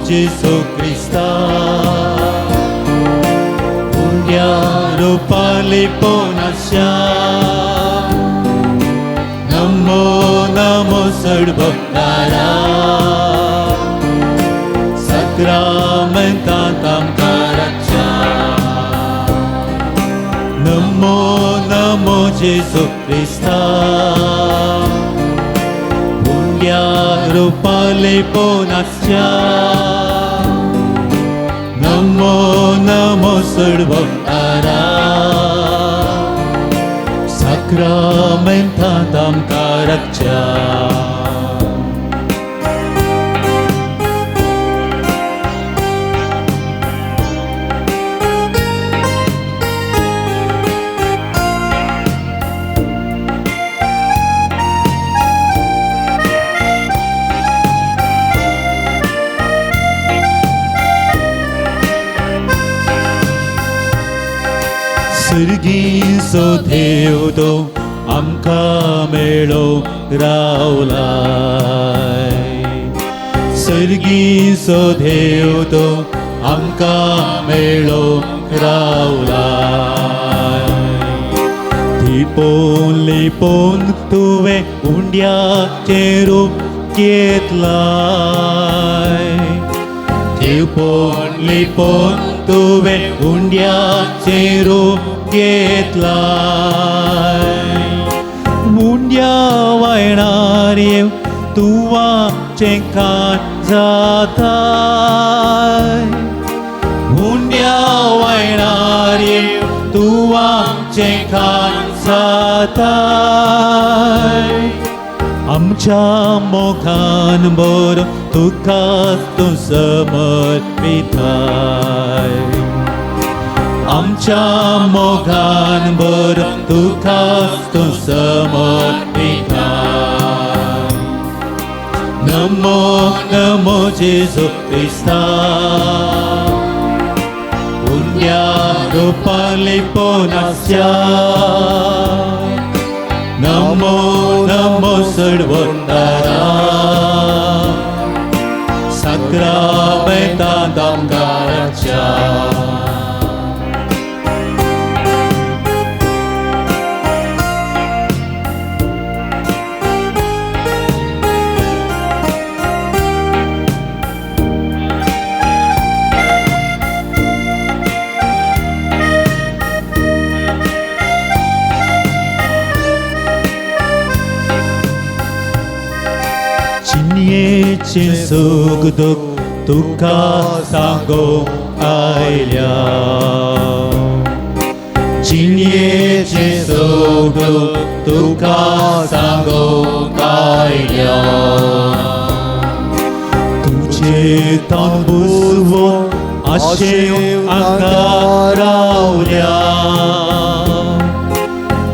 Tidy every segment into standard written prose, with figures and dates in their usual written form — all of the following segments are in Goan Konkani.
जेजू क्रिस्ता, उंड्या रुपाली पोनास्या। नमो नमो सडभक्तारा, सक्रामेंतांत आमकां राखच्या। नमो नमो जेजू क्रिस्ता, उंड्या रुपाली पोनास्या। नमो नमो सडभक्तारा, सक्रामेंतांत आमकां राखच्या। सर्गीचो देव तो आमकां मेळो रावलाय, सर्गीचो देव तो आमकां मेळो रावलाय। लिपोवन लिपोवन तुवें उंड्याचें रूप घेतलाय, लिपोवन लिपोवन तुवें उंड्याचें रूप घेतलाय। उंड्या वायणार येवन तूं आमचें खाण जाताय, उंड्या वायणार येवन तूं आमचें खाण जाताय। आमच्या मोगान बरो तुका तूं समर्पिताय, आमच्या मोगान बरो तुका तूं समर्पिताय। नमो नमो जेजू क्रिस्ता, उंड्या रुपाली पोनास्या। नमो नमो सडवंतारा, सक्रामेंतांत आमकां राखच्या। जिणयेचें सूख दूख तुका सांगूंक आयल्या, जिणयेचें सूख दूख तुका सांगूंक आयल्या। तुजें तांबूस आशेवन हांगा रावल्या,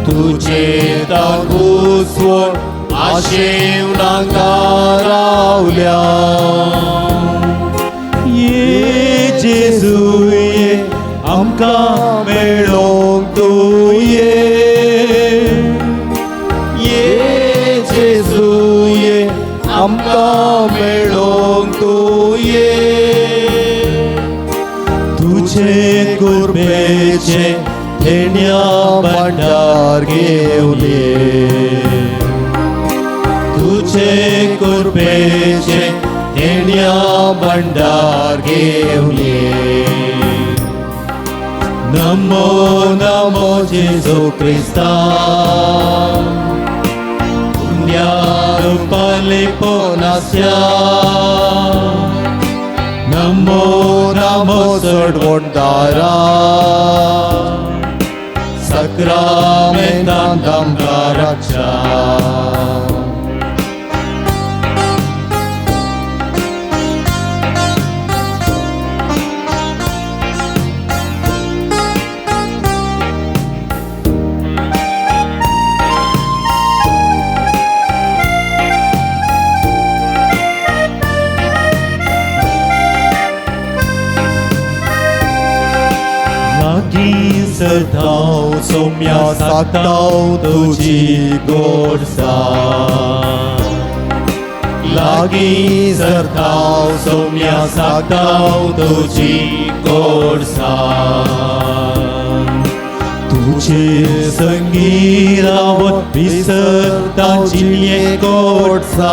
तुजें तांबूस आशेवन हांगा रावल्या। ये जेजू ये आमकां मेळोंक तूं ये, ये जेजू ये आमकां मेळोंक तूं ये। तुजे कुर्बेचें देण्या भांडार घेवन ये, तुजे कुर्बेचें देण्या भांडार घेवन ये। नमो नमो जेजू क्रिस्ता, उंड्या रुपाली पोनास्या। नमो नमो सडवणदारा, सक्रामेंतांत आमकां राखच्या। लागीं सदां सोम्या साताव तुजी गोडसाण, लागीं सरताव सोम्या सागताव तुजी गोडसाण तुजे संगी रावन विसरता जिणये गोडसाण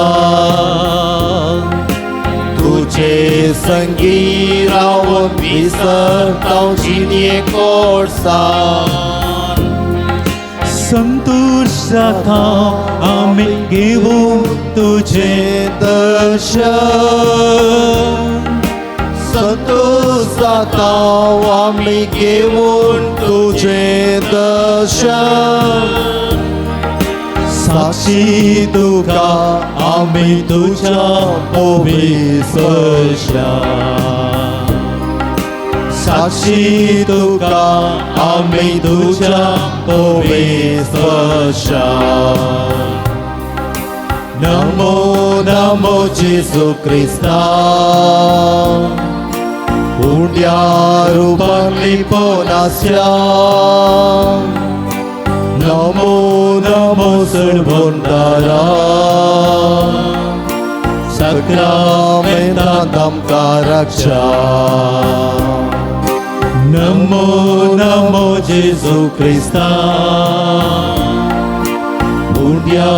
तुजे संगी रावन विसरताव जिणये कोडसान संतोष जाता आमी घेवन तुजें दर्शन संतोष जाता आमी घेवन तुजें दर्शन साक्षी तुका आमी तुज्या पविसरशा साक्षी तुका आमी तुज्या पविसरशा नमो नमो जेजू क्रिस्ता उंड्या रुपान लिपोन आसल्या नमो नमो सडभोंडारा सक्रामेंतांत आमकां रक्षा नमो नमो जेजू क्रिस्ता उंड्या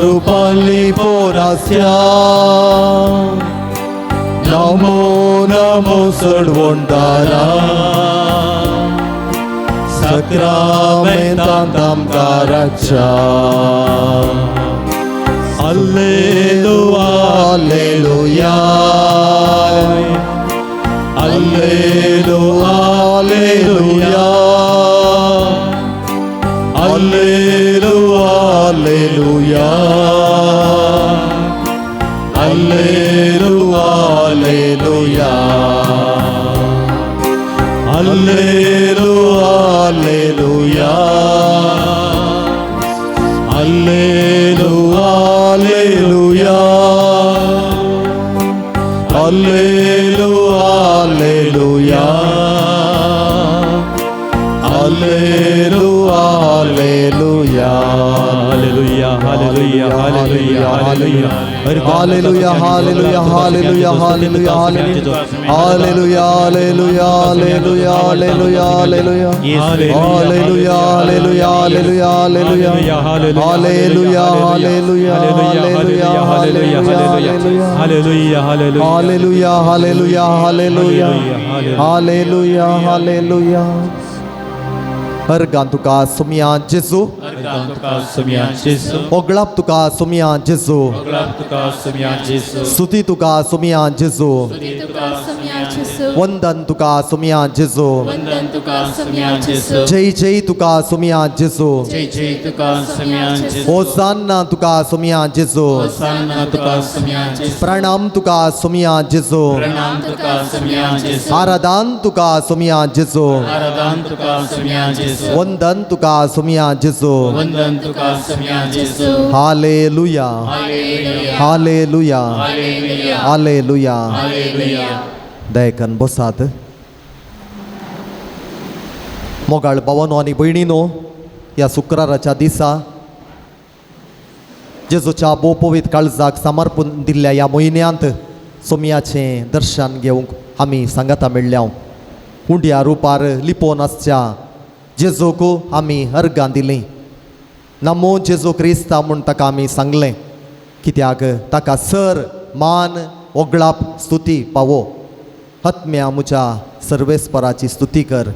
रुपान लिपोन आसल्या नमो नमो सडवोंडारा सक्रामेंतांत आमकां रक्षा Alleluia, Alleluia Alleluia, Alleluia, Alleluia, Alleluia, Alleluia, Alleluia, Alleluia, Alleluia, Alleluia, Alleluia, Alleluia, Alleluia, Alleluia Alleluia Hallelujah, hallelujah, hallelujah, hallelujah. Hallelujah, hallelujah, hallelujah, hallelujah, hallelujah, hallelujah, hallelujah, hallelujah, hallelujah. Hallelujah, hallelujah, hallelujah, hallelujah. Hallelujah, hallelujah, hallelujah, hallelujah. Hallelujah, hallelujah. Hallelujah, hallelujah, hallelujah. Hallelujah, hallelujah. अर्गां तुका सोमया जेजू तुका सोमया जेजू ओगळाप तुका सोमया जेजू ओगळाप तुका सोमया जेजू स्तुती तुका सोमया जेजू स्तुती तुका सोमया जेजू वंदन तुका सोमया जेजू वंदन तुका सोमया जेजू जय जय तुका सोमया जेजू जय जय तुका सोमया जेजू होसान्ना तुका सोमया जेजू होसान्ना तुका सोमया जेजू प्रणाम तुका सोमया जेजू प्रणाम तुका सोमया जेजू आराधन तुका सोमया जेजू आराधन तुका सोमया जेजू वंदन तुका सोमया जेजू वंदन तुका सोमया जेजू hallelujah hallelujah hallelujah hallelujah hallelujah hallelujah. दयकन बसात. मोगाळ भावानो आनी भयणीनो, ह्या शुक्राराच्या दिसा जेजूच्या बोपवीत काळजाक समर्पण दिल्ल्या ह्या म्हयन्यांत सोमयाचें दर्शन घेवंक आमी सांगाता मेळ्ळ्या. उंड्या रुपार लिपोवन आसच्या जेजूक आमी अर्गां दिलीं. नमो जेजू क्रिस्ता म्हूण ताका आमी सांगलें, कित्याक ताका सर मान ओगळाप स्तुती पावो. आत्म्या म्हज्या सर्वेस्पराची स्तुती कर.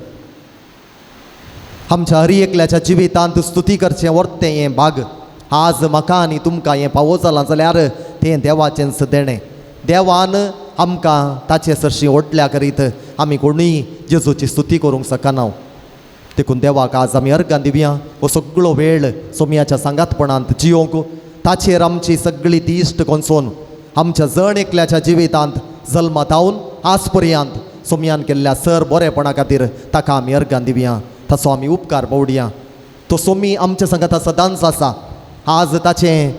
आमच्या हर एकल्याच्या जिवितांत स्तुती करचें वर्तें हें भाग. आज म्हाका आनी तुमकां हें पावो जालां जाल्यार तें देवाचेंच देणें. देवान आमकां ताचे सरशीं ओडल्या करीत आमी कोणूय जेजूची स्तुती करूंक शकना. देखून देवाक आज आमी अर्गां दिवया. हो सगळो वेळ सोमयाच्या सांगातपणांत जियोंक ताचेर आमची सगळी दिश्ट कोनसोन आमच्या जण एकल्याच्या जिवितांत जल्मात हावन आज पर्यंत सोमयान केल्ल्या सर बरेपणा खातीर ताका आमी अर्गां दिवया. ताचो आमी उपकार पवडया. तो सोमी आमच्या सांगाता सदांच आसा. आज ताचें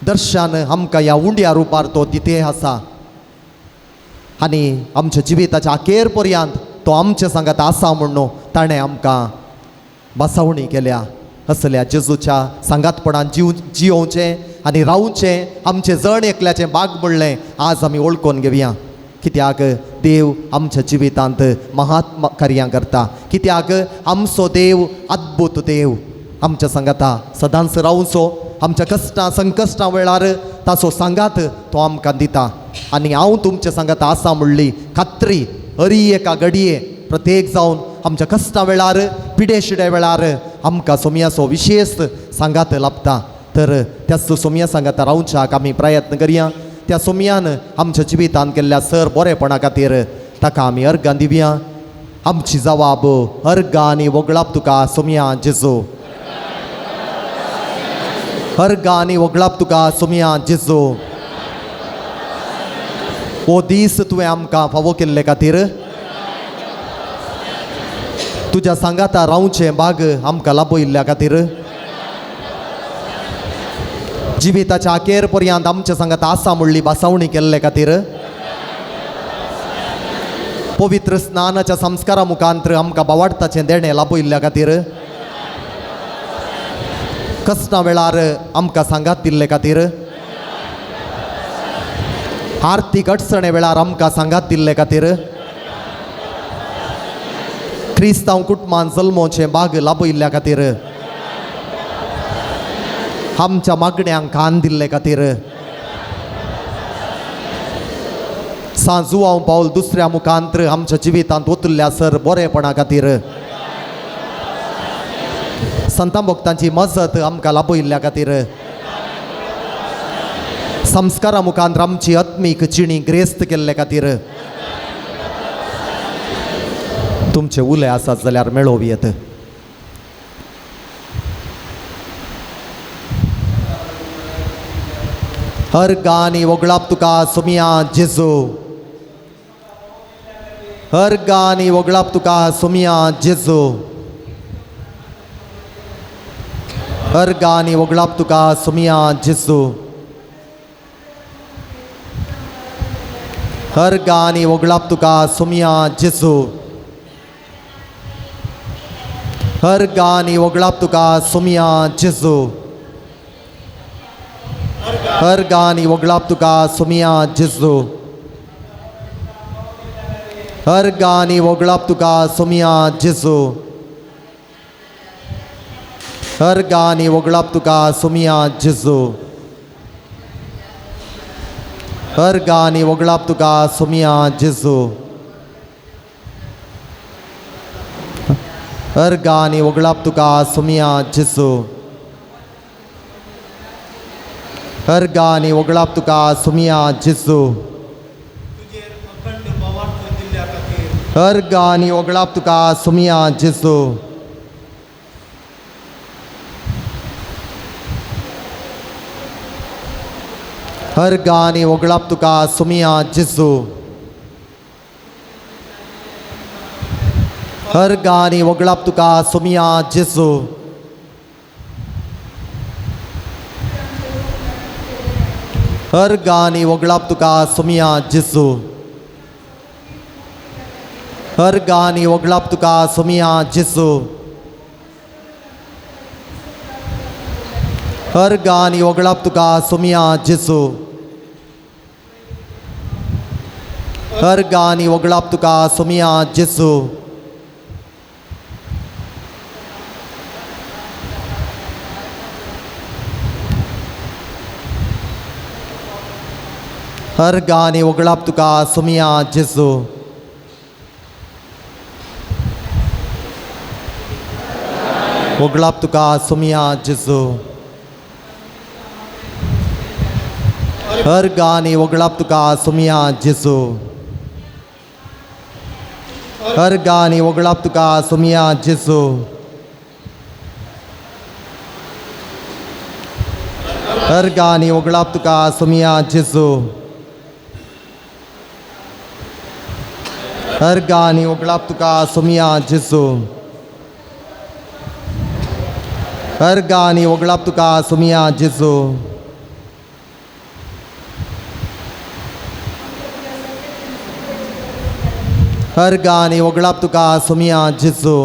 दर्शन आमकां ह्या उंड्या रुपार तो दिते आसा आनी आमच्या जिविताच्या अखेर पर्यंत तो आमच्या सांगात आसा म्हूण ताणें आमकां बसावणी केल्या. असल्या जेजूच्या सांगातपणान जियोवचें आनी रावचें आमचें जण एकल्याचें भाग म्हणलें आज आमी वळखून घेवया. कित्याक देव आमच्या जिवितांत महात्मा कार्यां करता. कित्याक आमचो देव अद्भुत देव आमच्या सांगाता सदांच रावचो. आमच्या कश्टां संकश्टां वेळार ताचो सांगात तो आमकां दिता. आनी हांव तुमच्या सांगाता आसा म्हणली खात्री हरी एका घडये प्रत्येक जावन आमच्या कश्टां वेळार पिडे शिडे वेळार आमकां सोमयाचो विशेश सांगात लाभता. तर त्या सोमया सांगाता रावच्याक आमी प्रयत्न करया. त्या सोमयान आमच्या जिवितांत केल्ल्या सर बरेपणा खातीर ताका आमी अर्गां दिवया. आमची जवाब अर्गां आनी वगळाप तुका सोमया जेजू. अर्गां आनी वगळाप तुका सोमया जेजू. हो दीस तुवें आमकां फावो केल्ले खातीर तुज्या सांगाता रावचें बाग आमकां लाभयिल्ल्या खातीर जिविताच्या अखेर पर्यंत आमच्या सांगाता आसा म्हणली भासावणी केल्ले खातीर पवित्र स्नानाच्या संस्कारा मुखांतर आमकां बावाडताचें देणें लाभयिल्ल्या खातीर कश्टां वेळार आमकां सांगात दिल्ले खातीर आर्थीक अडचणे वेळार आमकां सांगात दिल्ले खातीर क्रिस्तांव कुटुंबान जल्मोचें बाग लाभयिल्ल्या खातीर आमच्या मागण्यांक कान दिल्ले खातीर सांजुआंव पावल दुसऱ्या मुखांतर आमच्या जिवितांत ओतुल्ल्या सर बरेपणा खातीर संतां भक्तांची मजत आमकां लाभयिल्ल्या खातीर संस्कारा मुखांतर आमची आत्मीक जिणी ग्रेस्त केल्ले खातीर तुमचे उले आसात जाल्यार मेळोवं येत. अर्गां आनी वगळाप तुका सोमया जेजू. अर्गां आनी वगळाप तुका सोमया जेजू. अर्गां आनी वगळाप तुका सोमया जेजू. अर्गां आनी वगळाप तुका सोमया जेजू. अर्गां आनी वगळाप तुका सोमया जेजू. अर्गां आनी वगळाप तुका सोमया जेजू. अर्गां आनी वगळाप तुका सोमया जेजू. अर्गां आनी वगळाप तुका सोमया जेजू. अर्गां आनी वगळाप तुका सोमया जेजू. अर्गां आनी वगळाप तुका सोमया जेजू. अर्गां आनी वगळाप तुका सोमया जेजू. अर्गां आनी वगळाप तुका सोमया जेजू. अर्गां आनी वगळाप तुका सोमया जेजू. अर्गां आनी वगळाप तुका सोमया जेजू. अर्गां आनी वगळाप तुका सोमया जेजू. अर्गां आनी वगळाप तुका सोमया जेजू. अर्गां आनी वगळाप तुका सोमया जेजू. अर्गां आनी वगळाप तुका सोमया जेजू. अर्गां आनी वगळाप तुका सोमया जेजू. वगळाप तुका सोमया जेजू. अर्गां आनी वगळाप तुका सोमया जेजू. अर्गां आनी वगळाप तुका सोमया जेजू. अर्गां आनी वगळाप तुका सोमया जेजू. अर्गां आनी वगळाप तुका सोमया जेजू. अर्गां आनी वगळाप तुका सोमया जेजू. अर्गां आनी वगळाप तुका सोमया जेजू.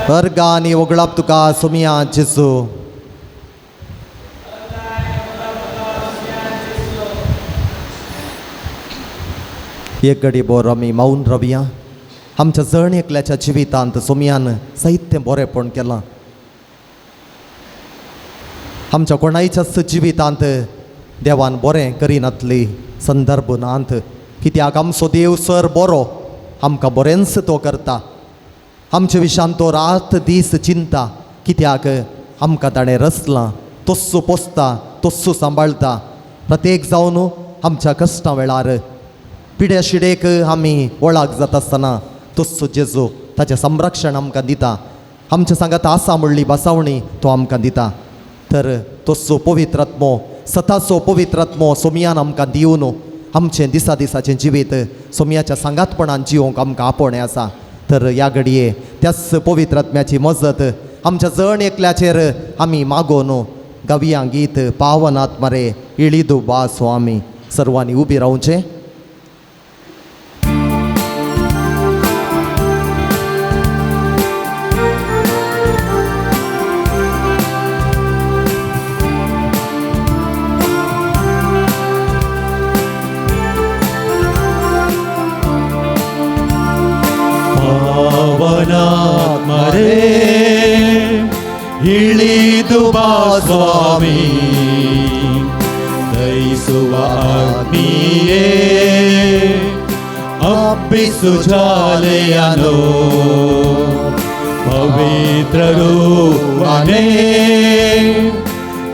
अर्गा आनी वगळाप तुका सोमिया जेजू. एक घडी बोर आमी मावन रावया. आमच्या जण एकल्याच्या जिवितांत सोमियान साहित्य बरेंपण केलां. आमच्या कोणायच्याच जिवितांत देवान बरें करिनातली संदर्भ नात, कित्याक आमचो देव सर बरो, आमकां बरेंच तो करता. आमचे विशान तो रात दीस चिंता, कित्याक आमकां ताणें रचलां, तस्सो पोसता, तस्सो सांबाळटा. प्रत्येक जावन आमच्या कश्टां वेळार पिड्या शिडेक आमी वळाक जाता आसतना तस्सो जेजू ताचें संरक्षण आमकां दिता. आमच्या सांगात आसा म्हणली बसावणी तो आमकां दिता. तर तस्सो पवित्र आत्मो, सताचो पवित्र आत्मो सोमियान आमकां दिवन आमचें दिसा दिसाचें जिवीत सोमियाच्या सांगातपणान जिवंक आमकां आपोवणें आसा. तर ह्या घडये त्याच पवित्र आत्म्याची मजत आमच्या जण एकल्याचेर आमी मागोवन गावया गीत पावन आत्मरे इळीदू बा स्वामी. सर्वांनी उबी रावचें. ಪಾವನಾತ್ಮರೇ ಇಳಿದು ಬಾ ಸ್ವಾಮಿ, ದಯಿಸುವ ಅಗ್ನಿಯೇ ಅಪ್ಪಿಸು ಜ್ವಾಲೆಯನು, ಪವಿತ್ರ ರೂಪನೇ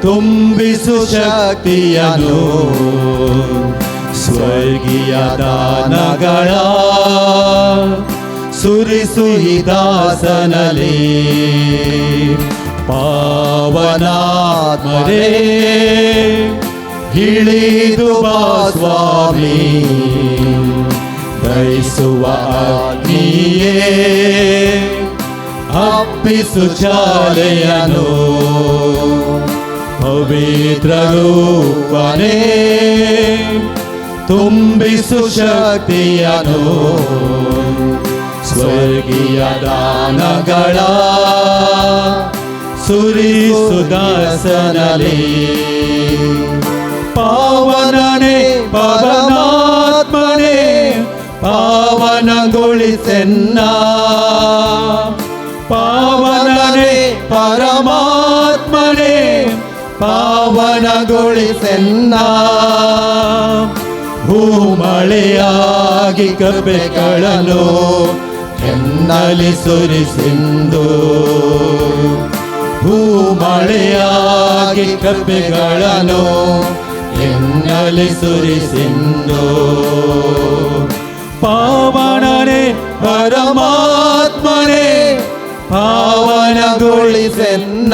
ತುಂಬಿಸು ಶಕ್ತಿಯನು, ಸ್ವರ್ಗೀಯ ದಾನಗಳ ಸುರಿಸು ಈ ದಾಸನಲ್ಲಿ. ಪಾವನಾತ್ಮರೇ ಇಳಿದು ಬಾ ಸ್ವಾಮಿ, ದಯಿಸುವ ಅಗ್ನಿಯೇ ಅಪ್ಪಿಸು ಜ್ವಾಲೆಯನು, ಪವಿತ್ರ ರೂಪನೇ ತುಂಬಿಸು ಶಕ್ತಿಯನು, ಸ್ವರ್ಗೀಯ ದಾನಗಳ ಸುರಿಸು ದಾಸನಲ್ಲಿ. ಪಾವನನೇ ಪರಮಾತ್ಮನೇ ಪಾವನಗೊಳಿಸೆನ್ನ, ಪಾವನನೇ ಪರಮಾತ್ಮನೇ ಪಾವನಗೊಳಿಸೆನ್ನ, ಹೂಮಳೆಯಾಗಿ ಕೃಪೆಗಳನ್ನು ಎನ್ನಲಿ ಸುರಿಸಿಂದು, ಹೂಮಳೆಯಾಗಿ ಕೃಪೆಗಳನ್ನು ಎನ್ನಲಿ ಸುರಿಸಿಂದು. ಪಾವನನೇ ಪರಮಾತ್ಮನೇ ಪಾವನಗೊಳಿಸೆನ್ನ,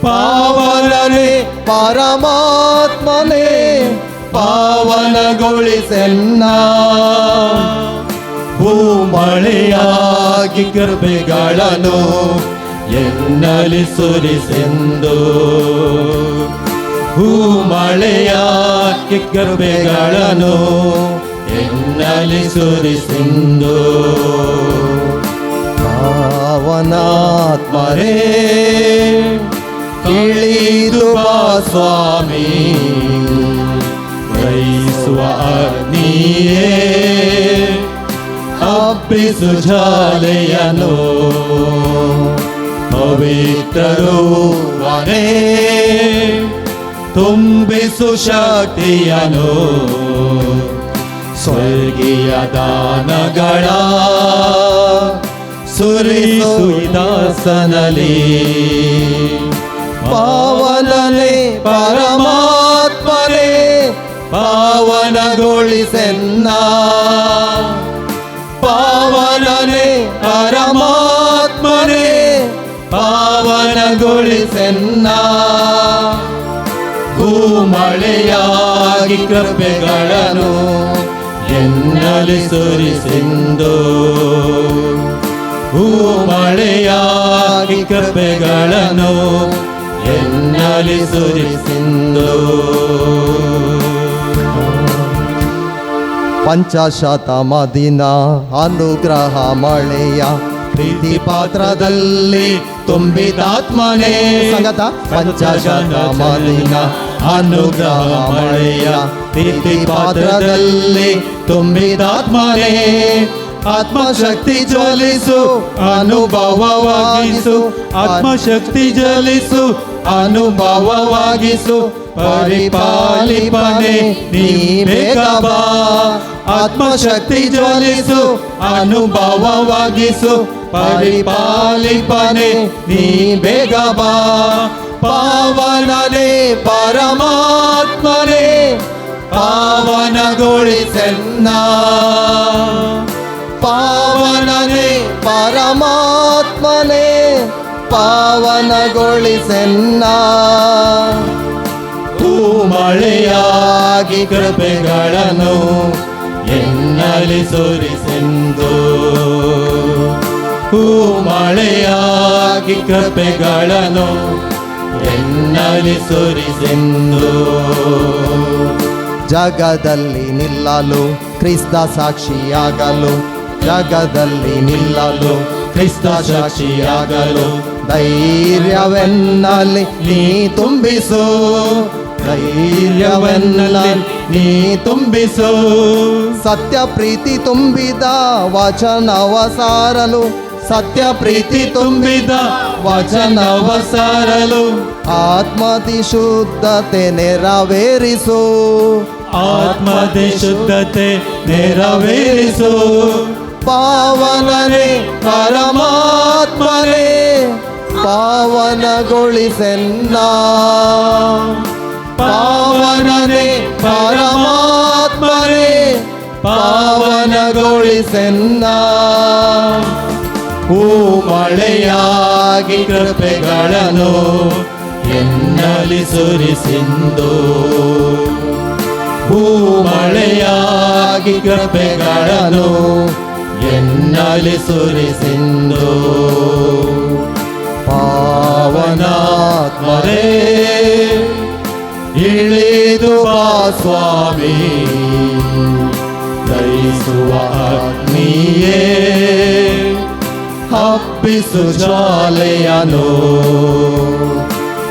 ಪಾವನನೇ ಪರಮಾತ್ಮನೇ ಪಾವನಗೊಳಿಸೆನ್ನ, ಹೂಮಳೆಯಾಗಿ ಕೃಪೆಗಳನ್ನು ಎನ್ನಲಿ ಸುರಿಸೆಂದು, ಹೂಮಳೆಯಾಗಿ ಕೃಪೆಗಳನ್ನು ಎನ್ನಲಿ ಸುರಿಸೆಂದು. ಪಾವನಾತ್ಮರೇ ಇಳಿದು ಬಾ ಸ್ವಾಮಿ, ದಯಿಸುವ ಅಗ್ನಿಯೇ ಅಪ್ಪಿಸು ಜ್ವಾಲೆಯನು, ಪವಿತ್ರ ರೂಪನೇ ತುಂಬಿಸು ಶಕ್ತಿಯನು, ಸ್ವರ್ಗೀಯ ದಾನಗಳ ಸುರಿಸು ದಾಸನಲ್ಲಿ. ಪಾವನನೇ ಪರಮಾತ್ಮನೇ ಪಾವನಗೊಳಿಸೆನ್ನ, ಪಾವನನೇ ಪರಮಾತ್ಮನೇ ಪಾವನಗೊಳಿಸೆನ್ನ, ಹೂಮಳೆಯಾಗಿ ಕೃಪೆಗಳನ್ನು ಎನ್ನಲಿ ಸುರಿಸಿಂದು, ಹೂಮಳೆಯಾಗಿ ಕೃಪೆಗಳನ್ನು ಎನ್ನಲಿ ಸುರಿಸಿಂದು. ಪಂಚಶತಮದಿನ ಅನುಗ್ರಹ ಮಳೆಯ, ಪ್ರೀತಿ ಪಾತ್ರದಲ್ಲಿ ತುಂಬಿದಾತ್ಮನೇ. ಸಂಗತ ಪಂಚಶತಮಾನಿನ ಅನುಗ್ರಹ ಮಳೆಯ ಪ್ರೀತಿ ಪಾತ್ರದಲ್ಲಿ ತುಂಬಿದಾತ್ಮನೇ. ಆತ್ಮಶಕ್ತಿ ಜ್ವಲಿಸು, ಅನುಭವವಾಗಿಸು. ಆತ್ಮಶಕ್ತಿ ಜ್ವಲಿಸು, ಅನುಭವವಾಗಿಸು. ಪರಿಪಾಲಿಪನೆ ನೀ ಬೇಗ ಬಾ. ಆತ್ಮಶಕ್ತಿ ಜ್ವಲಿಸು, ಅನುಭವವಾಗಿಸು. ಪರಿಪಾಲಿಪನೆ ನೀ ಬೇಗ ಬಾ. ಪಾವನನೇ ಪರಮಾತ್ಮನೇ, ಪಾವನಗೊಳಿಸೆನ್ನ. ಪಾವನನೇ ಪರಮಾತ್ಮನೇ, ಪಾವನಗೊಳಿಸೆನ್ನ. ಮಳೆಯಾಗಿ ಕೃಪೆಗಳನ್ನು ಎನ್ನಲಿ ಸುರಿಸೆಂದು. ಹೂ ಮಳೆಯಾಗಿ ಕೃಪೆಗಳನ್ನು ಎನ್ನಲಿ ಸುರಿಸೆಂದು. ಜಗದಲ್ಲಿ ನಿಲ್ಲಲು, ಕ್ರಿಸ್ತ ಸಾಕ್ಷಿಯಾಗಲು. ಜಗದಲ್ಲಿ ನಿಲ್ಲಲು, ಕ್ರಿಸ್ತ ಸಾಕ್ಷಿಯಾಗಲು ಧೈರ್ಯವೆನ್ನಲ್ಲಿ ನೀ ತುಂಬಿಸು. ಧೈರ್ಯವನ್ನಲ್ಲಿ ನೀ ತುಂಬಿಸು. ಸತ್ಯ ಪ್ರೀತಿ ತುಂಬಿದ ವಚನವ ಸಾರಲು. ಸತ್ಯ ಪ್ರೀತಿ ಪ್ರೀತಿ ತುಂಬಿದ ವಚನವ ಸಾರಲು. ಆತ್ಮದಿ ಶುದ್ಧತೆ ನೆರವೇರಿಸು. ಆತ್ಮದಿ ಶುದ್ಧತೆ ನೆರವೇರಿಸು. ಪಾವನನೇ ಪರಮಾತ್ಮನೇ, ಪಾವನಗೊಳಿಸೆನ್ನ. ಪಾವನನೇ ಪರಮಾತ್ಮನೇ, ಪಾವನಗೊಳಿಸೆನ್ನ. ಹೂ ಮಳೆಯಾಗಿ ಕೃಪೆಗಳನ್ನು ಎನ್ನಲಿ ಸುರಿಸಿಂದು. ಹೂ ಮಳೆಯಾಗಿ ಕೃಪೆಗಳನ್ನು ಎನ್ನಲಿ ಸುರಿಸಿಂದು. ಪಾವನಾತ್ಮರೇ ಇಳಿದು ಬಾ ಸ್ವಾಮಿ, ದಯಿಸುವ ಅಗ್ನಿಯೇ ಹಬ್ಬಿಸು ಜ್ವಾಲೆಯನು.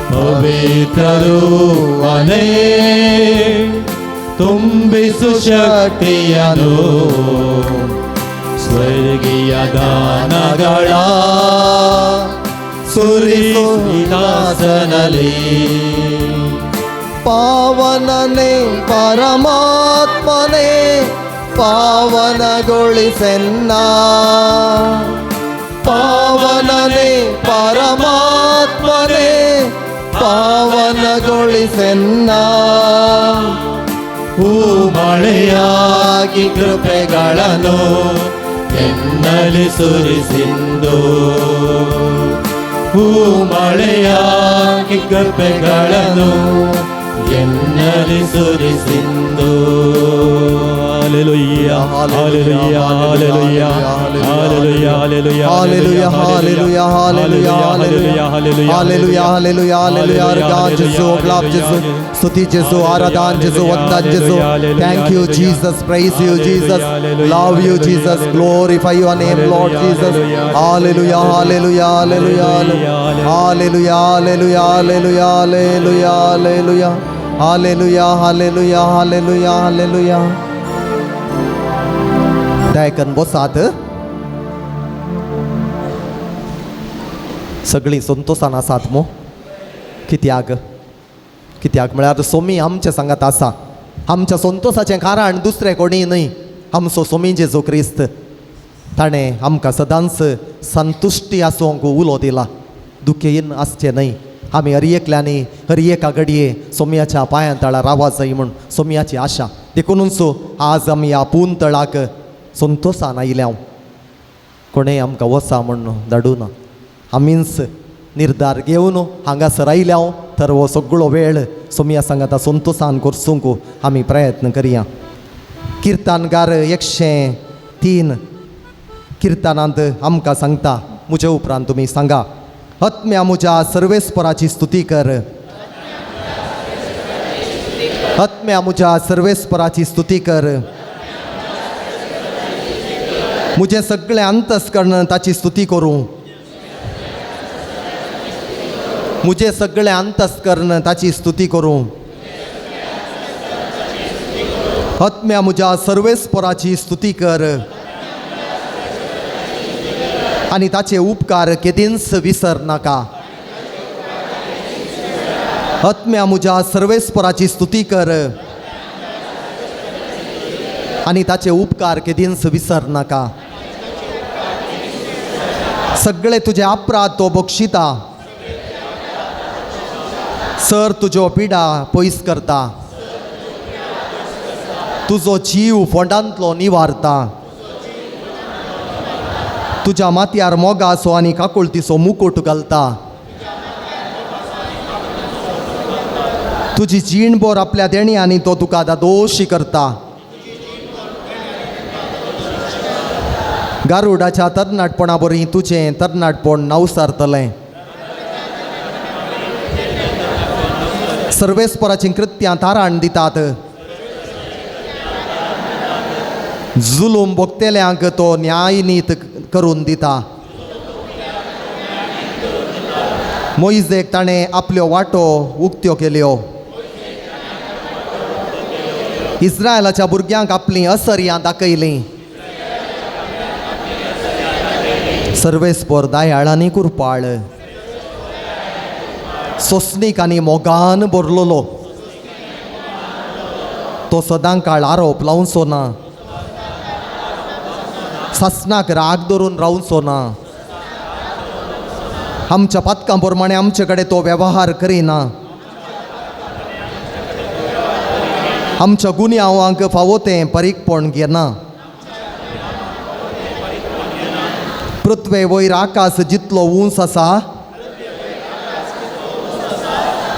ಪವಿತ್ರರೂವನೇ ತುಂಬಿಸು ಶಕ್ತಿಯನು. ಸ್ವರ್ಗೀಯ ದಾನಗಳ ಸುರಿಸು ದಾಸನಲ್ಲಿ. ಪಾವನನೇ ಪರಮಾತ್ಮನೇ, ಪಾವನಗೊಳಿಸೆನ್ನ. ಪಾವನನೇ ಪರಮಾತ್ಮನೇ, ಪಾವನಗೊಳಿಸೆನ್ನ. ಹೂ ಮಳೆಯಾಗಿ ಕೃಪೆಗಳನ್ನು ಎನ್ನಲಿ ಸುರಿಸಿಂದು. ಹೂ ಮಳೆಯಾಗಿ ಕೃಪೆಗಳನ್ನು ಎನ್ನಲಿ ಸುರಿಸಿಂದು. Hallelujah, hallelujah, hallelujah, hallelujah, hallelujah, hallelujah, hallelujah, hallelujah, hallelujah, hallelujah, hallelujah, hallelujah. God Gesù, glad Gesù, ಸ್ತುತಿ Gesù, Aradhan Gesù, Vandan Gesù. Thank you Jesus, praise you Jesus, love you Jesus, glorify your name Lord Jesus. Hallelujah, hallelujah, hallelujah, hallelujah, hallelujah, hallelujah, hallelujah, hallelujah, hallelujah, hallelujah, hallelujah, hallelujah. दयाकन बसात. सगळीं संतोशान आसात मू? कित्याक कित्याक म्हळ्यार सोमी आमच्या सांगात आसा. आमच्या संतोसाचें कारण दुसरें कोणीय न्हय, आमचो सोमी जेजू क्रिस्त. ताणें आमकां सदांच संतुश्टी आसूंक उलो दिला. दुखेन आसचें न्हय. आमी हर एकल्यांनी हर एका घडये सोम्याच्या पांयां तळा रावा जाय म्हूण सोम्याची आशा. देखुनूच आज आमी ह्या पून तळाक संतोसान आयल्या. कोणें आमकां वचा म्हूण धाडूना. आमीच निर्धार घेवन हांगासर आयल्या तर हो सगळो वेळ सोम्या सांगाता संतोसान करसूंक आमी प्रयत्न करया. किर्तनकार 103 किर्तनांत आमकां सांगता, म्हजे उपरांत तुमी सांगा. आत्म्या म्हज्या सर्वेस्पराची स्तुती कर. आत्म्या म्हज्या सर्वेस्पराची स्तुती कर. मुझे सगळें अंतस्कर्ण ताची स्तुती करूं. मुझे सगळें अंतस्कर्ण ताची स्तुती करूं. आत्म्या म्हज्या सर्वेस्पराची स्तुती कर आनी ताचे उपकार केदींच विसर नाका. आत्म्या म्हज्या सर्वेस्पराची स्तुती कर आनी ताचे उपकार केदींच विसर नाका. सगळे तुजे अपराध तो बक्षिता, सर तुज्यो पिडा पयस करता, तुजो जीव फोंडांतलो निवारता, तुज्या माथ्यार मोगाचो आनी काकुळतीचो मुकूट घालता, तुजी जीणभर आपल्या देण्यांनी तो तुका दादोशी करता. गारुडाच्या तरणाटपणा बरी तुजें तरणाटपण नावसारतलें. सर्वेस्पराचीं कृत्यां ताराण दितात, जुलूम भोगतेल्यांक तो न्यायनीत करून दिता. मोइजेक ताणें आपल्यो वाटो उक्त्यो केल्यो, इस्रायलाच्या भुरग्यांक आपलीं असर्यां दाखयलीं. सर्वेस्पर दयाळ आनी कुरपाळ, सोसणीक आनी मोगान भरलेलो, तो सदां काळ आरोप लावचो ना, सासणाक राग धरून रावचो ना, आमच्या पातकां प्रमाणे आमचे कडेन तो वेव्हार करिना, आमच्या गुन्यांवांक फावो तें परीकपण घेना. पृथ्वे वयर आकाश जितलो उंच आसा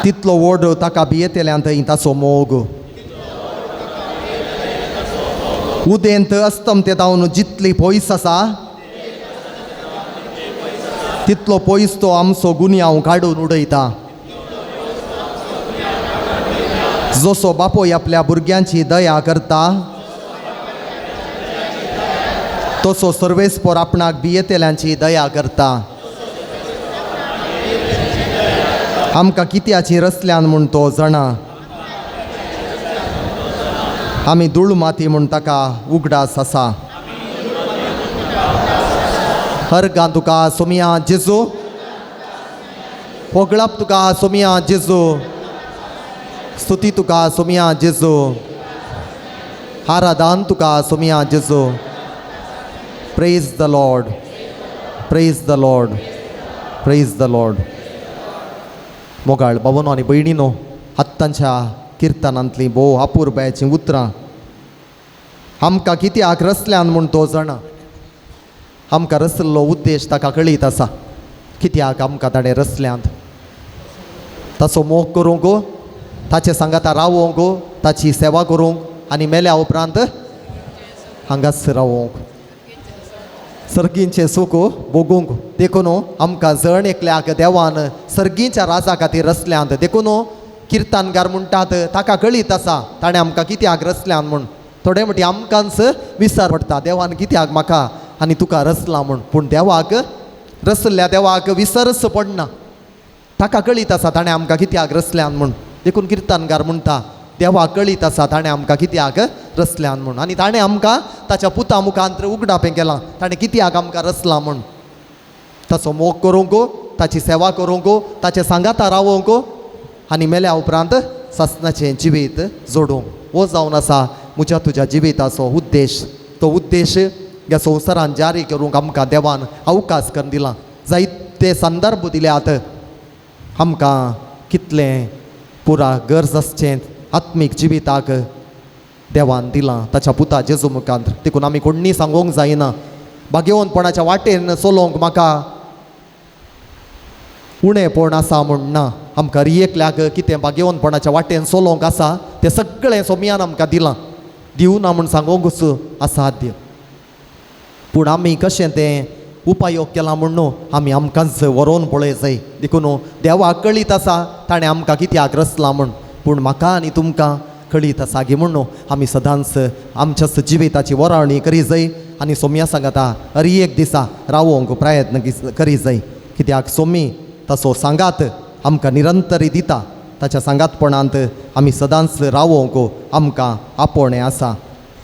तितलो व्हड ताका भियेतल्यांत ताचो मोग. उदेंत अस्तमते धांवन जितली पयस आसा तितलो पयस तो आमचो गुन्यांव काडून उडयता. जसो बापूय आपल्या भुरग्यांची दया करता तसो सर्वेस्पर आपणाक भियेतल्यांची दया करता. आमकां कित्याची रसल्यान म्हूण तो जाणा, आमी धूळ माती म्हूण ताका उगडास आसा. हरगां तुका सोमिया जेजू, होगळप तुका सोमिया जेजू, स्तुती तुका सोमिया जेजू, आराधन तुका सोमिया जेजू. Praise the Lord, praise the Lord, praise the Lord. मोगाळ बाबानो आनी भयणीनो, आत्तांच्या किर्तनांतलीं भोव अपुरबायेचीं उतरां आमकां कित्याक रसल्यान म्हूण तो जाणा. आमकां रसल्लो उद्देश ताका कळीत आसा, कित्याक आमकां ताणें रसल्यांत. ताचो मोग करूंक, ताचे सांगाता रावोंक, ताची सेवा करूंक आनी मेल्या उपरांत हांगाच रावोंक, सर्गींचें सूख भोगूंक. देखून आमकां जण एकल्याक देवान सर्गींच्या राजा खातीर रसल्यांत. देखून किर्तनकार म्हणटात ताका कळीत आसा ताणें आमकां कित्याक रसल्यान म्हूण. थोडे म्हणटी आमकांच विसर पडटा देवान कित्याक म्हाका आनी तुका रसला म्हूण, पूण देवाक रसल्ल्या देवाक विसरच पडना. ताका कळीत आसा ताणें आमकां कित्याक रसल्यान म्हूण. देखून किर्तनकार म्हणटा देवाक कळीत आसा ताणें आमकां कित्याक रसल्यान म्हूण, आनी ताणें आमकां ताच्या पुता मुखांत उगडापें केलां ताणें कित्याक आमकां रसलां म्हूण. ताचो मोग करूंक, ताची सेवा करूंक, ताचे सांगाता रावोंक आनी मेल्या उपरांत सासणाचें जिवीत जोडूंक. हो जावन आसा म्हज्या तुज्या जिविताचो उद्देश. तो उद्देश ह्या संवसारान जारी करूंक आमकां देवान अवकाश करून दिला. जायते संदर्भ दिल्यात आमकां कितलें पुरा गरज आसचें आत्मीक जिविताक देवान दिलां ताच्या पुता जेजू मुखांत. देखून आमी कोण्णी सांगूंक जायना भाग्यवंतपणाच्या वाटेन चलोवंक म्हाका उणेपण आसा म्हूण ना. आमकां एकल्याक कितें भाग्यवंतपणाच्या वाटेन चलोवंक आसा तें सगळें सोमयान आमकां दिलां, दिवना म्हूण सांगूंकच असाध्य. पूण आमी कशें तें उपायोग केला म्हूण न्हू आमी आमकांच व्हरोन पळय जाय. देखून देवाक कळीत आसा ताणें आमकां कित्याक रसलां म्हूण, पूण म्हाका आनी तुमकां कळीत आसा गी म्हूण आमी सदांच आमच्या जिविताची वरावणी करी जाय. आनी सोम्या सांगाता हर एक दिसा रावोंक प्रयत्न करी जाय, कित्याक सोमी तसो सांगात आमकां निरंतरी दिता. ताच्या सांगातपणांत आमी सदांच रावोंक आमकां आपोवणें आसा.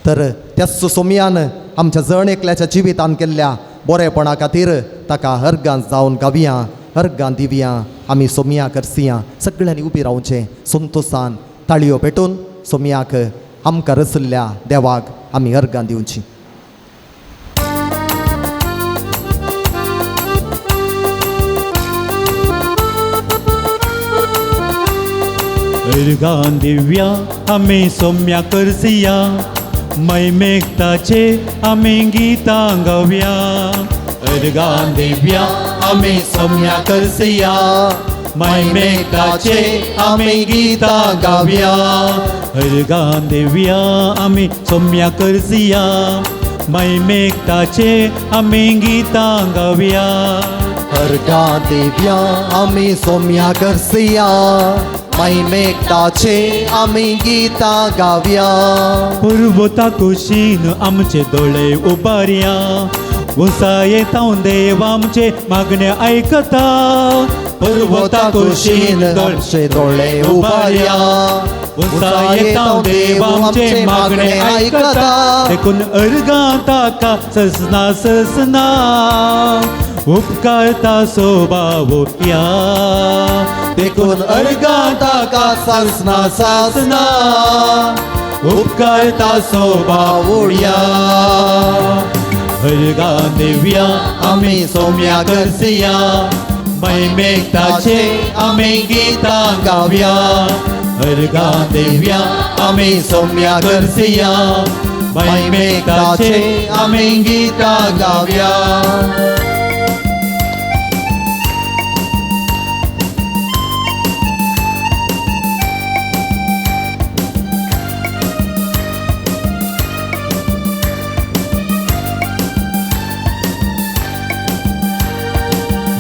तर त्याच सोमयान आमच्या जण एकल्याच्या जिवितान केल्ल्या बरेपणा खातीर ताका हरगां जावन गावया, हरगां दिवया, आमी सोमया करसिया. सगळ्यांनी उबी रावचें संतोसान ताळयो पेटून सोमयाक आमकां रचल्ल्या देवाक आमी हरगां दिवची. अर्गां दिव्या आमी सोम्या करसिया, मैमेक ताचे आमी गीतां गावया. अर्गां दिव्या आमी सोम्या करसिया, मैमेक ताचे आमी गीतां गावया. अर्गां दिव्या आमी सोम्या करसिया, मैमेक ताचे आमी गीतां गावया. अर्गां दिव्या आमी सोम्या करसिया, मैमेक ताचे आमी गीतां गावया. पर्वता कुशीन आमचे दोळे उबारया, उंचाये तावन देव आमचे मागणे आयकता. पर्वता कुशीन आमचे दोळे उबारया, उंचाये तावन देव आमचे मागणे आयकता. देखून अर्गां ताका ससना ससना, उपकारता सोबावया. देखून अर्गां ताका सासना सासना, उपकारता सोबावया. अर्गां दिव्या आमी सोम्या करसिया, मैमेक ताचे आमी गीतां गावया. अर्गां दिव्या आमी सोम्या करसिया, मैमेक ताचे आमी गीतां गावया.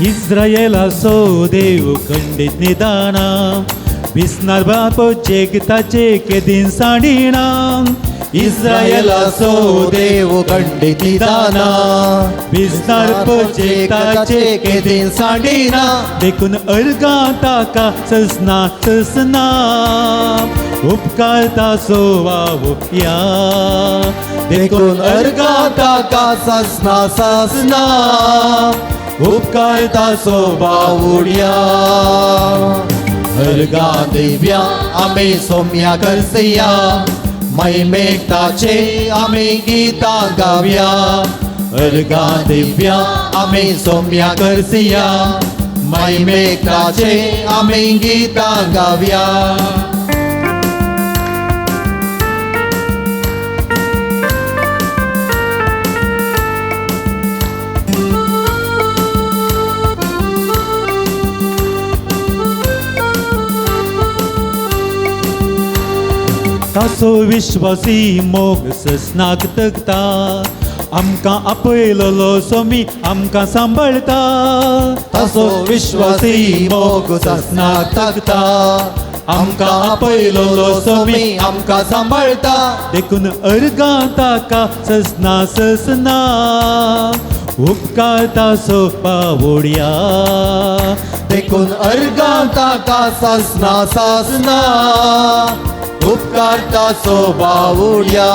इस्रायेलाचो देव खंडीत निदाना, विसनार बापोचे ताचे केदीन सांडिना. इस्रायेलाचो देव खंडीत निदाना, विसनार पोचे ताचे केदीन सांडिना. देखून अर्गां ताका ससना ससना, उपकारता सोवावया. देखून अर्गां ताका ससना ससना, उपकारता सोबावया. अर्गां दिव्या आमी सोम्या करसिया, मैमेक ताचे आमी गीतां गावया. अर्गां दिव्या आमी सोम्या करसिया, मैमेक ताचे आमी गीतां गावया. तासो विश्वासी मोग ससनाक तगता, आमकां आपयलोलो सोमी आमकां सांबाळता. तासो विश्वासी मोग ससनाक तगता, आमकां आपयलोलो सोमी आमकां सांबाळता. देखून अर्गां ताका ससना ससना, उपकारता सोबावया. देखून अर्गां ताका ससना ससना, उपकारता सोबावया.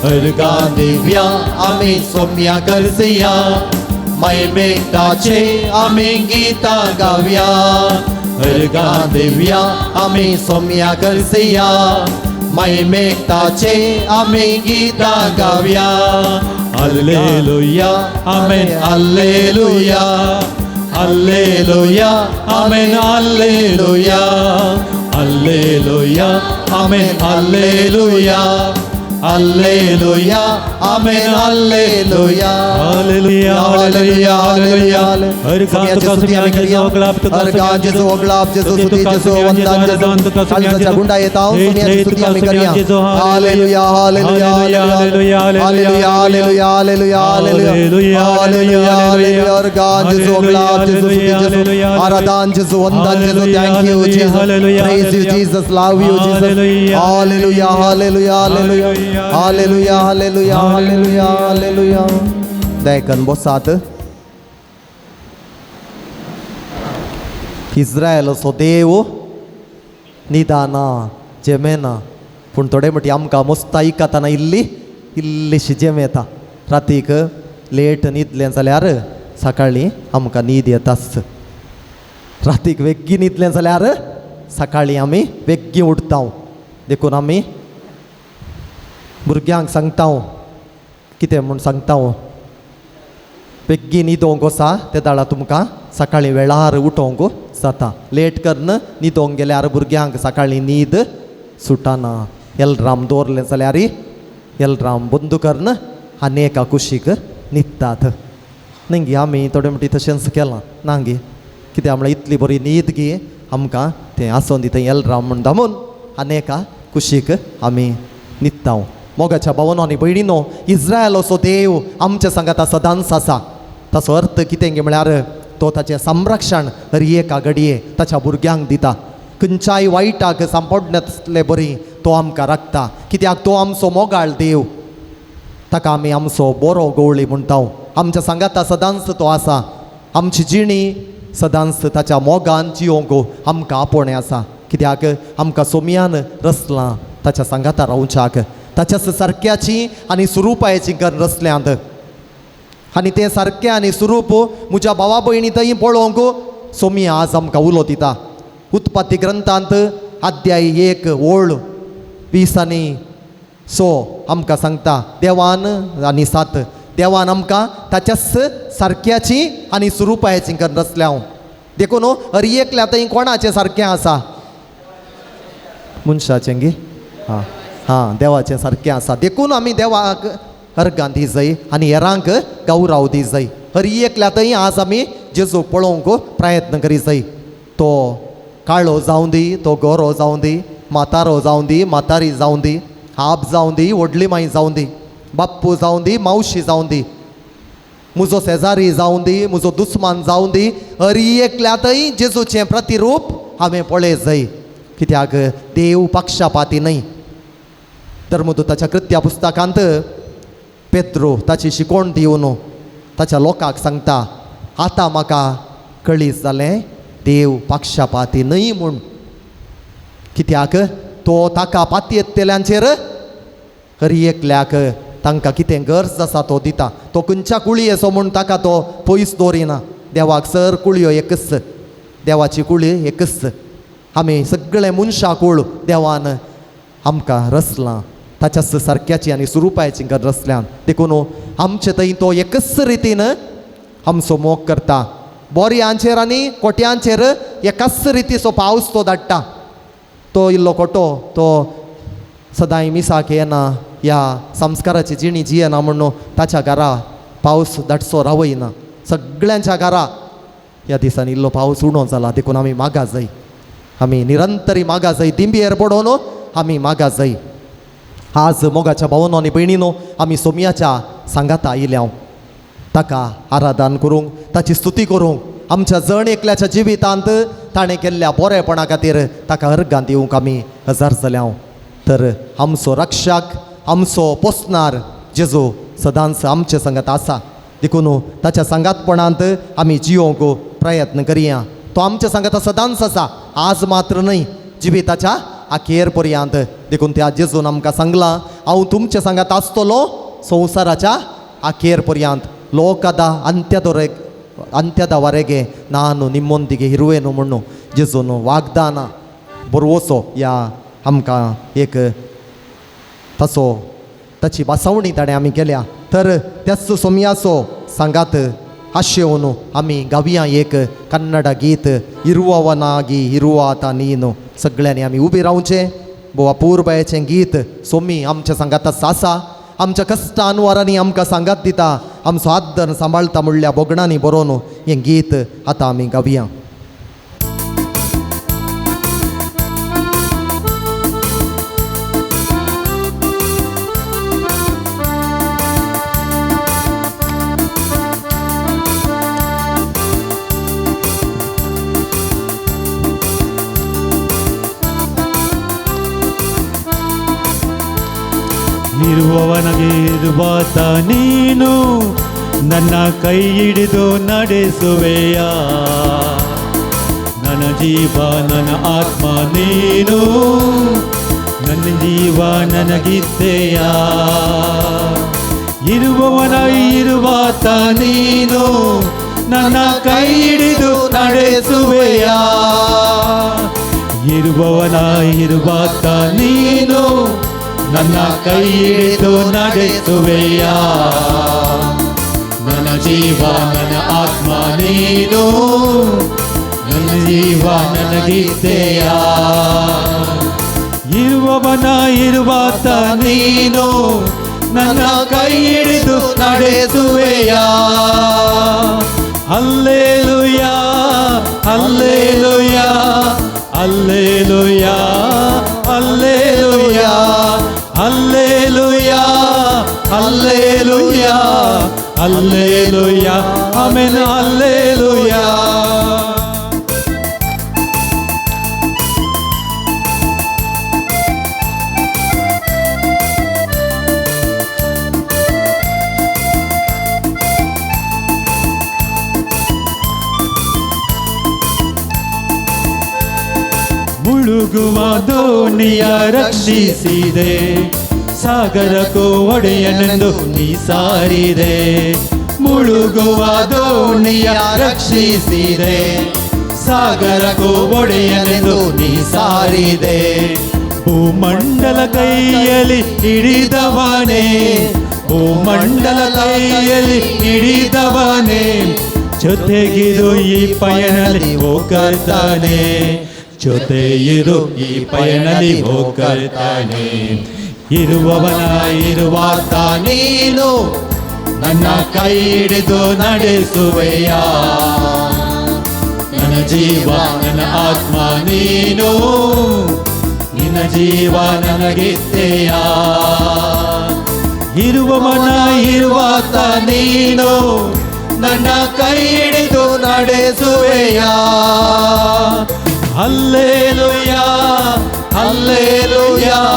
अर्गां दिव्या आमी सोम्या करसिया, मैमेक ताचे आमी गीतां गावया. अर्गां दिव्या आमी सोम्या करसिया, मैमेक ताचे आमी गीतां गावया. Hallelujah, amen, hallelujah, hallelujah, amen, hallelujah, hallelujah, amen, hallelujah, hallelujah, amen, hallelujah. Hallelujah, hallelujah, hallelujah. अर्गां तुका स्तुती आमी करूया. अर्गां जेजू, ओगलाप जेजू, स्तुती जेजू, वंदन जेजू. काळजाच्या गुंडा येता सोम्याची स्तुती आमी करूया. Hallelujah, hallelujah, hallelujah, hallelujah, hallelujah, hallelujah, hallelujah, hallelujah, hallelujah. अर्गां जेजू, ओगलाप जेजू, स्तुती जेजू, आराधन जेजू, वंदन जेजू. Thank you Jesus, praise you Jesus, love you Jesus. Hallelujah, hallelujah, hallelujah. Hallelujah, hallelujah, hallelujah, hallelujah. दयकन बसात. इस्रायलाचो देव निदाना जेमेना, पूण थोडे म्हणटी आमकां मस्त आयकतना इल्ली इल्लीशी जेम येता. रातीक लेट न्हिदलें जाल्यार सकाळीं आमकां न्हीद येताच. रातीक वेगीं न्हिदलें जाल्यार सकाळीं आमी वेगीं उठता. देखून आमी भुरग्यांक सांगता, कितें म्हूण सांगता, बेगीन न्हिदोंक वसा ते दाळा तुमकां सकाळीं वेळार उठोवंक जाता. लेट करून न्हिदोंक गेल्यार भुरग्यांक सकाळीं न्हीद सुटना. एलराम दवरलें जाल्यार एलराम बंद करून आनी एका कुशीक न्हिदतात. न्ही गे, आमी थोडे म्हणटी तशेंच केलां ना गे, कित्याक म्हळ्यार इतली बरी न्हीद गे आमकां तें आसोन दी थंय एलराम म्हूण दामून आनी एका कुशीक आमी न्हिदता. मोगाच्या भावानो आनी भयणीनो, इस्रायलाचो देव आमच्या सांगाता सदांच आसा. ताचो अर्थ कितें गे म्हळ्यार तो ताचें संरक्षण हर एका घडये ताच्या भुरग्यांक दिता. खंयच्याय वायटाक सांपडनासले बरी तो आमकां राखता, कित्याक तो आमचो मोगाळ देव. ताका आमी आमचो बरो गवळी म्हणटा. आमच्या सांगाता सदांच तो आसा. आमची जिणी सदांच ताच्या मोगान जियोंक आमकां आपोवणें आसा, कित्याक आमकां सोमयान रचलां ताच्या सांगाता रावच्याक. ताच्या सारक्याची आनी सुरुपायची कर रचल्यांत आनी तें सारकें आनी सुरूप म्हज्या भावा भयणी थंय पळोवंक सोमया आज आमकां उलो दिता. उत्पत्ती ग्रंथांत अध्याय 1 ओळ 20 आनी 6 आमकां सांगता, देवान आनी 7 देवान आमकां ताच्याच सारक्याची आनी सुरुपायची कर रचल्या. देखून हर एकल्या थंय कोणाचें सारकें आसा? मनशाचें गे, हां हां, देवाचें सारकें आसा. देखून आमी देवाक अर्गां दी जाय आनी हेरांक गौराव दी जाय. हर एकल्या थंय आज आमी जेजूक पळोवंक प्रयत्न करी जाय. तो काळो जावं दी, तो गोरो जावं दी, म्हातारो जावं दी, म्हातारी जावं दी, आप जावं दी, व्हडली माई जावं दी, बाप्पू जावं दी, मावशी जावं दी, म्हजो शेजारी जावं दी, म्हजो दुस्मान जावं दी, हर एकल्या थंय जेजूचें प्रतिरूप हांवें पळय जाय. कित्याक देव पक्षपाती न्हय. धर्मदूताच्या कृत्या पुस्तकांत पेत्रो ताची शिकवण दिवन ताच्या लोकांक सांगता, आतां म्हाका कळीत जालें देव पक्षपाती न्हय म्हूण. कित्याक तो ताका पातयेतल्यांचेर हर एकल्याक तांकां कितें गरज आसा तो दिता. तो खंयच्या कुळयेचो म्हूण ताका तो पयस दवरिना. देवाक सर कुळयो एकच, देवाची कुळी एकच. आमी सगळे मनशां कूळ देवान आमकां रचलां, ताच्या सारक्याची आनी सुरुपायची रचल्यान. देखून आमचे थंय तो एकच रितीन आमचो मोग करता. बोरयांचेर आनी कोट्यांचेर एकाच रितीचो पावस तो धाडटा. तो इल्लो कोटो तो सदांय मिसाक येना, ह्या संस्काराची जिणी जियेना म्हणून ताच्या घरा पावस धाडसो रावयना. सगळ्यांच्या घरा ह्या दिसांनी इल्लो पावस उणो जाला. देखून आमी मागा जाय, आमी निरंतरी मागा जाय, दिंबयेर पडोवन आमी मागा जाय. आज मोगाच्या भावानो आनी भयणीनो, आमी सोमयाच्या सांगाता आयिल्ल्या ताका आराधन करूंक, ताची स्तुती करूंक, आमच्या जण एकल्याच्या जिवितांत ताणें केल्ल्या बरेपणा खातीर ताका अर्गां दिवंक आमी हजर जाल्या. तर आमचो रक्षक, आमचो पोसणार जेजू सदांच आमचे सांगात आसा. देखून ताच्या सांगातपणांत आमी जियोवंक प्रयत्न करया. तो आमच्या सांगात सदांच आसा, आज मात्र न्हय, जिविताच्या अखेर पर्यंत. देखून त्या जेजून आमकां सांगलां, हांव तुमच्या सांगात आसतलो संवसाराच्या अखेर पर्यंत. ಲೋಕದ ಅಂತ್ಯದವರೆಗೆ ನಾನು ನಿಮ್ಮೊಂದಿಗೆ ಇರುವೆನು म्हणून जेजून वाग्दान बरवचो ह्या आमकां एक तसो ताची बसवणी ताणें आमी केल्या. तर त्याच सोमयाचो सांगात आशेवन आमी गावया एक कन्नड गीत, इरुवनागी इरुवाता नीनु. सगळ्यांनी आमी उबी रावचें. भोव अपुरबायेचें गीत. सोमी आमच्या सांगाता आसा, आमच्या कश्टान आमकां सांगात दिता, आमचो आदर सांबाळटा म्हणल्या भोगणांनी बरोवन हें गीत आतां आमी गावया. ಇರುವವನಿಗೆ ಇರುವಾತ ನೀನು, ನನ್ನ ಕೈ ಹಿಡಿದು ನಡೆಸುವೆಯ. ನನ್ನ ಜೀವ ನನ್ನ ಆತ್ಮ ನೀನು, ನನ್ನ ಜೀವ ನನಗಿದ್ದೆಯ. ಇರುವವನ ಇರುವಾತ ನೀನು, ನನ್ನ ಕೈ ಹಿಡಿದು ನಡೆಸುವೆಯ. ಇರುವವನ ಇರುವಾತ ನೀನು, ನನ್ನ ಕೈ ಹಿಡಿದು ನಡೆಸುವೆಯ. ನನ್ನ ಜೀವ ನನ್ನ ಆತ್ಮ ನೀನು, ನನ್ನ ಜೀವ ನನಗಿದ್ದೆಯ. ಇರುವವನ ಇರುವಾತ ನೀನು, ನನ್ನ ಕೈ ಹಿಡಿದು ನಡೆಸುವೆಯ. Hallelujah, hallelujah, hallelujah, hallelujah, hallelujah, hallelujah, hallelujah, amen, hallelujah. ಮುಳುಗುವ ದೋಣಿಯ ರಕ್ಷಿಸಿದೆ, ಸಾಗರಕ್ಕೂ ಒಡೆಯನೆಂದು ನೀ ಸಾರಿದೆ. ಮುಳುಗುವ ದೋಣಿಯ ರಕ್ಷಿಸಿದೆ, ಸಾಗರಕ್ಕೂ ಒಡೆಯನೆಂದು ನೀ ಸಾರಿದೆ. ಭೂಮಂಡಲ ಕೈಯಲ್ಲಿ ಹಿಡಿದವನೇ, ಭೂಮಂಡಲ ಕೈಯಲ್ಲಿ ಹಿಡಿದವನೇ, ಜೊತೆಗಿರು ಈ ಪಯಣಲಿ ಓ ಕರ್ತಾನೆ, ಜೊತೆಯಿರು ಈ ಪಯಣಲಿ ಓ ಕರ್ತಾನೆ. ಇರುವವನ ಇರುವಾತ ನೀನು, ನನ್ನ ಕೈ ಹಿಡಿದು ನಡೆಸುವೆಯ. ನನ್ನ ಜೀವ ನನ್ನ ಆತ್ಮ ನೀನು, ನಿನ್ನ ಜೀವ ನನಗಿದ್ದೆಯ. ಇರುವವನ ಇರುವಾತ ನೀನು, ನನ್ನ ಕೈ ಹಿಡಿದು ನಡೆಸುವೆಯ. Hallelujah, hallelujah,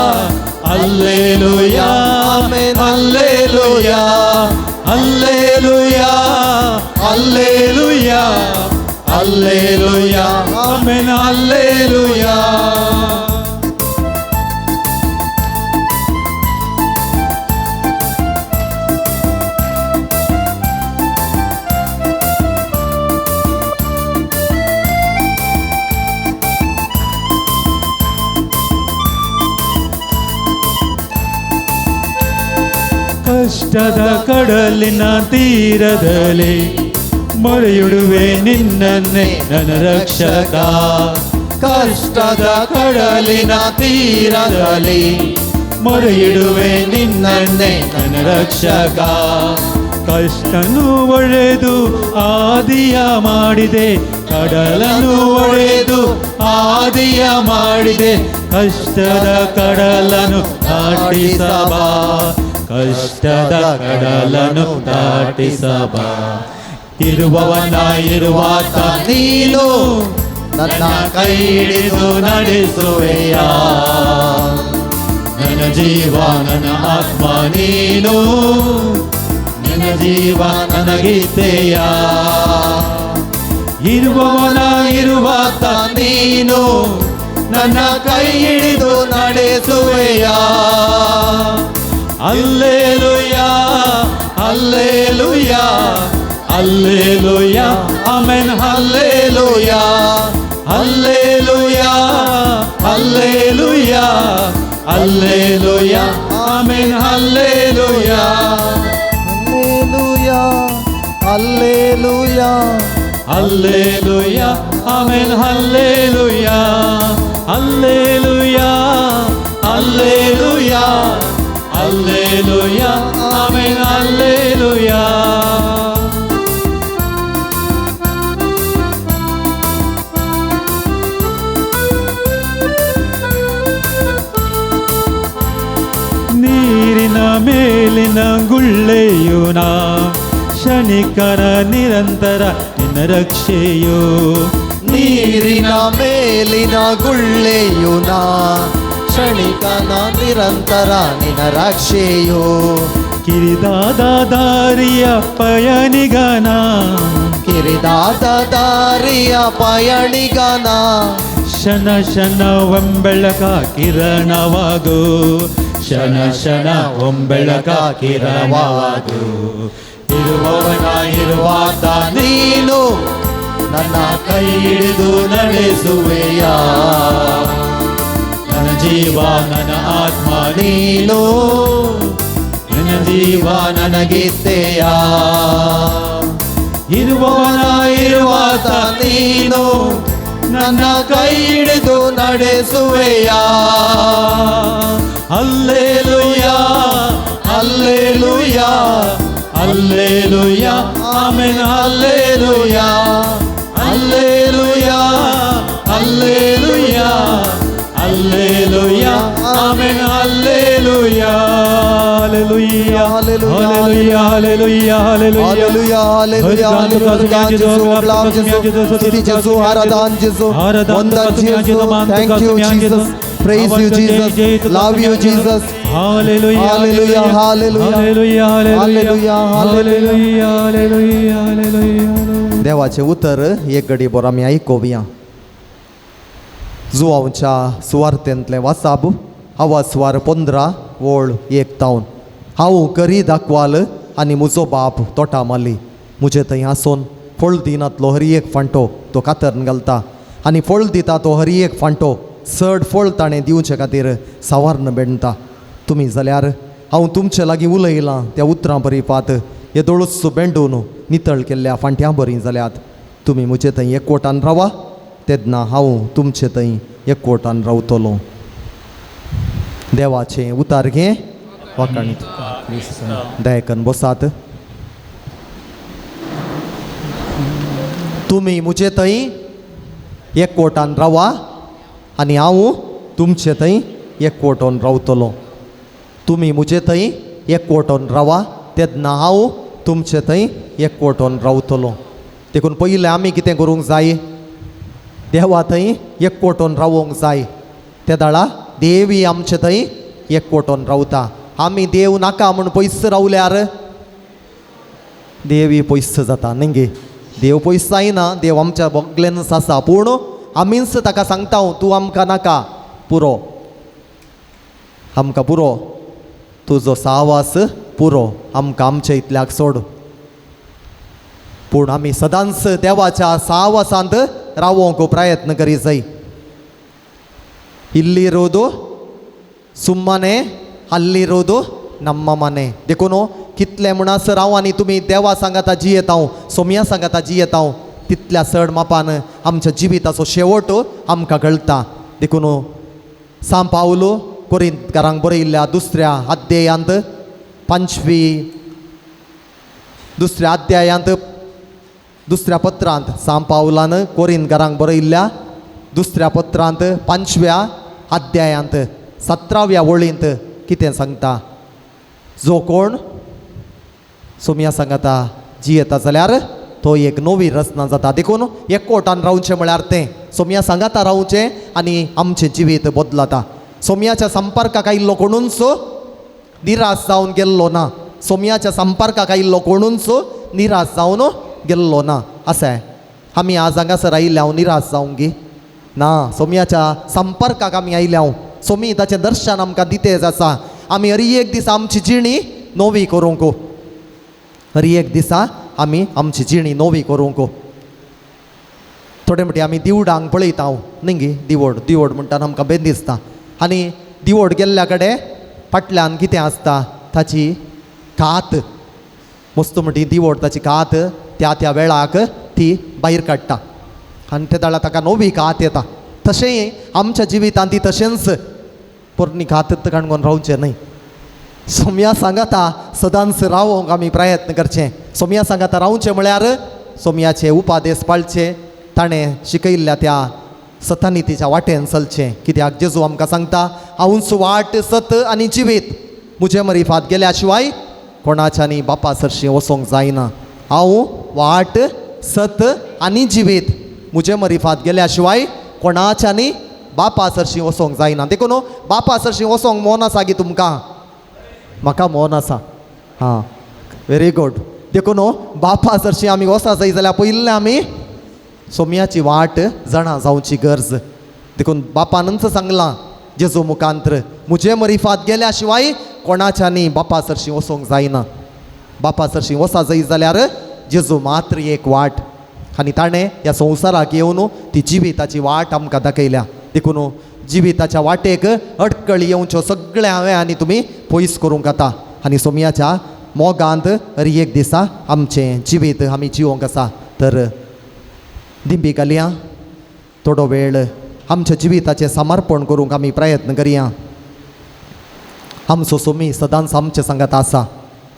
hallelujah, hallelujah, hallelujah, hallelujah, hallelujah, amen, hallelujah. ಕಷ್ಟದ ಕಡಲಿನ ತೀರದಲ್ಲಿ ಮೊರೆಯಿಡುವೆ ನಿನ್ನನ್ನೇ ನನ್ನ ರಕ್ಷಕ. ಕಷ್ಟದ ಕಡಲಿನ ತೀರದಲ್ಲಿ ಮೊರೆಯಿಡುವೆ ನಿನ್ನನ್ನೇ ನನ್ನ ರಕ್ಷಕ. ಕಷ್ಟನು ಒಡೆದು ಆದಿಯ ಮಾಡಿದೆ, ಕಡಲನು ಒಡೆದು ಆದಿಯ ಮಾಡಿದೆ. ಕಷ್ಟದ ಕಡಲನು ದಾಟಿಸಬಾ, ಕಷ್ಟದ ಕಡಲನು ದಾಟಿಸಬಾ. ಇರುವವನ ಇರುವಾತ ನೀನು, ನನ್ನ ಕೈ ಹಿಡಿದು ನಡೆಸುವೆಯ. ನನ್ನ ಜೀವ ನನ್ನ ಆತ್ಮ ನೀನು, ನನ್ನ ಜೀವ ನನಗಿದ್ದೆಯ. ಇರುವವನ ಇರುವಾತ ನೀನು, ನನ್ನ ಕೈ ಹಿಡಿದು ನಡೆಸುವೆಯ. Hallelujah, hallelujah, hallelujah, amen, hallelujah, hallelujah, hallelujah, hallelujah, amen, hallelujah, hallelujah, hallelujah, hallelujah, amen, hallelujah, hallelujah, hallelujah, hallelujah, amen, hallelujah. ನೀರಿನ ಮೇಲಿನ ಗುಳ್ಳೆಯು ನಾ, ಕ್ಷಣಿಕರ ನಿರಂತರ ನಿನ್ನ ರಕ್ಷೆಯು. ನೀರಿನ ಮೇಲಿನ ಗುಳ್ಳೆಯು ನಾ, ಕ್ಷಣಿಕನ ನಿರಂತರ ನಿನ ರಕ್ಷೆಯು. ಕಿರಿದಾದ ದಾರಿಯ ಪಯಣಿಗನ, ಕಿರಿದಾದ ದಾರಿಯ ಪಯಣಿಗನ, ಶನ ಶನವೆಂಬೆಳಕ ಕಿರಣವಾಗು, ಶನ ಶನ ಒಂಬೆಳಕ ಕಿರಣವಾಗು. ಇರುವವನ ಇರುವಾತ ನೀನು ನನ್ನ ಕೈ ಹಿಡಿದು ನಡೆಸುವೆಯ, ನನ್ನ ಜೀವ ನನ್ನ ಆತ್ಮ ನೀನು ನನ್ನ ಜೀವ ನನಗಿತ್ತೆಯ. ಇರುವವನ ಇರುವಾತ ನೀನು ನನ್ನ ಕೈ ಹಿಡಿದು ನಡೆಸುವೆಯ. Alleluia, alleluia, alleluia, amen, alleluia, alleluia, alleluia, alleluia, amen, alleluia, alleluia, alleluia, alleluia, alleluia. Hallelujah, hallelujah, hallelujah. Gesù, glad Gesù, ಸ್ತುತಿ Gesù, Aradhan Gesù, Vandan Gesù. Thank you Jesus, praise you Jesus, love you Jesus. Hallelujah, Hallelujah, hallelujah. Hallelujah, Hallelujah, hallelujah, hallelujah, hallelujah. देवाचें उतर एक घडी बरो आमी आयकुया. जुवांच्या सुवार्थेंतलें वासाब आवाजवार 15 ओळ 1 तावन. हांव करी दाखवाल आनी म्हजो बाप तोटा माली. म्हजे थंय आसून फळ दिनातलो हर एक फांटो तो कातरून घालता आनी फळ दिता तो हर एक फांटो चड फळ ताणें दिवचे खातीर सावारन बेणटा. तुमी जाल्यार हांव तुमचे लागीं उलयलां त्या उतरां परिपात येदोळूच बेंडून नितळ केल्ल्या फांट्यां बरीं जाल्यात. तुमी म्हजे थंय एकवटान रावा, तेन्ना हांव तुमचे थंय एकवटान रावतलो. देवाचें उतार घे वाकाणीत दयाकन बसात. तुमी म्हजे थंय एकवटान रावा आनी हांव तुमचे थंय एकवटोन रावतलो. तुमी म्हजे थंय एकवटोन रावा, तेन्ना हांव तुमचे थंय एकवटोन रावतलो. देखून पयलें आमी कितें करूंक जाय? देवा थंय एकवटोन रावोंक जाय. ते दाळा देवी आमचे थंय एकवटोन रावता. आमी देव नाका म्हूण पयस रावल्यार देवी पयस जाता न्ही गे. देव पयस जायना, देव आमच्या बगलेनच आसा, पूण आमीच ताका सांगता तूं आमकां नाका, पुरो आमकां, पुरो तुजो सावास पुरो, आमकां आमच्या इतल्याक सोड. पूण आमी सदांच देवाच्या सावासांत रावोंक प्रयत्न करी जाय. इल्लिरोದು सुम्मने अल्लिरोದು नम्म मने. देखून कितले म्हणसर हांव आनी तुमी देवा सांगाता जियेता हांव, सोम्या सांगाता जियेता हांव, तितल्या चड मापान आमच्या जिविताचो शेवट आमकां कळटा. देखून सांव पावलो कोरिंतकारांक बरयल्ल्या दुसऱ्या अध्यायांत 5वी दुसऱ्या अध्यायांत दुसऱ्या पत्रांत सांव पावलान कोरिंतकारांक बरयल्ल्या दुसऱ्या पत्रांत 5व्या अध्यायांत 17व्या वळींत कितें सांगता? जो कोण सोम्या सांगाता जियेता जाल्यार तो एक नवी रचना जाता. देखून एकवटान रावचें म्हळ्यार तें सोम्या सांगाता रावचें आनी आमचें जिवीत बदलता. सोम्याच्या संपर्काक आयिल्लो कोणूच निराश जावन गेल्लो ना. सोम्याच्या संपर्काक आयिल्लो कोणूच निराश जावन गेल्लो ना. आसा आमी आज हांगासर आयिल्ले हांव निराश जावंक गी ना. सोम्याच्या संपर्काक आमी आयिल्ले हांव, सोमी ताचें दर्शन आमकां दितेज आसा. आमी हर एक दिसा आमची जिणी नवी करूंक, हर एक दिसा आमी आमची जिणी नवी करूंक. थोडे म्हणटी आमी दिवडांक पळयता हांव न्ही गे, दिवड दिवड म्हणटा आमकां बेन दिसता. आनी दिवड गेल्ल्या कडेन फाटल्यान कितें आसता? ताची कात. मस्त म्हणटी दिवड ताची कात त्या त्या वेळाक ती भायर काडटा आनी ते दाळा ताका नवी कात येता. तशें आमच्या जिवितांत ती तशेंच पोरणी कात काणकोण रावचें न्हय. सोम्या सांगाता सदांच रावोंक आमी प्रयत्न करचें. सोम्या सांगाता रावचें म्हळ्यार सोम्याचे उपादेश पाळचे, ताणें शिकयल्ल्या त्या सतानितीच्या वाटेन चलचें. कित्याक जेजू आमकां सांगता, हांवूच वाट सत आनी जिवीत, म्हजे मरिफात गेल्या शिवाय कोणाच्यानी बापा सरशीं वचोंक जायना. हांव वाट सत आनी जिवीत, म्हजे मरिफात गेल्या शिवाय कोणाच्यानी बापा सरशीं वचोंक जायना. देखून बापा सरशीं वचोंक मोन आसा गी तुमकां? म्हाका मोन आसा. हां, व्हेरी गूड. देखून बापा सरशीं आमी वचा जाय जाल्यार पयलें आमी सोम्याची वाट जाणा जावची गरज. देखून बापानूच सांगलां जेजू मुखांत्र, म्हजे मरिफात गेल्या शिवाय कोणाच्यानी बापा सरशीं वचोंक जायना. बापा सरशीं वचा जाय जाल्यार जेजू मात्र एक वाट, आनी ताणें ह्या संवसाराक येवन ती जिविताची वाट आमकां दाखयल्या. देखून जिविताच्या वाटेक अडकळी येवच्यो सगळें हांवें आनी तुमी पयस करूंक जाता. आनी सोम्याच्या मोगांत हर एक दिसा आमचें जिवीत आमी जिवोंक आसा. तर दिंबी घालया, थोडो वेळ आमच्या जिविताचें समर्पण करूंक आमी प्रयत्न करया. आमचो सोमी सदांच आमचे सांगात आसा.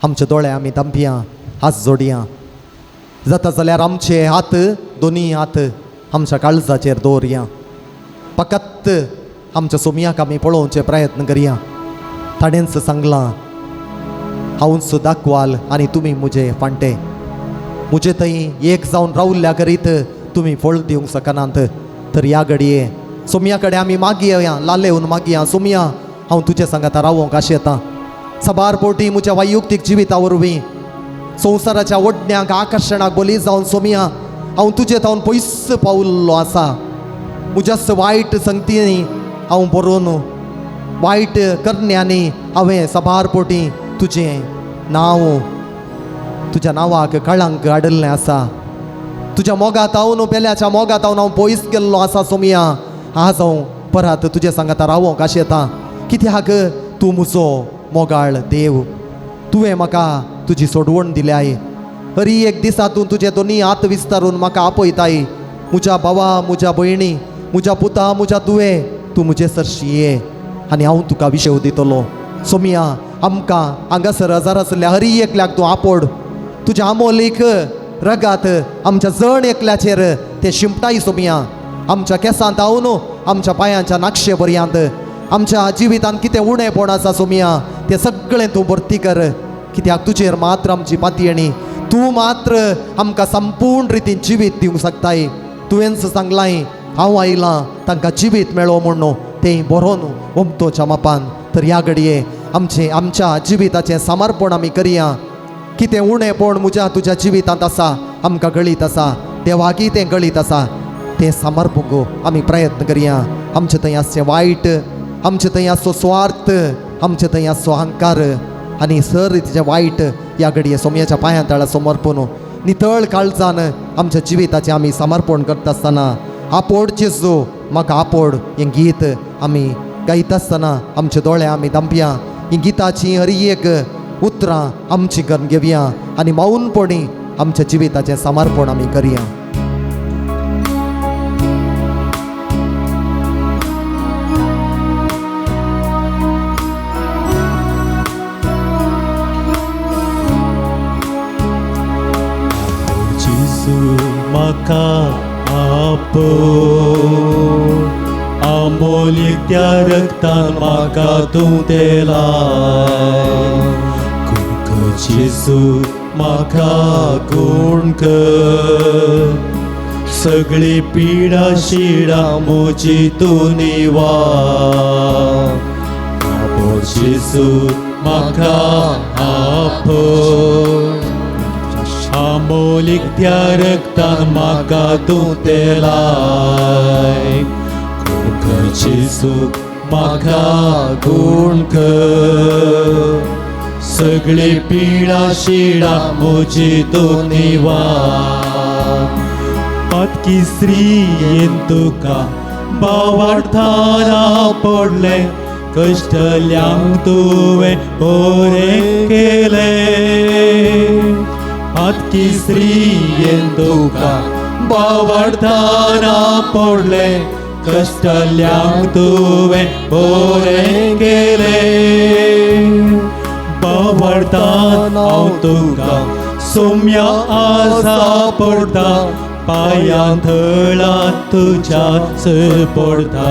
आमचे दोळे आमी धांपया, हात जोडया. जाता जाल्यार आमचे हात, दोनी हात आमच्या काळजाचेर दवरया. फकत आमच्या सोमयाक आमी पळोवचे प्रयत्न करया. ताणेंच सांगलां, हांवूच दाखवाल आनी तुमी म्हजे फांटे. म्हजे थंय एक जावन रावल्ल्या करीत तुमी फळ दिवंक शकनात. तर ह्या घडये सोमया कडेन आमी मागया, लालेवन मागया, सोमया हांव तुजे सांगाता रावोंक आशेतां. साबार पोटी म्हज्या वैयक्तीक जिविता वरवीं संवसाराच्या ओडण्याक आकर्शणाक बली जावन सोमया हांव तुजे थावन पयस पावल्लो आसा. म्हज्याच वायट संगतींनी हांव बरोवन वायट करण्यांनी हांवें साबार पोटी तुजें नांव, तुज्या नांवाक कळंक हाडिल्लें आसा. तुज्या मोगात हांव, पेल्याच्या मोगात हांव पयस गेल्लो आसा. सोमया आज हांव परत तुजे सांगाता रावोंक आशेतां. कित्याक तूं म्हजो मोगाळ देव, तुवें म्हाका तुजी सोडवण दिल्याय. हरी एक दिसा तूं तुजे दोनी हात विस्तारून म्हाका आपयताय. म्हज्या भावा, म्हज्या भयणी, म्हज्या पुता, म्हज्या तुवें, तूं म्हजे सरशी ये आनी हांव तुका विशेव दितलो. सोमया आमकां हांगासर हजार आसल्या हरी एकल्याक तूं आपोड. तुज्या आमोलीक रगात आमच्या जण एकल्याचेर तें शिंपटाय सोमया. आमच्या केंसांत हांव आमच्या पांयांच्या नाक्षे पर्यंत आमच्या जिवितांत कितें उणेपण आसा सोमया तें सगळें तूं भरती कर. कित्याक तुजेर मात्र आमची पातयेणी, तूं मात्र आमकां संपूर्ण रितीन जिवीत दिवंक शकताय. तुवेंच सांगलाय हांव आयलां तांकां जिवीत मेळो म्हूण, तें बरोवन ओमतोच्या मापान. तर ह्या घडये आमचें आमच्या जिविताचें समर्पण आमी करया. कितें उणेपण म्हज्या तुज्या जिवितांत आसा आमकां गळीत आसा, देवाकी तें गळीत आसा, तें समर्पूंक आमी प्रयत्न करया. आमचे थंय आसचें वायट, आमचे थंय आसचो स्वार्थ, आमचे थंय आसचो अहंकार आनी सर रितीचें वायट ह्या घडये सोमयाच्या पांयां तळा समर्पण नितळ काळजान आमच्या जिविताचें आमी समर्पण करता आसतना आपोड जेजू म्हाका आपोड हें गीत आमी गायता आसतना आमचे दोळे आमी धांपया. ही गिताची हरी एक उतरां आमची करून घेवया आनी मौनपणी आमच्या जिविताचें समर्पण आमी करया. जेजू म्हाका आपोड, आमोलीक त्या रक्तान म्हाका तूं तेलाय. गुण जेजू म्हाका गुण कर, सगळी पिडा शिडा म्हजी तूं निवार. आपोड जेजू म्हाका आपोड, आमोलीक त्या रक्तान म्हाका तूं तेलाय. गुण जेजू म्हाका गुण कर, सगळी पिडा शिडा म्हजी तूं निवार. पातकी स्त्रियेन तुका बावार्थाना पडलें, कश्टल्यांक तुवें बरें केलें. पातकी स्त्रियेन तुका बावार्थाना पडलें, कश्टल्यांक तुवें बरें केलें. बावार्थान हांव तुका सोम्या आसा पडटा, पांयां थळां तुज्या पडटा.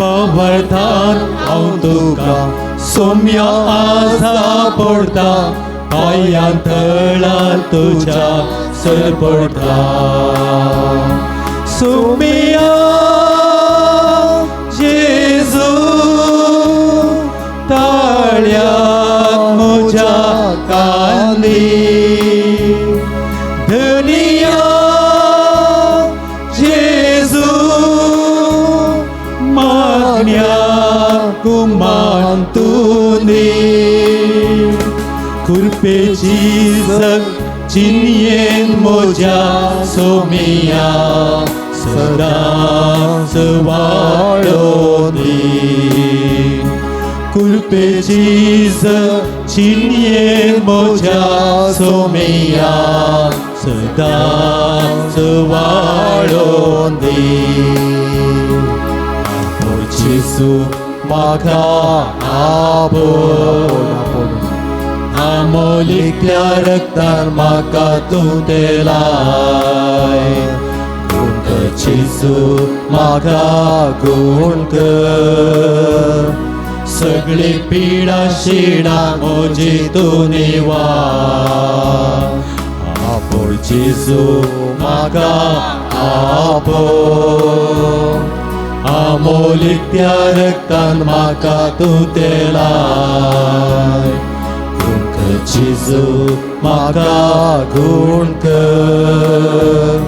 बावार्थान हांव तुका सोम्या आसा पडटा, पांयां थळां तुज्या पडटा. सोम्या कुमान तूं दी कृपेची चिन्येन म्हज्या सोमिया सदांच वाडोवंदी कृपेची चिन्येन म्हज्या सोमिया सदांच वाडोवंदी आपो जेजू म्हाका आपो आमोलिकल्या रक्तान म्हाका तूं तेलाय गुण कर जेजू म्हाका गुण कर सगळी पिडा शिडा म्हजी तूं निवार आपोय जेजू म्हाका आपो आमोलिकत्या रक्तान म्हाका तूं तेलाय गुण कर जेजू म्हाका गुण कर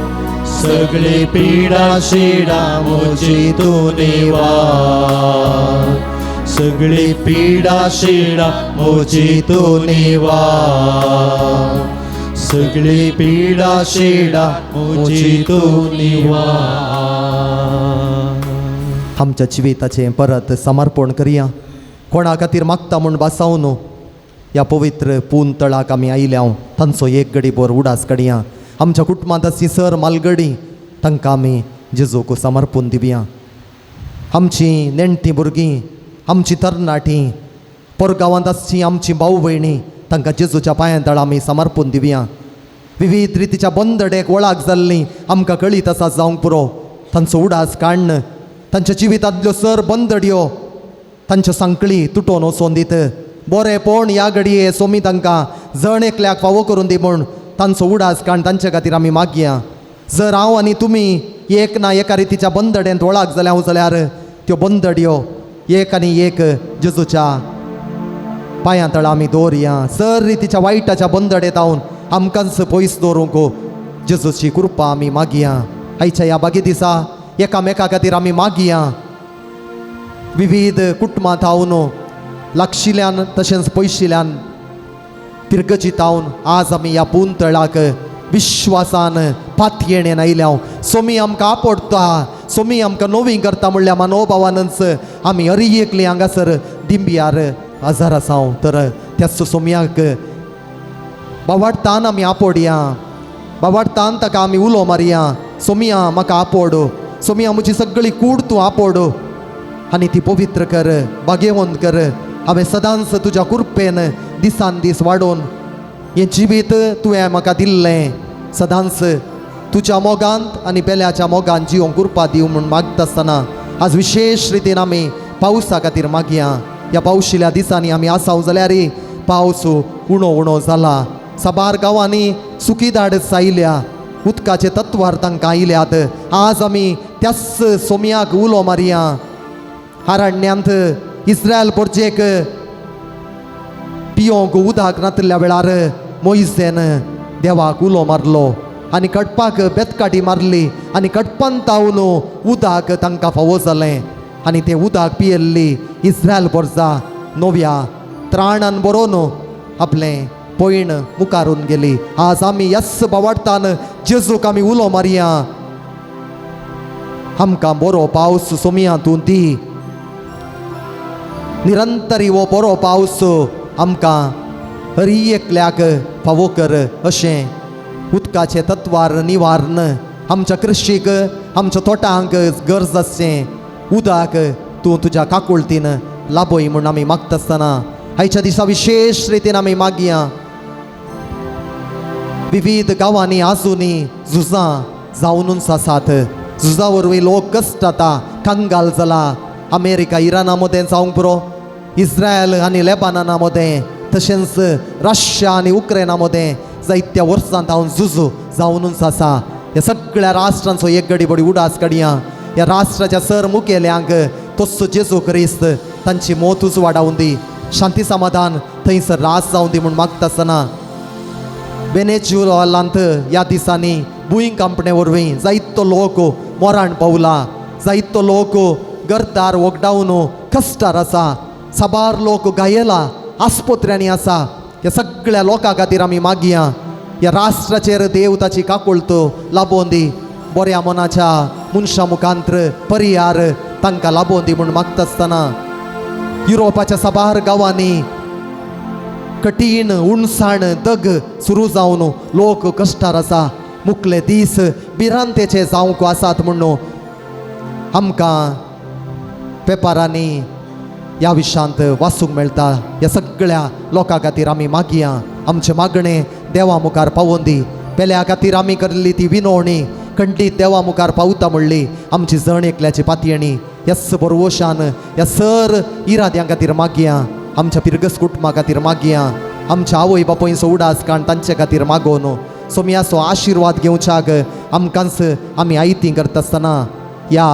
सगळी पिडा शिडा म्हजी तूं निवार सगळी पिडा शिडा म्हजी तूं निवार सगळी पिडा शिडा म्हजी तूं निवार. आमच्या जिविताचें परत समर्पण करया. कोणा खातीर मागता म्हूण बासाव न्हू. ह्या पवित्र पून तळाक आमी आयल्या तांचो एक गडी बोर उडास काडया. आमच्या कुटुंबांत आसची सर मालगडी तांकां आमी जेजूक समर्पून दिवया. आमची नेणटीं भुरगीं, आमची तरणाटीं, पोरगांवांत आसची आमची भाव भयणी तांकां जेजूच्या पांयां तळा आमी समर्पून दिवया. विविध रितीच्या बंदडेक वळाक जाल्लीं आमकां कळीत आसा जावंक पुरो. तांचो उडास काडून तांच्या जिवितांतल्यो सर बंदड्यो तांच्यो सांकळी तुटोन वचोन दीत बरेंपण ह्या घडये सोमी तांकां जण एकल्याक फावो करून दी म्हूण तांचो उडास काडून तांचे खातीर आमी मागया. जर हांव आनी तुमी एक ना एका रितीच्या बंदडेंत वळाक जाल्या हांव जाल्यार त्यो बंदड्यो एक आनी एक जेजूच्या पांयां तळा आमी दवरया. सर रितीच्या वायटाच्या बंदडेंत हांव आमकांच पयस दवरूंक जेजूची कृपा आमी मागया. आयच्या ह्या बागी दिसा एकामेका खातीर आमी मागया. विविध कुटुंबां थावन लागशिल्ल्यान तशेंच पयशिल्ल्यान तिर्गजी थावन आज आमी ह्या पून तळाक विश्वासान पातयेणेन आयल्या. सोमी आमकां आपडटा, सोमी आमकां नवी करता म्हणल्यार मनोभावानच आमी हरी एकली हांगासर दिंबियार हजार आसाव. तर त्याच सोमयाक बावाडतान आमी आपोडया, बावाडतान ताका आमी उलो मारया, सोमिया म्हाका आपोड, सोमिया म्हजी सगळी कूड तूं आपोड आनी ती पवित्र कर, भाग्यवंत कर. हांवें सदांच तुज्या कृपेन दिसान दीस वाडोवन हें जिवीत तुवें म्हाका दिल्लें सदांच तुज्या मोगांत आनी बेल्याच्या मोगान जिवंक कृपा दिवं म्हूण मागता आसतना आज विशेश रितीन आमी पावसा खातीर मागया. ह्या पावशिल्या दिसांनी आमी आसाव जाल्यार पावस उणो उणो जाला. साबार गांवांनी सुकी दाड आयल्या, उदकाचे तत्वार तांकां आयल्यात. आज आमी त्याच सोमयाक उलो मारया. अरण्यांत इस्रायल पोरजेक पियोंक उदक नातिल्ल्या वेळार मोयसेन देवाक उलो मारलो आनी कडपाक बेतकाटी मारली आनी कडपान तावन उदक तांकां फावो जालें आनी तें उदक पियेल्ली इस्रायल पोरजा नव्या त्राणान बरोवन आपलें पयण मुखारून गेली. आज आमी यस बावाडतान जेजूक आमी उलो मारया, आमकां बरो पावस सोमया तूं दी. निरंतरी हो बरो पावस आमकां हरी एकल्याक फावो कर अशें उदकाचें तत्वार निवारण आमच्या कृशीक आमच्या तोटांक गरज आसचें उदक तूं तुज्या काकुळतीन लाबय म्हूण आमी मागता आसतना आयच्या दिसा विशेश रितीन आमी मागया. विविध गांवांनी आजुनी झुजां जावनूच आसात. झुजा वरवीं लोक कश्ट जाता, कंगाल जाला. अमेरिका इराणा मदें जावंक पुरो, इस्रायल आनी लेबानना मदें, तशेंच रशिया आनी उक्रेना मदें जायत्या वर्सां हांव झुजू जावनूच आसा. ह्या सगळ्या राष्ट्रांचो एक गडी बडी उडास काडया. ह्या राष्ट्राच्या सर मुखेल्यांक तस्सो जेजू क्रिस्त तांची मोतूच वाडावन दी, शांती समाधान थंयसर रास जावन दी म्हूण मागता आसतना वेनेजुएलांत ह्या दिसांनी भूंय कंपणे वरवीं जायतो लोक मरण पावला, जायतो लोक घरदार वगडावन कश्टार आसा, साबार लोक गायला आस्पत्र्यांनी आसा. ह्या सगळ्या लोकां खातीर आमी मागया. ह्या राष्ट्राचेर देव ताची काकुळतो लाबोवन दी. बऱ्या मनाच्या मनशां मुखांत्र परियार तांकां लाबोवन दी म्हूण मागता आसतना युरोपाच्या साबार गांवांनी कठीण उणसाण दग सुरू जावन लोक कश्टार आसा. मुखले दीस भिरांतेचे जावंक आसात म्हणून आमकां पेपरांनी ह्या विशांत वाचूंक मेळटा. ह्या सगळ्या लोकां खातीर आमी मागया. आमचें मागणें देवा मुखार पावोवन दी. पेल्या खातीर आमी केल्ली ती विनवणी खंडीत देवा मुखार पावता म्हणली आमची जण एकल्याची पातयेणी. ह्याच बरवशान ह्या सर इराद्यां खातीर मागया. आमच्या पिरगस कुटुंबा खातीर मागया. आमच्या आवय बापायचो उडास काण तांचे खातीर मागोवन सोमयाचो आशिर्वाद घेवच्याक आमकांच आमी आयती करता आसतना ह्या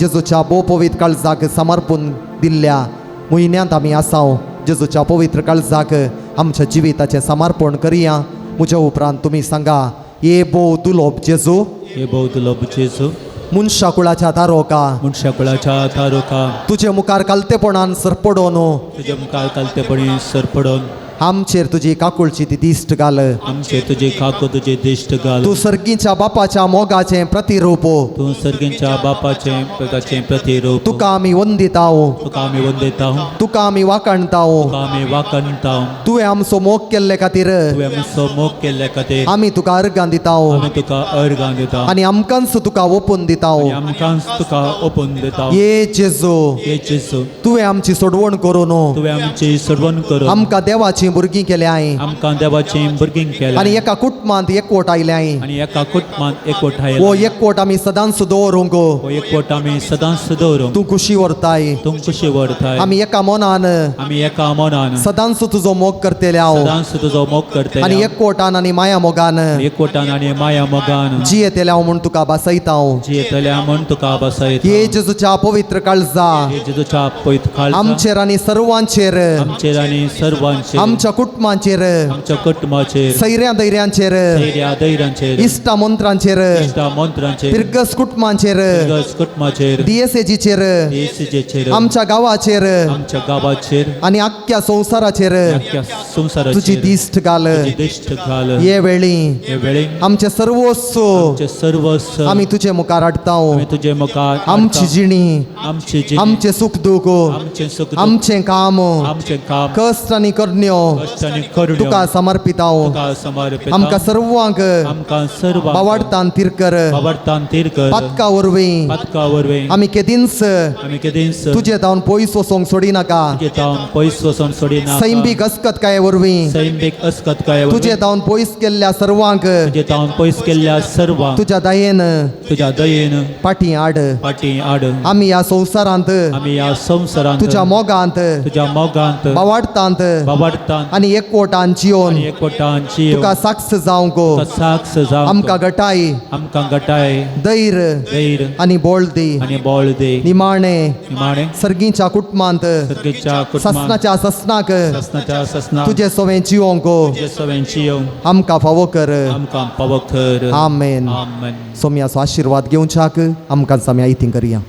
जेजूच्या भोव पवित्र काळजाक समर्पून दिल्ल्या म्हयन्यांत आमी आसाव. जेजूच्या पवित्र काळजाक आमच्या जिविताचें समर्पण करया. म्हज्या उपरांत तुमी सांगा, ये भोव दुलोब जेजू, हे भोव दुलोब जेजू, मनशा कुळाच्या तारोका, मनशा कुळाच्या तारोका, तुजे मुखार कालतेपणान सरपडोन, तुज्या मुखार कालतेपणी सरपडोन, आमचेर तुजी काकुळची ती दिश्ट घाल. आमचेर तुजी काकू तुजी दिश्ट घाल. तूं सर्गीच्या बापाच्या मोगाचें प्रतिरूप, तूं सर्गीच्या बापाचें मोगाचें प्रतिरूप. तुका आमी वंदिताव, तुका आमी वंदिताव, तुका आमी वाखाणताव, तुका आमी वाखाणताव. तुवें आमचो मोग केल्ले खातीर, तुवें आमचो मोग केल्ले खातीर आमी तुका अर्गां दिताव, आमी तुका अर्गां दिताव, आनी आमकांच तुका ओपून दिताव. आनी आमकांच तुका ओपून दिताव. ये जेजू, ये जेजू, तुवें आमची सोडवण करून, तुवें आमची सोडवण करून, आमकां देवाची भुरगीं केल्याय, आमकां देवाची भुरगीं केल्या, आनी एका कुटुंबांत एकवट आयल्याय, आनी एका कुटुंबांत एकवट आयल्या. हो एकवट आमी सदांच दवरूंक, हो एकवट आमी सदांच दवरूंक, तूं खुशी व्हरताय, तूं खुशी व्हरताय. आमी एका मनान, आमी एका मनान सदांच तुजो मोग करतले हांव, सदांच तुजो मोग करतले, आनी एकवटान आनी माया मोगान, एकवटान आनी माया मोगान जियेतले हांव म्हूण तुका भासयता हांव. जियेतले म्हूण तुका भासयता. हे जेजूच्या पवित्र काळजा, हे जेजूच्या पवित्र काळजा, आमचेर आनी सर्वांचेर, आमचेर आनी सर्वांचेर, आमच्या कुटुंबांचेर, आमच्या कुटुंबाचेर, सैऱ्या दैऱ्यांचेर, सैऱ्या दैऱ्यांचेर, इश्टा मंत्रांचेर, इश्टा मंत्रांचेर, पिरगस कुटुंबांचेर, पिरगस कुटुंबाचेर, डीएसएजीचेर, डीएसएजीचेर, आमच्या गांवाचेर, आमच्या गांवाचेर, आनी आख्ख्या संवसाराचेर, आख्ख्या संवसाराचेर तुजी दिश्ट घाल. तुजी दिश्ट घाल. हे वेळी, हे वेळी आमचे सर्वस्व, आमचे सर्वस्व आमी तुजे मुखार हाडटा. आमी तुजे मुखार, आमची जिणी, आमची जिणी, आमचें सुख दूख, आमचें सुख, आमचें काम, आमचें काम, कश्ट आनी करण्यो, कश्ट आनी करण्यो, तुका समर्पिताव. तुका समर्पिताव. आमकां सर्वांक, आमकां सर्वांक बावाडतान तीर कर, बावाडतान तीर कर, पातका वरवीं, पातका वरवीं, आमी केदींच, आमी केदींच तुजे धावन पयस वचोंक सोडिनाका, तुजे धावन पयस वचोंक सोडिनाका, सैमीक अस्कतकाये वरवीं, सैमीक अस्कतकाये वरवीं, तुजे धावन पयस केल्ल्या सर्वांक, तुजे धावन पयस केल्ल्या सर्वांक, तुज्या दयेन, तुज्या दयेन, फाटीं हाड, फाटीं हाड. आमी ह्या संवसारांत, आमी ह्या संवसारांत, तुज्या मोगांत, तुज्या मोगांत, बावाडतांत, बावाडतांत, आनी एकवटान जियोन, आनी एकवटान जियोन, तुका साक्ष जावंक, तुका साक्ष जावंक, आमकां गटाय, आमकां गटाय, धैर्य, धैर्य, आनी बळ दी, आनी बळ दी. निमाणें, निमाणें, सर्गीच्या कुटुंबांत, सर्गीच्या कुटुंबांत, ससनाच्या ससनाक, ससनाच्या ससनाक, तुजे सवें जियोंक, तुजे सवें जियोंक, आमकां फावो कर. आमकां फावो कर. आमेन. आमेन. सोमयाचो आशिर्वाद घेवच्याक आमकां आमी आयती करया.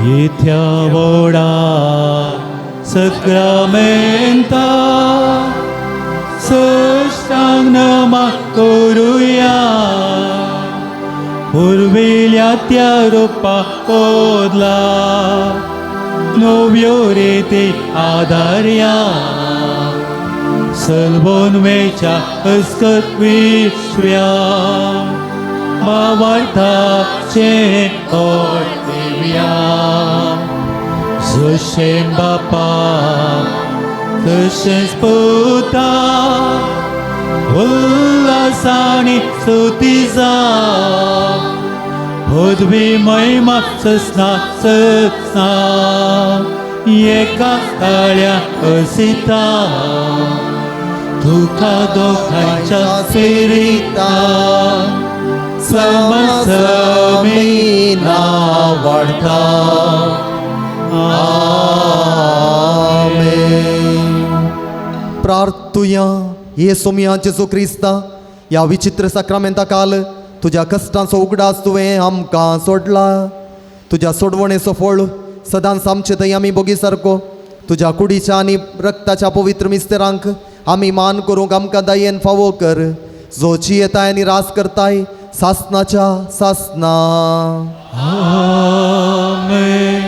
येथ्या वडा सक्रामेंता सष्टांग नमा करुया, पुर्विल्या त्या रुपा बदला नव्यो रेती आधारया, सलबोन वेच्या अस्कत विश्व्या बावार्थाचे ओडदेव्या, जशें बापा तशेंच पुता उल्हासानी स्तुती जावं, पदवी महिमा ससना ससना एका ताळ्या असिता, तुका दोगांच्या स्पिरिता समसमीना वाडटा. आमेन. प्रार्थुया. हे सोमया जेजू क्रिस्ता, ह्या विचित्र साक्रामेंता काल तुज्या कश्टांचो उगडास तुवें आमकां सोडला. तुज्या सोडवणेचो फळ सदांच आमचे थंय आमी बोगी सारको. तुज्या कुडीच्या आनी रक्ताच्या पवित्र मिस्तेरांक आमी मान करूंक आमकां दयेन फावो कर, जो जियेताय आनी रास करताय सासनाच्या सासना. आमेन.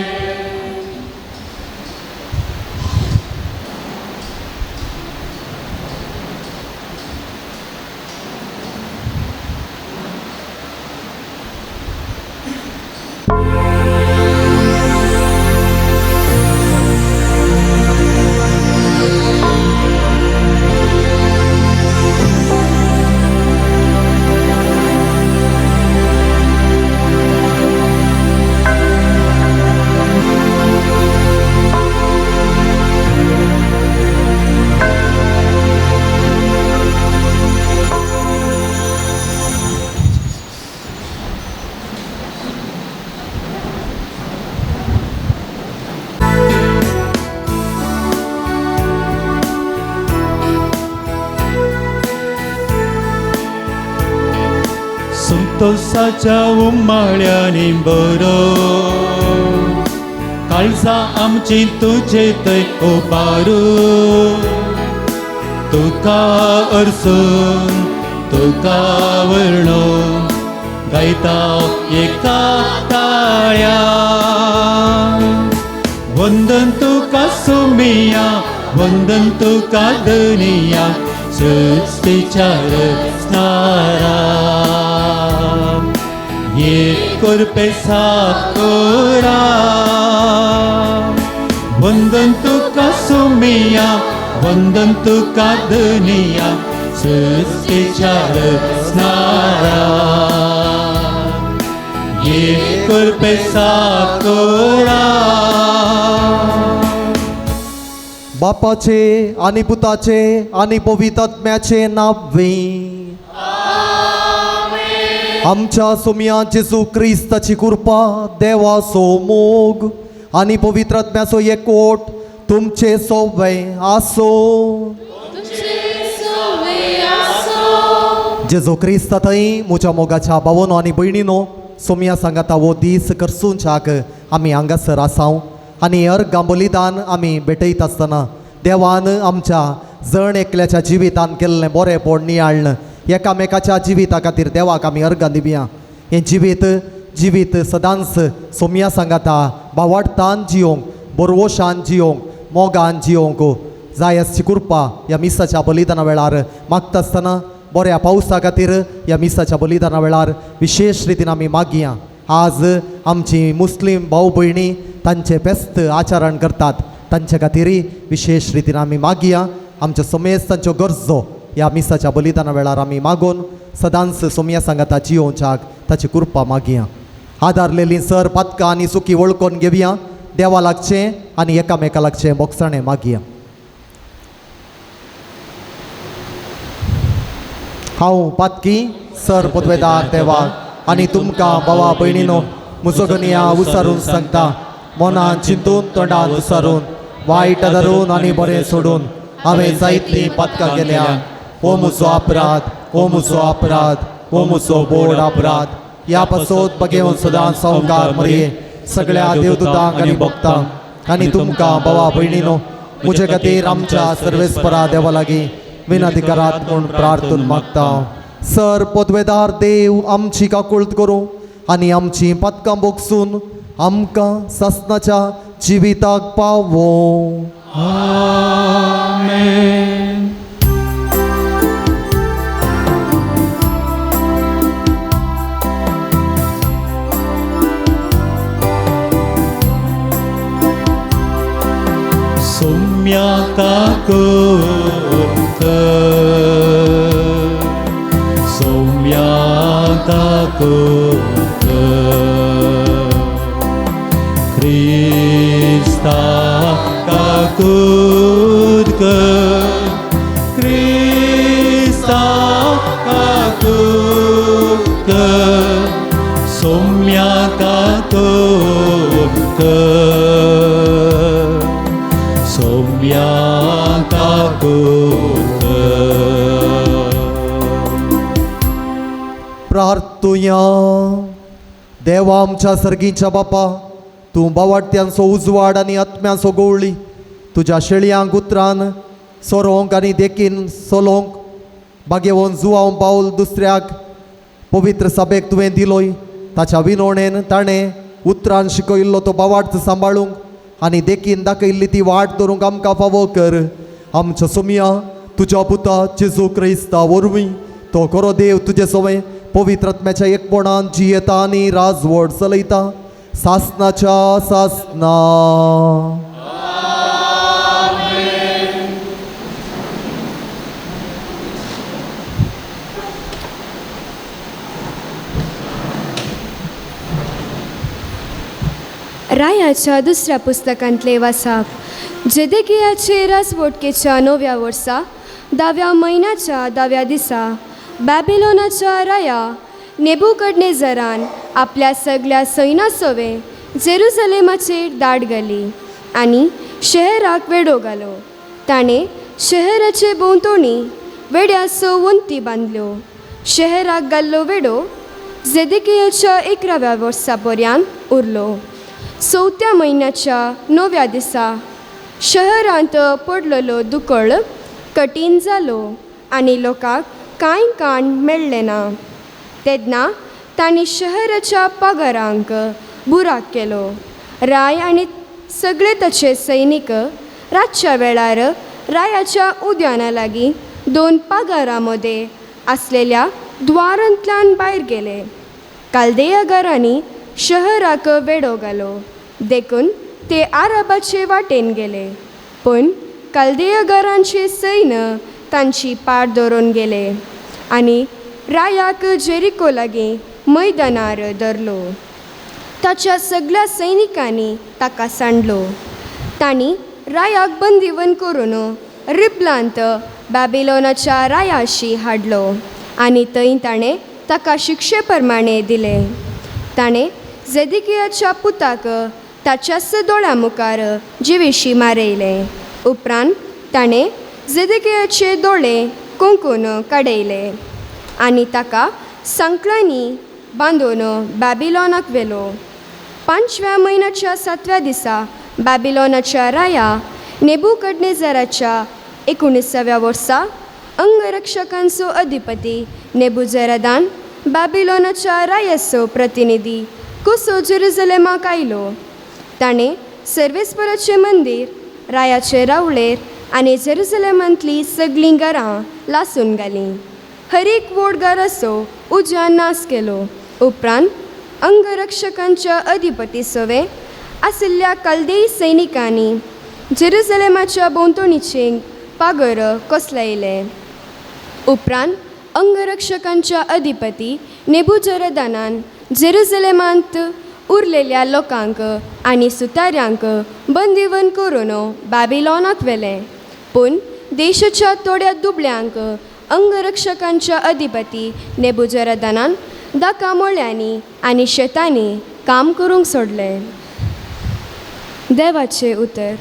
संतोषाच्या उमाळ्यांनी बरो काळजा आमची तुजे थंय उबारू, तुका अर्सून तुका वर्णून गायता एका ताळ्या. वंदन तुका सुमिया, वंदन तुका दनिया, सृष्टीच्या रचणारा. एक करपे साकोरा. वंदन तुका सुमिया, वंदन तुका दनिया, सृष्टीच्या रचणारा. एक करपे साकोरा. बापाचे आनी पुताचे आनी पवित्र आत्म्याचे नांवे. आमच्या सोमया जेजू क्रिस्ताची कृपा, देवाचो मोग आनी पवित्र आत्म्याचो एकवट तुमचे सोवे आसो. जेजू क्रिस्ता थंय म्हज्या मोगाच्या भावनो आनी भयणीनो, सोमया सांगाता हो दीस करसूनच्याक आमी हांगासर आसाव आनी अर्घां बलिदान आमी भेटयत आसतना देवान आमच्या जण एकल्याच्या जिवितान केल्लें बरेंपण नियाळ्ळें. एकामेकाच्या जिविता खातीर देवाक आमी अर्घां दिवया. हें जिवीत जिवीत सदांच सोमया सांगाता बावाडतान जियोंक, बरवोशान जियोंक, मोगान जियोंक जाय आसची कृपा ह्या मिसाच्या बलिदाना वेळार मागता आसतना बऱ्या पावसा खातीर ह्या मिसाच्या बलिदाना वेळार विशेश रितीन आमी मागया. आज आमची मुस्लीम भाव भयणी तांचे फेस्त आचरण करतात, तांचे खातीरय विशेश रितीन आमी मागया. आमच्या समेस्त तांच्यो गरजो ह्या मिसाच्या बलिदाना वेळार आमी मागून सदांच सोमया सांगाता जियोवच्याक ताची कृपा मागया. आदारलेली सर पातकां आनी चुकी वळखून घेवया, देवा लागचें आनी एकामेका लागचें बोगसाणें मागया. हांव पातकी सर पदवेदार देवाक आनी तुमकां भावा भयणीनो म्हजो गनिया उसारून सांगता, मनान चिंतून तोंडान उसारून वायट धरून आनी बरें सोडून हांवें जायतलीं पातकां केल्या. हो म्हजो अपराध, हो म्हजो अपराध, हो म्हजो बोड अपराध. ह्या पासत बगेवन सदां सावकार मरये सगळ्या देवदूतांक आनी भक्तांक आनी तुमकां भावा भयणीनो म्हजे खातीर आमच्या सर्वेस्परा देवा लागीं विनंती करात म्हूण प्रार्थून मागता. सर पदवेदार देव आमची काकुळत करूं आनी आमची पातकां बोगसून आमकां सासनाच्या जिविताक पावों. आमेन. सोम्या काकुळत, सोम्या काकुळत, क्रिस्ता काकुळत कर, क्रिस्ता काकुळत कर, सोम्या काकुळत कर, सोम्या काकुळत कर. प्रार्थुया. परतुया. देवा आमच्या सर्गीच्या बापा, तूं बावाट्यांचो उजवाड आनी आत्म्यांचो गवळी तुज्या शेळयांक उतरान सोरोंक आनी देखीन सोलोंक बागेवन जुवांव पावल दुसऱ्याक पवित्र सभेक तुवें दिलोय. ताच्या विनोणेन ताणें उतरान शिकयल्लो तो बावाट सांबाळूंक आनी देखीन दाखयल्ली ती वाट धरूंक आमकां फावो कर. आमच्या सोमिया तुज्या पुता जेजू क्रिस्ता वरवीं तो खरो देव तुजे सवय पवित्र आत्म्याच्या एकपणान जियेता आनी राजवट चलयता सासनाच्या सासना. रायाच्या दुसऱ्या पुस्तकांतले वासाप. जेदेकियाचे राजवटकेच्या 9व्या वर्सा 10व्या म्हयन्याच्या 10व्या दिसा बॅबिलोनाच्या राया नेबुकडनेजरान आपल्या सगळ्या सैन्या सवें जेरुजलेमाचेर दाड घाली आनी शहराक वेडो घालो. ताणें शहराचे भोंवतणी वेड्याचो वंती बांदल्यो. शहराक घाल्लो वेडो जेदेकियाच्या 11व्या वर्सा पर्यंत उरलो. 4थ्या म्हयन्याच्या 9व्या दिसा शहरांत पडलेलो दुकळ कठीण जालो आनी लोकांक कांय काण मेळ्ळें ना. तेन्ना तांणी शहराच्या पगारांक बुराक केलो. राय आनी सगळे ताचे सैनीक रातच्या वेळार रायाच्या उद्याना लागीं 2 पगारां मदें आसलेल्या द्वारांतल्यान भायर गेले. कालदेया घरांनी शहराक वेडो घालो देखून ते आरबाचे वाटेन गेले, पूण कालदेयघरांचे सैन्य तांची पाट धरून गेले आनी रायाक जेरिको लागीं मैदानार धरलो. ताच्या सगळ्या सैनिकांनी ताका सांडलो. तांणी रायाक बंदिवन करून रिबलांत बॅबिलोनाच्या रायाशी हाडलो आनी थंय ताणें ताका शिक्षे प्रमाणें दिलें. ताणें जेदिकियाच्या पुताक ताच्याच दोळ्यां मुखार जिवेशी मारयलें. उपरांत ताणें जेदिकियाचे दोळे कोंकून काडयले आनी ताका सांकळांनी बांदून बॅबिलोनाक व्हेलो. 5व्या म्हयन्याच्या 7व्या दिसा बॅबिलोनाच्या राया नेबुकडनेजराच्या 19व्या वर्सा अंगरक्षकांचो अधिपती नेबुजरदान बॅबिलोनाच्या रायाचो प्रतिनिधी कसो जेरुजलेमाक आयलो. ताणें सर्वेस्पराचें मंदीर, रायाचे रावळेर आनी जेरुजलेमांतलीं सगळीं घरां लासून घालीं. हर एक व्हड घराचो उज्यान नाश केलो. उपरांत अंगरक्षकांच्या अधिपती सवें आशिल्ल्या कालदेय सैनिकांनी जेरुजलेमाच्या भोंवतणीचे पागर कोसळयले. उपरांत अंगरक्षकांच्या अधिपती नेबुजरदानान जेरुजलेमांत उरलेल्या लोकांक आनी सुताऱ्यांक बंदिवन करून बॅबिलोनाक व्हेले. पूण देशाच्या थोड्या दुबळ्यांक अंगरक्षकांच्या अधिपती नेबुजरदानान दाका मोळ्यांनी आनी शेतांनी काम करूंक सोडलें. देवाचें उतर.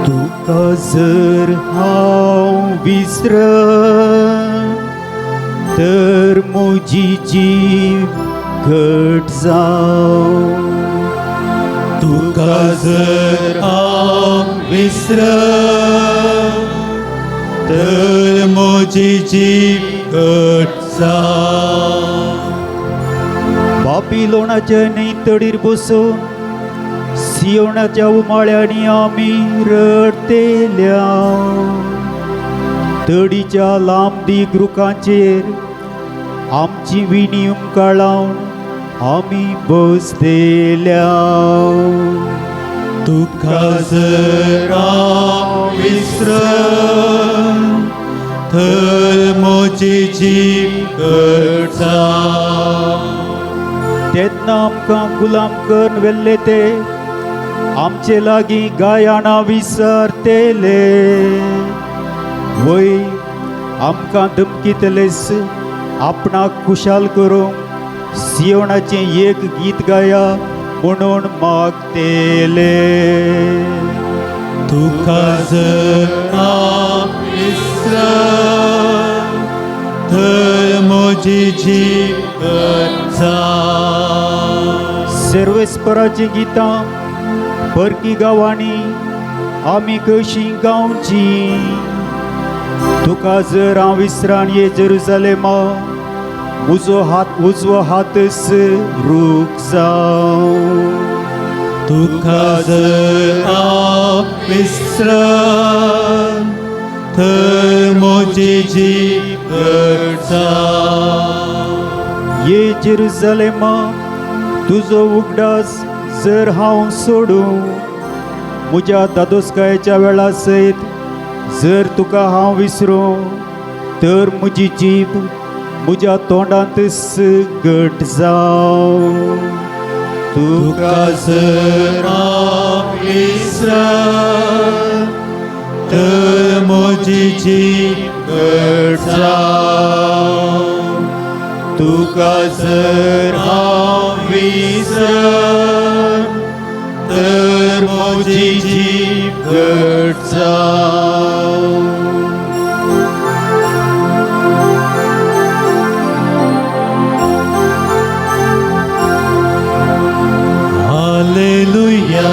तुका जर हांव विसरत तर म्हजी जीव घट जावं. तुका जर हांव विसरत तर म्हजी जीव घट जावं. बाबिलोनाच्या न्हंयतडीर बसून सियोनाच्या उमाळ्यांनी आमी रडतेल्या. तडीच्या लांबदीग रुखांचेर आमची विणी उमकाळावन आमी बसतेल्या. तुका जर हांव विसरत तर म्हजी जीव घट जावं. तेन्ना आमकां गुलाम करून व्हेल्ले ते आमचे लागीं गायनां विसरतेले. वय आमकां धमकीतलेस आपणाक खुशाल करूंक सियोणाचें एक गीत गाया म्हणून मागतेले. तुका जर हांव विसरत थंय म्हजी जीब जावं. सर्वेस्पराचीं गितां परकी गांवांनी आमी कशीं गावचीं. तुका जर हांव विसरान ये जेरुजलेमा उजवो हात उजवो हातस रूख जावं. तुका जर हांव विसरत थंय म्हजी जीब जावं. ये जेरुजलेमा तुजो उगडास जर हांव सोडूं म्हज्या दादोसकायेच्या वेळा सयत जर तुका हांव विसरूं तर म्हजी जीब म्हज्या तोंडांतच घट जावं. तुका जर हांव विसरत थंय म्हजी जीब जावं. तुका जर हांव विसरत तर म्हजी जीब जावं. Hallelujah,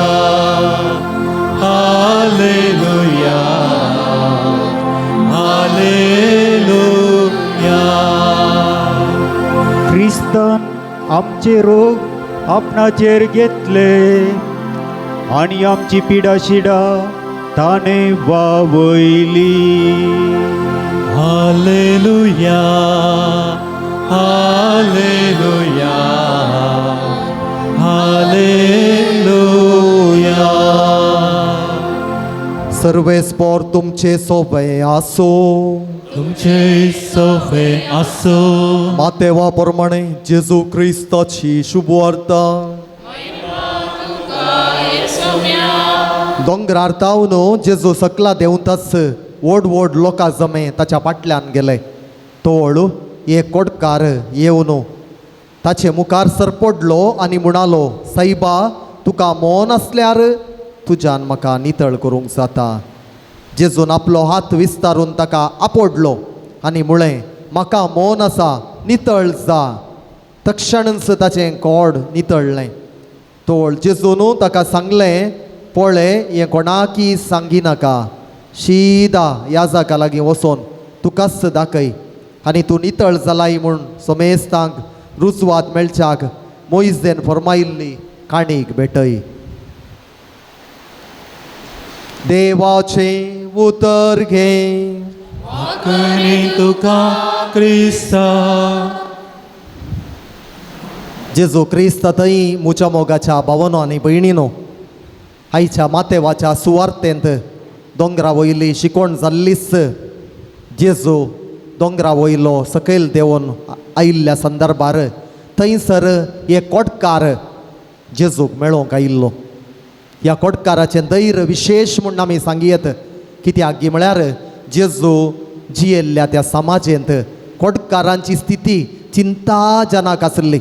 hallelujah, hallelujah. क्रिस्तान आमचे रोग आपणाचेर घेतले आनी आमची पिडा शिडा ताणें वावयली. Hallelujah, hallelujah, hallelujah. सर्वेस्पोर तुमचे सोबे आसो. तुमचे सोफे आसो. मातेवा प्रमाणे जेजू क्रिस्ताची शुभवार्ता. दोंगरार तावन जेजू सकला देंवताच व्हड व्हड लोकां जमे ताच्या फाटल्यान गेले. तोळ एक कोटकार येवन ताचे मुखार सरपडलो आनी म्हणालो, सायबा तुका मोन आसल्यार तुज्यान म्हाका नितळ करूंक जाता. जेजून आपलो हात विस्तारून ताका आपडलो आनी म्हळें, म्हाका मोन आसा, नितळ जा. तक्षणच ताचें कोड नितळ्ळें. तोळ जेजून ताका सांगलें, पळय हें कोणाकी सांगिनाका, शिदा ह्या जाका लागीं वचोन तुकाच दाखय आनी तूं नितळ जालाय म्हूण समेस्तांक रुजवात मेळच्याक मोइजेन फर्मायिल्ली काणीक भेटय. देवाचें उतर घे. आनी तुका क्रिस्ता. जेजू क्रिस्त थंय मुच्या मोगाच्या भावनो आनी भयणीनो, आयच्या मातेवाच्या सुवार्तेंत दोंगरा वयली शिकवण जाल्लीच. जेजू दोंगरा वयलो सकयल देंवन आयिल्ल्या संदर्भार थंयसर एक कोटकार जेजूक मेळोवंक आयिल्लो. ह्या कोटकाराचें धैर्य विशेश म्हूण आमी सांगयत, कित्याक गी म्हळ्यार जेजू जियेल्ल्या त्या समाजेंत कोटकारांची स्थिती चिंताजनक आसली.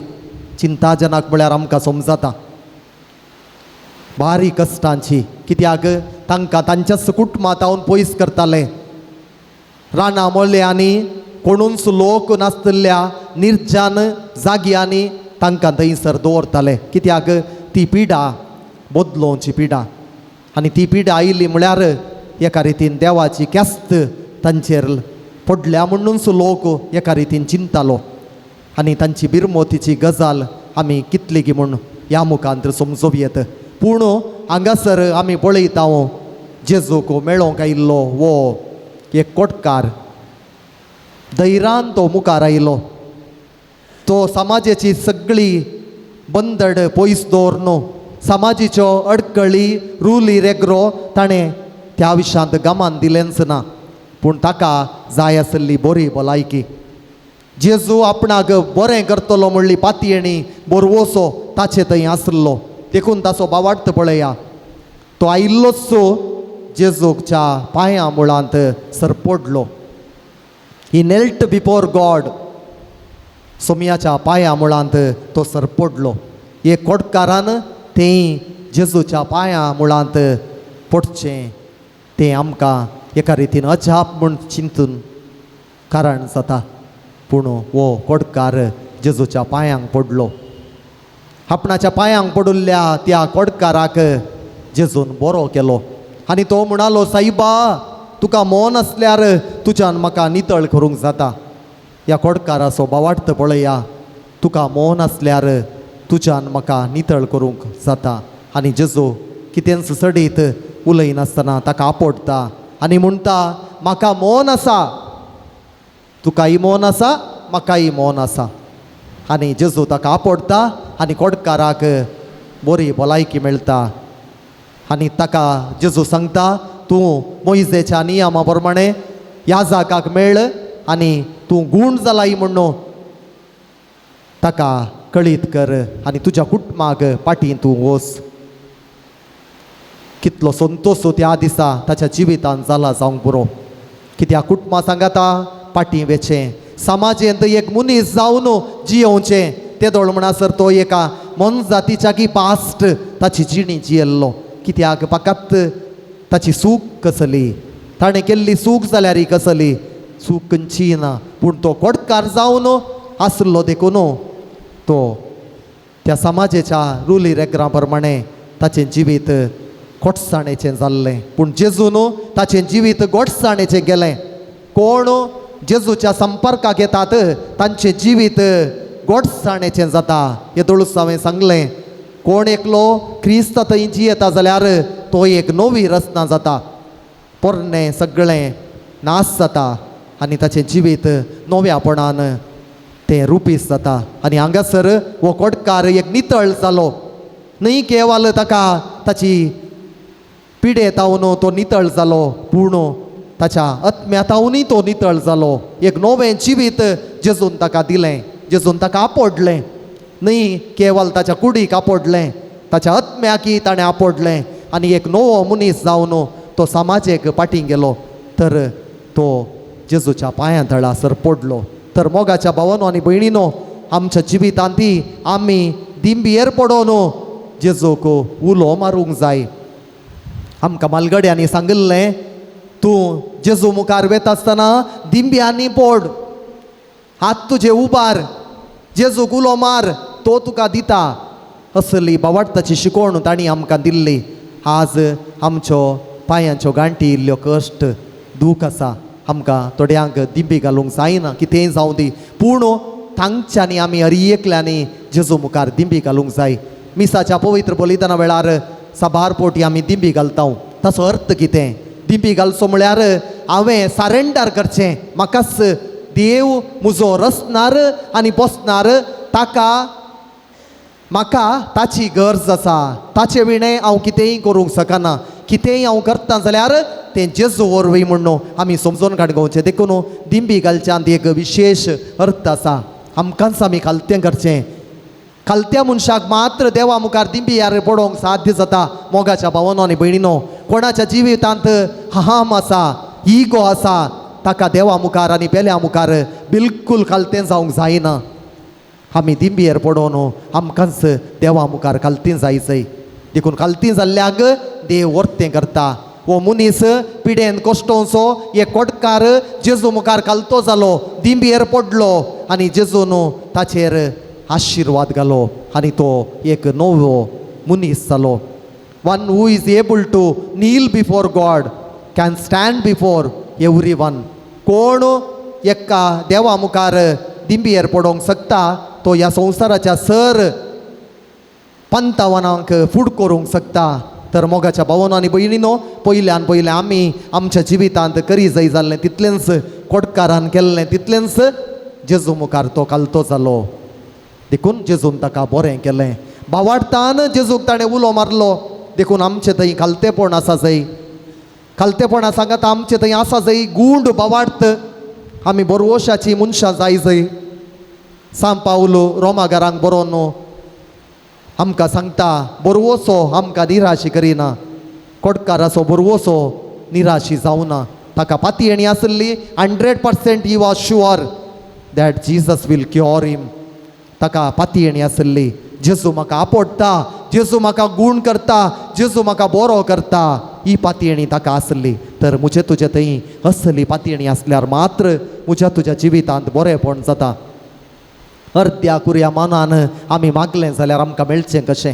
चिंताजनक म्हळ्यार आमकां समजता बारीक कश्टांची, कित्याक तांकां तांच्याच कुटुंबांत पयस करताले. रानां मळ्यांनी कोणूच लोक नासतल्या निर्जन जाग्यांनी तांकां थंयसर दवरताले, कित्याक ती पिडा बदलोवची पिडा. आनी ती पिडा आयली म्हळ्यार एका रितीन देवाची ख्यास्त तांचेर पडल्या म्हणूनच लोक एका रितीन चिंतालो. आनी तांची बिरमोतीची गजाल आमी कितली गी म्हूण ह्या मुखांत समजूं येत. पूण हांगासर आमी पळयता जेजूक मेळोवंक आयिल्लो वो एक कोटकार धैर्यान तो मुखार आयलो. तो समाजाची सगळी बंदड पयस दवर न्हू, समाजीच्यो अडकळी रुली रेग्रो ताणें त्या विशांत गमान दिलेंच ना, पूण ताका जाय आसली बरी भलायकी. जेजू आपणाक बरें करतलो म्हणली पातयेणी बोरवोसो ताचे थंय आसलो, देखून ताचो बावार्थ पळया. तो आयिल्लोच जेजूच्या पांया मुळांत सरपडलो. He knelt before God. सोमयाच्या पांया मुळांत तो सरपडलो. एक कोटकारान तें जेजूच्या पांया मुळांत पडचें तें आमकां एका रितीन अजाप म्हूण चिंतून कारण जाता. पूण हो कोटकार जेजूच्या पांयांक पडलो. आपणाच्या पांयांक पडिल्ल्या त्या कोडकाराक जेजून बरो केलो आनी तो म्हणालो, साईबा तुका मोन आसल्यार तुज्यान म्हाका नितळ करूंक जाता. ह्या कोडकाराचो बावार्थ पळया, तुका मोन आसल्यार तुज्यान म्हाका नितळ करूंक जाता. आनी जेजू कितेंच चडीत उलयनासतना ताका आपोडटा आनी म्हणटा, म्हाका मोन आसा, तुकाय मोन आसा, म्हाकाय मोन आसा. आनी जेजू ताका आपोडटा आनी कोडकाराक बरी भलायकी मेळटा. आनी ताका जेजू सांगता, तूं मोयजेच्या नियमा प्रमाणे याजाकाक मेळ आनी तूं गूण जालाय म्हणून ताका कळीत कर आनी तुज्या कुटुंबाक पाटी तूं वच. कितलो संतोश त्या दिसा ताच्या जिवितान जाला जावंक पुरो. कित्याक कुटुंबा सांगाता पाटी वेचें, समाजेंत एक मनीस जावन जियोवचें. तेदोळ म्हणसर तो एका मोनजातीच्या की पास्ट ताची जिणी जियेल्लो. कित्याक फकत ताची सूख कसली, ताणें केल्ली सूख जाल्यार ही कसली सूख खंयची ना. पूण तो कोटकार जावन आसलो देखून तो त्या समाजेच्या रुली रेग्रां प्रमाणे ताचें जिवीत गोडसाणेचें जाल्लें. पूण जेजून ताचें जिवीत गोडसाणेचें गेलें. कोण जेजूच्या संपर्काक येतात तांचें जिवीत गोडसाणेचें जाता. येदोळूच हांवें सांगलें, कोण एकलो क्रिस्त थंय जियेता जाल्यार तो एक नवी रचना जाता. पोरणें सगळें नाश जाता आनी ताचें जिवीत नव्यापणान तें रुपीस जाता. आनी हांगासर हो कोटकार एक नितळ जालो. न्हय केवल ताका ताची पिडे तावन तो नितळ जालो, पूण ताच्या आत्म्या तावनूय तो नितळ जालो. एक नवें जिवीत जेजून ताका दिलें, जेजून ताका आपोडलें. न्हय केवल ताच्या कुडीक आपोडलें, ताच्या आत्म्याकय ताणें आपोडलें आनी एक नवो मनीस जावन तो समाजेक पाटी गेलो. तर तो जेजूच्या पांयां तळासर पडलो. तर मोगाच्या भावानो आनी भयणीनो, आमच्या जिवितांत आमी दिंबियेर पडोन जेजूक उलो मारूंक जाय. आमकां मालगड्यांनी सांगिल्लें, तूं जेजू मुखार वेता आसतना दिंब्यांनी पड, हात तुजे उबार, जेजूक उलो मार, तो तुका दिता. असली बावाडताची शिकवण तांणी आमकां दिल्ली. आज आमच्यो पांयांच्यो गांठी इल्ल्यो कश्ट दूख आसा. आमकां थोड्यांक दिंबी घालूंक जायना, कितेंय जावं दी, पूण तांच्यांनी आमी हर एकल्यांनी जेजू मुखार दिंबी घालूंक जाय. मिसाच्या पवित्र बलिदाना वेळार साबार पोटी आमी दिंबी घालता. ताचो अर्थ कितें? दिंबी घालचो म्हळ्यार हांवें सारेंडर करचें. म्हाकाच देव म्हजो रचणार आनी बसणार, ताका म्हाका ताची गरज आसा. ताचे विणें हांव कितेंय करूंक शकना. कितेंय हांव करता जाल्यार तें जेजू वरवीं म्हणून आमी समजून काडगोवचें. देखून दिंबी घालच्यांत एक विशेश अर्थ आसा. आमकांच आमी खालतें करचें. खालत्या मनशाक मात्र देवा मुखार दिंबी यार पडोवंक साध्य जाता. मोगाच्या भावानो आनी भयणीनो, कोणाच्या जिवितांत हाम आसा, इगो आसा, ताका देवा मुखार आनी पेल्या मुखार बिलकूल खालतें जावंक जायना. आमी दिंबियेर पडोवन आमकांच देवा मुखार खालतीं जाय जाय. देखून खालतीं जाल्ल्यांक देव वर्तें करता. हो मनीस पिडेन कश्टोवचो एक कोटकार जेजू मुखार खालतो जालो, दिंबियेर पडलो आनी जेजून ताचेर आशिर्वाद घालो आनी तो एक नवो मनीस जालो. One who is able to kneel before God can stand before every one. कोण एका देवा मुखार दिंबियेर पडोवंक शकता तो ह्या संवसाराच्या सर पंतावनांक फूड करूंक शकता. तर मोगाच्या भावानो आनी भयणीनो, पयल्यान पयलें आमी आमच्या जिवितांत करी जाय जाल्लें तितलेंच कोटकारान केल्लें तितलेंच जेजू मुखार तो खालतो जालो. देखून जेजून ताका बरें केलें. बावाडतान जेजूक ताणें उलो मारलो. देखून आमचें थंय खालतेपण आसा जाय. खालतेपणा सांगात आमचें थंय आसा जाय गूंड बावाडत. आमी बरवशाची मनशां जाय जाय. सांव पावलो रोमागारांक बरोवन आमकां सांगता, बरवसो आमकां निराश करिना. कोटकाराचो भरवसो निराशी जावना. ताका पातयेणी आसली, 100% he was sure that Jesus will cure him. ताका पातयेणी आसली, जेजू म्हाका आपोडटा, जेजू म्हाका गूण करता, जेजू म्हाका बरो करता, ही पातयेणी ताका आसली. तर म्हजे तुजे थंय असली पातयेणी आसल्यार मात्र म्हज्या तुज्या जिवितांत बरेंपण जाता. अर्द्या कुरया मनान आमी मागलें जाल्यार आमकां मेळचें कशें?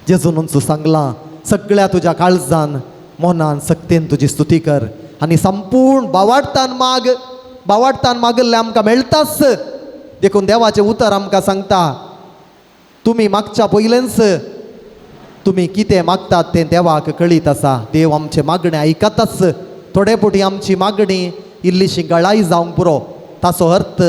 जेजून सांगलां, सगळ्या तुज्या काळजान मनान सक्तेन तुजी स्तुती कर आनी संपूर्ण बावाडतान माग. बावाडतान मागिल्लें आमकां मेळटाच. देखून देवाचें उतर आमकां सांगता, तुमी मागच्या पयलेंच तुमी कितें मागतात तें देवाक कळीत आसा. देव आमचें मागणें आयकताच. थोडे फावटी आमची मागणी इल्लीशी गळाय जावंक पुरो, ताचो अर्थ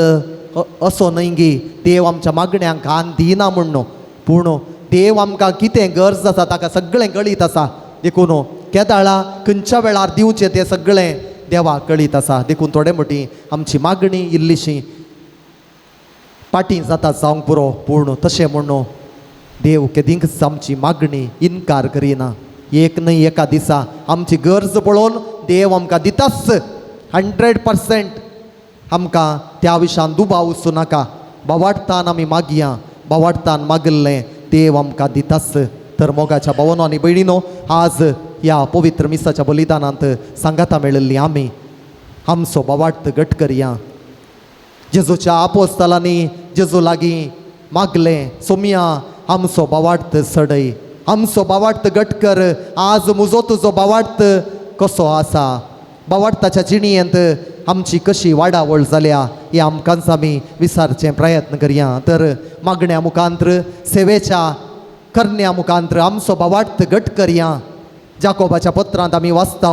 असो न्हय गी देव आमच्या मागण्यांक कान दिना म्हूण न्हू, पूण देव आमकां कितें गरज आसा ताका सगळें कळीत आसा. देखून केदाळा खंयच्या वेळार दिवचें तें सगळें देवाक कळीत आसा. देखून थोडे फावटी आमची मागणी इल्लीशी पाटी जाता जावंक पुरो, पूण तशें म्हूण देव केदींच आमची मागणी इनकार करिना. एक न्हय एका दिसा आमची गरज पळोवन देव आमकां दिताच. 100% आमकां त्या विशयान दुबाव वचूं नाका. बावाडतान आमी मागया, बावाडतान मागिल्लें देव आमकां दिताच. तर मोगाच्या भावनो आनी भयणीनो, आज ह्या पवित्र मिसाच्या बलिदानांत सांगाता मेळिल्ली आमी आमचो बावाडत घट करया. जेजूच्या आपोस्तलांनी जेजू लागीं मागलें, सोमया आमचो बावाडत सडय, आमचो बावाडत घट कर. आज म्हजो तुजो बावाडत कसो आसा, बावाडताच्या जिणेंत आमची कशी वाडावळ जाल्या हे आमकांच आमी विसारचें प्रयत्न करया. तर मागण्या मुखांत्र, सेवेच्या करण्या मुखांत्र आमचो बावाडत घट करया. जाकोबाच्या पत्रांत आमी वाचता,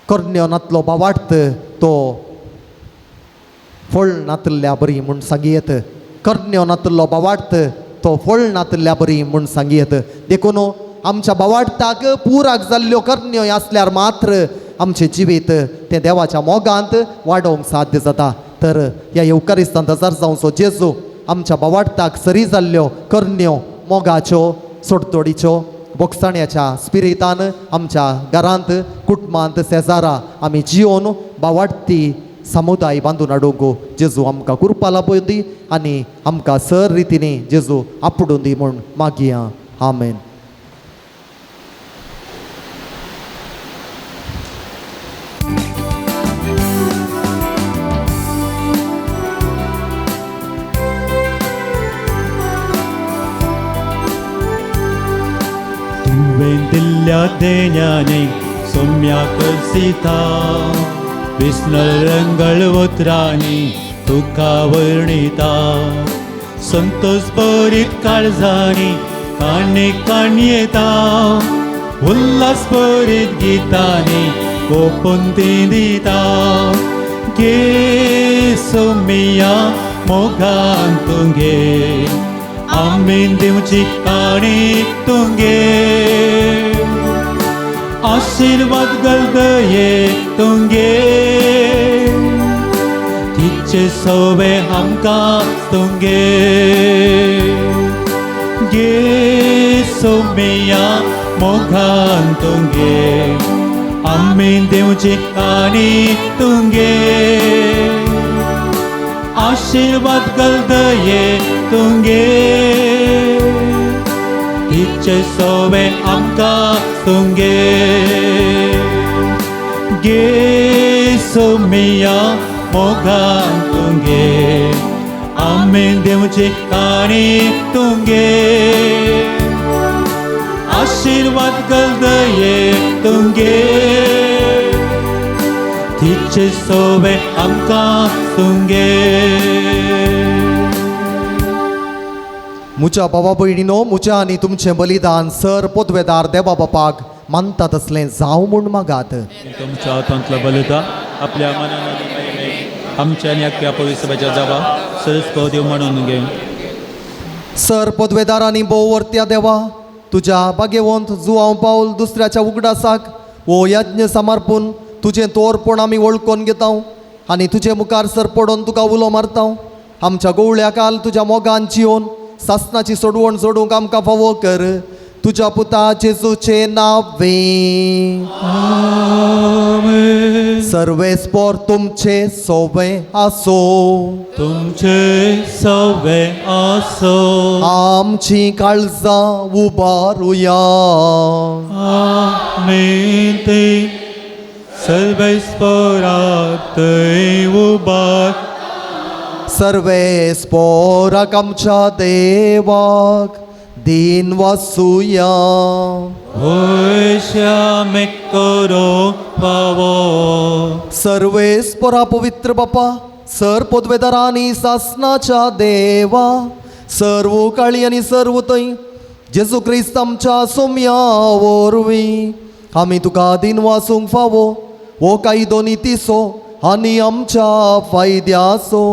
करण्यो नातलो बावाडत तो फळ नातल्या बरी म्हूण सांगयेत. करण्यो नातलो बावाडत तो फळ नातल्या बरी म्हूण सांगयेत. देखून आमच्या बावाडताक पुराक जाल्ल्यो करण्यो आसल्यार मात्र आमचें जिवीत तें देवाच्या मोगांत वाडोवंक साध्य जाता. तर ह्या येवकारिस्तांत हजार जावचो जेजू आमच्या बावाडताक सरी जाल्ल्यो करण्यो मोगाच्यो, सोडतोडीच्यो, बोगसाण्याच्या स्पिरितान आमच्या घरांत, कुटुंबांत, शेजारा आमी जियोन बावाडती समुदाय बांदून हाडूंक जेजू आमकां कृपा लाबोवन दी आनी आमकां सर रितीनी जेजू आपडून दी म्हूण मागया. आमेन. तुवें दिल्ल्या देण्याने सोम्याक सीता विस्नल रंगळ उतरांनी तुका वर्णिता. संतोष भरीत काळजांनी काणी काणयेता, उल्हास भरीत गितांनी ओपून ती दिता. गे सोमिया मोगान तुगे आमी दिवची काणी तुगे, आशीर्वाद गलदये तुंगे, तिचे सोवे आमकां तुंगे. गे सोमिया मोगान तुंगे आमी दिवची काणी तुंगे, आशीर्वाद गलदये तुंगे, तिचे सोवे आमकां तुंगे. गे सोमिया मोगान तुंगे आमी दिवची काणी तुंगे, आशीर्वाद गलदये तुंगे, तिचे सोवे आमकां तुंगे. म्हज्या भावा भयणीनो, म्हज्या आनी तुमचें बलिदान सर पोदवेदार देवा बापाक मानता तसलें जावं म्हूण मागात. तुमच्या हातांतलो बलिदान आपल्या मनान आमच्या आनी अख्ख्या पवित्र जावा सरस देव म्हणून घे. सर पदवेदार आनी भोववर्त्या देवा, तुज्या बागेवंत जुवांव पावल दुसऱ्याच्या उगडासाक हो यज्ञ समर्पून तुजें तोरपण आमी वळखून घेता आनी तुजे मुखार सर पडोन तुका उलो मारता. आमच्या गोवळ्या काल तुज्या मोगान जियोन सासनाची सोडवण जोडूंक आमकां फावो कर. तुज्या पुता जेजूचे नावे. सर्वेस्पोर तुमचे सोवे आसो. तुमचे सवे आसो. आमची काळजां उबारुया. आमी ती सर्वेस्परात उबार. सर्वेस्पोराक आमच्या देवाक दीन वासुया. होय श्यामे करो पावो. सर्वेस्पोरा पवित्र बापा सर पदवेदारांनी सासनाच्या देवा सर्व काळी आनी सर्व थंय जेजू क्रिस्त आमच्या सोम्या वरवीं आमी तुका दीन वासूंक फावो हो कायदो नितीचो आनी आमच्या फायद्याचो.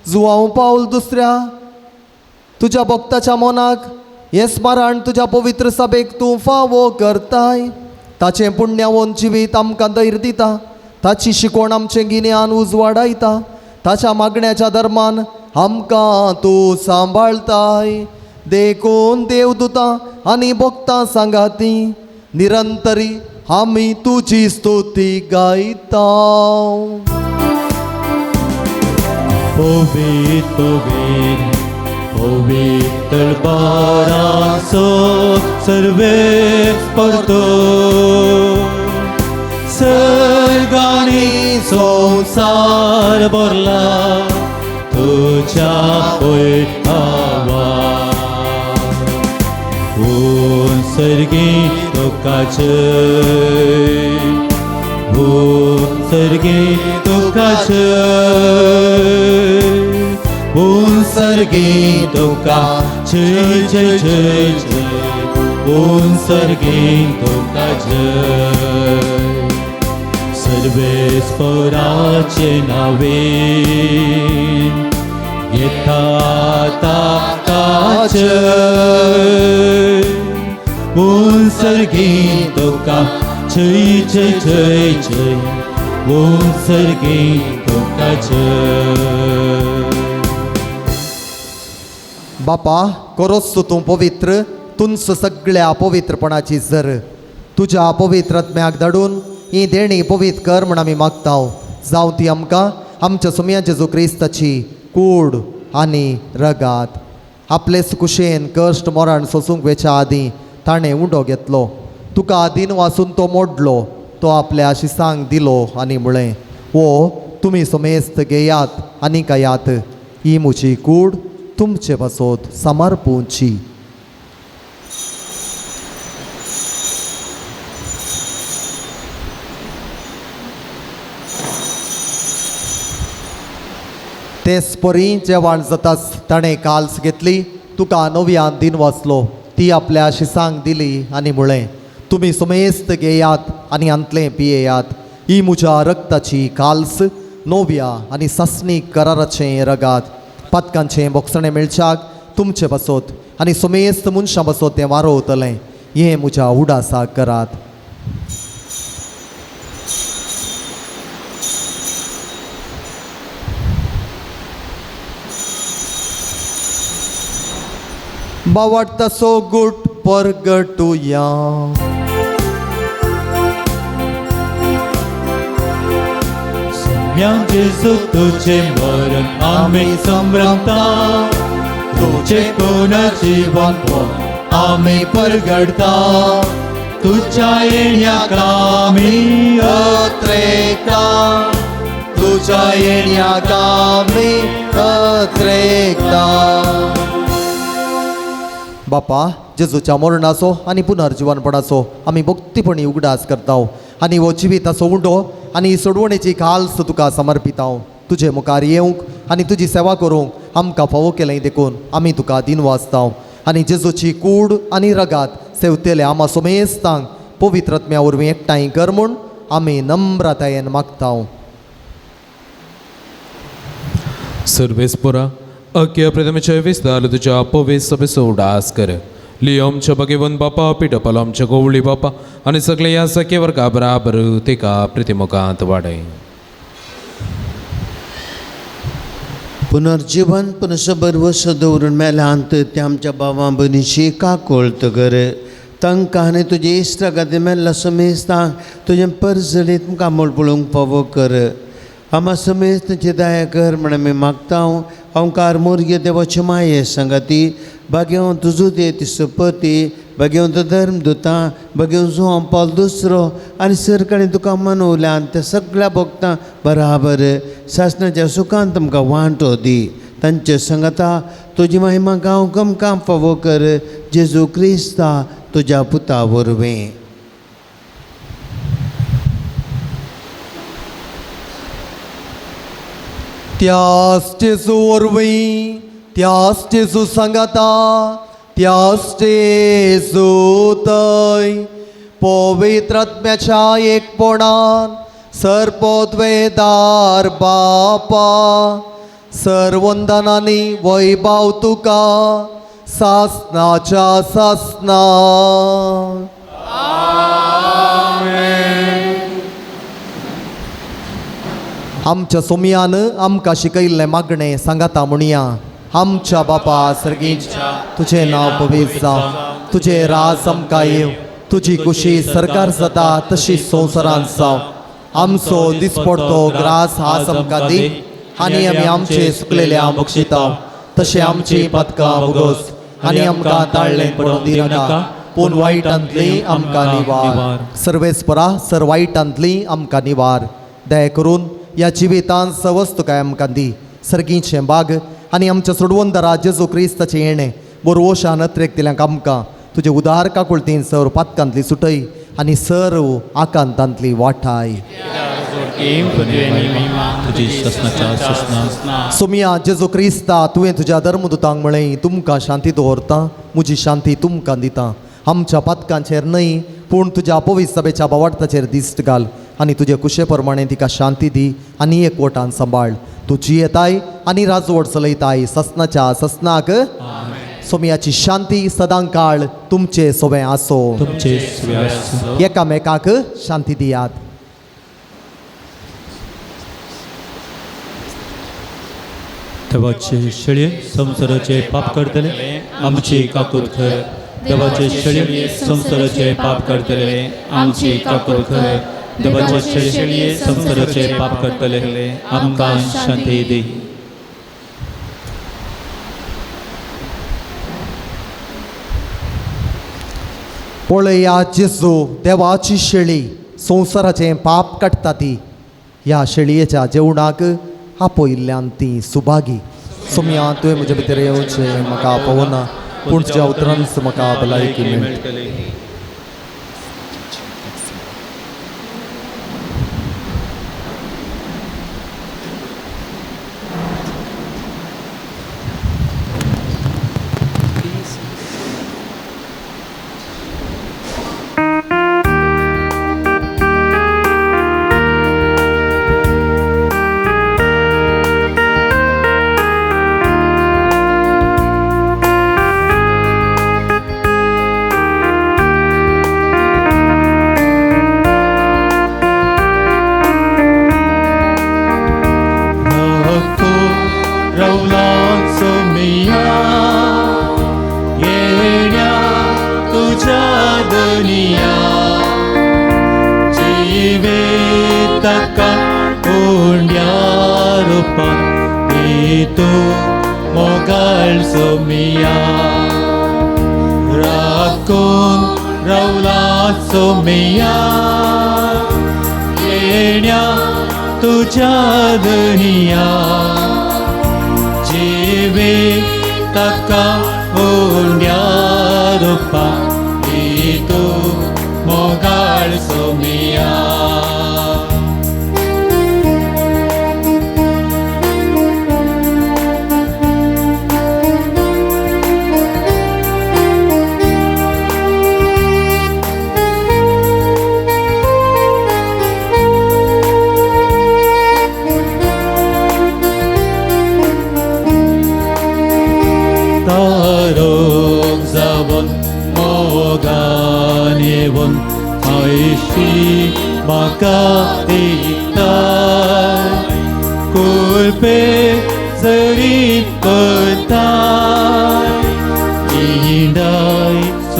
जुवांव पावल दुसऱ्या तुज्या भक्ताच्या मनाक हें स्मरण तुज्या पवित्र सभेक तूं फावो करताय. ताचें पुण्यावन जिवीत आमकां धैर्य दिता. ताची शिकवण आमचें गिन्यान उजवाडायता. ताच्या मागण्याच्या धर्मान आमकां तूं सांबाळताय. देखून देवदूतां आनी भक्तां सांगाती निरंतरी आमी तुजी स्तुती गायता. पवित्र पवित्र पवित्र बारासो सर्वेस्पर सर्गानी संसार भरला तुझ्या वैभवा. ऊन सर्गी तुका जय, ऊन सर्गी तुका जय, ऊन सर्गी तुका जय जय जय जय, ऊन सर्गी तुका जय. सर्वेस्पराचे नावे येता ताका जय, ऊन सर्गी तुका जय जय जय जय, ऊन सर्गी तुका जय. बापा करोस तूं पवित्र तुंच सगळ्या पवित्रपणाची जर तुज्या पवित्र आत्म्याक धाडून ही देणी पवित्र कर म्हण आमी मागता. जावं ती आमकां आमच्या सोम्या जेजू क्रिस्ताची कूड आनी रगात. आपलेच कुशेन कश्ट मरण सोसूंक वेच्या आदीं ताणें उंडो घेतलो. तुका आदीन वासून तो मोडलो. तो आपल्या शिसांक दिलो आनी म्हळें, ओ तुमी समेस्त घेयात आनी खायात. ही म्हजी कूड तुमचे पासत समर्पूंची. तेच परी जेवण जाताच ताणें काल्स घेतली. तुका नव्यान दिन वाचलो. ती आपल्या शिसांक दिली आनी म्हळें, तुमी समेस्त घेयात आनी हांतलें पियेयात. ही म्हज्या रक्ताची काल्स नव्या आनी सासणीक कराराचें रगात. पातकांचें बोगसणें मेळच्याक तुमचे पासत आनी समेस्त मनशां पासत तें वारोवतलें. हें म्हज्या उडासाक करात. बावडतासो गुट परगटुया. जेजू तुझे मरण आमी संभ्रमता, तुझे पुनर्जीवन आमी परगडता. तुझ्या येण्याक आमी अत्रेकता, तुझ्या येण्याक आमी अत्रेकता. बापा जेजूच्या मरणाचो आनी पुनर्जिवनपणाचो आमी भक्तीपणी उगडास करता आनी हो जिविताचो उंडो आनी सोडवणेची खाल्स तुका समर्पितां. तुजे मुखार येवंक आनी तुजी सेवा करूंक आमकां फावो केलें देखून आमी तुका दिनवासता. आनी जेजूची कूड आनी रगात सेवतेले आमा सोमेस्तांक पवित्र आत्म्या वरवीं एकठांय कर म्हूण आमी नम्रतायेन मागता. सर्वेस्पोरा अख्या प्रथमेच्या विस्तार तुज्या पवित्र सभेचो उडास कर. लियो आमच्या भगवंत बापा पिटपल आमच्या गोवळी बापा आनी सगळे ह्या सखे वर्गा बराबर तिका प्रतिमुखांत वाडय. पुनर्जीवन पुनसबर वस दवरून मेल्यांत त्या आमच्या बाबां भयणीची काकळत कर. तांकां आनी तुजे इश्टागती मेल्ल्या समेस्तांक तुजें परजळीत मुखामळ पळोवंक फावो कर. आमा समेस्तांची दया कर म्हण आमी मागता. ओंकार मोरगे देवाचे माये संगाती भाग्यवंत तुजो दे ती सपती भाग्यवंत धर्म दुता भाग्यवंत जुवां पावल दुसरो आनी सरकारान तुका मनवल्या आनी त्या सगळ्या भोगतां बराबर सासणाच्या सुखान तुमकां वांटो दी. तांचे संगता तुजी महिमा गांव गमकां फावो कर जेजू क्रिस्ता तुज्या पुता वरवीं. त्यास जेजू वरवीं, त्यास जेजू सांगाता, त्यास जेजू थंय पवित्र आत्म्याच्या एकपणान सर्पोद्वेदार बापा सर्वंदनांनी वैभाव तुका सासनाच्या सासना. आमच्या सोमयान आमकां शिकयल्लें मागणें सांगाता म्हणया. आमच्या बापा सर्गींच्या तुजें नांव पवित्र जावं, तुजें राज आमकां येवं, तुजी कुशी सरकार जाता तशी संवसारांत जावं. आमचो दिसपडतो ग्रास आज आमकां दी आनी आमी आमचे सुकलेल्या बक्षिता तशें आमची पदकां भोगोस आनी आमकां ताळ्ळें पडोवन दिनाका पूण वायटांतली आमकां निवार. सर्वेस्परा सर वायटांतली आमकां निवार. दया करून ह्या जिवितांत सवस्त काय आमकां दी सर्गीचें बाग आनी आमच्या सोडवंदरा जेजू क्रिस्ताचें येणें बोरवोशान नत्रेक दिल्यांक आमकां तुजे उदार काकुळतीन सर पातकांतली सुटय आनी सर्व आकांतांतली वाठाय. सोमिया जेजू क्रिस्ता तुवें तुज्या धर्मदुतांक म्हळें तुमकां शांती दवरता, म्हजी शांती तुमकां दिता. आमच्या पातकांचेर न्हय पूण तुज्या पवित्र सभेच्या बावार्थाचेर दिश्ट घाल आनी तुजे कुशे प्रमाणे तिका शांती दी आनी एकवटान सांबाळ. तूं जियेताय आनी राजवट चलयताय ससनाच्या ससनाक. सोमियाची शांती सदां काळ तुमचे सोबें आसो. एकामेकाक शांती दियात. देवाचे शेळये संवसाराचे पाप करतले आमची काकूत कर. देवाचे शेळये संवसाराचे पाप करतले आमची काकूत कर. देवाचे शेळये संवसाराचे पाप करतले आमकां शांती दी. पळया जेजू देवाची शेळी संवसाराचें पाप काडटा ती. ह्या शेळयेच्या जेवणाक आपयल्ल्यान ती सुभागी. सोमया तुवें म्हजे भितर येवचें म्हाका आपोवना पूण तुज्या उतरानच म्हाका भलायकी मेळटली.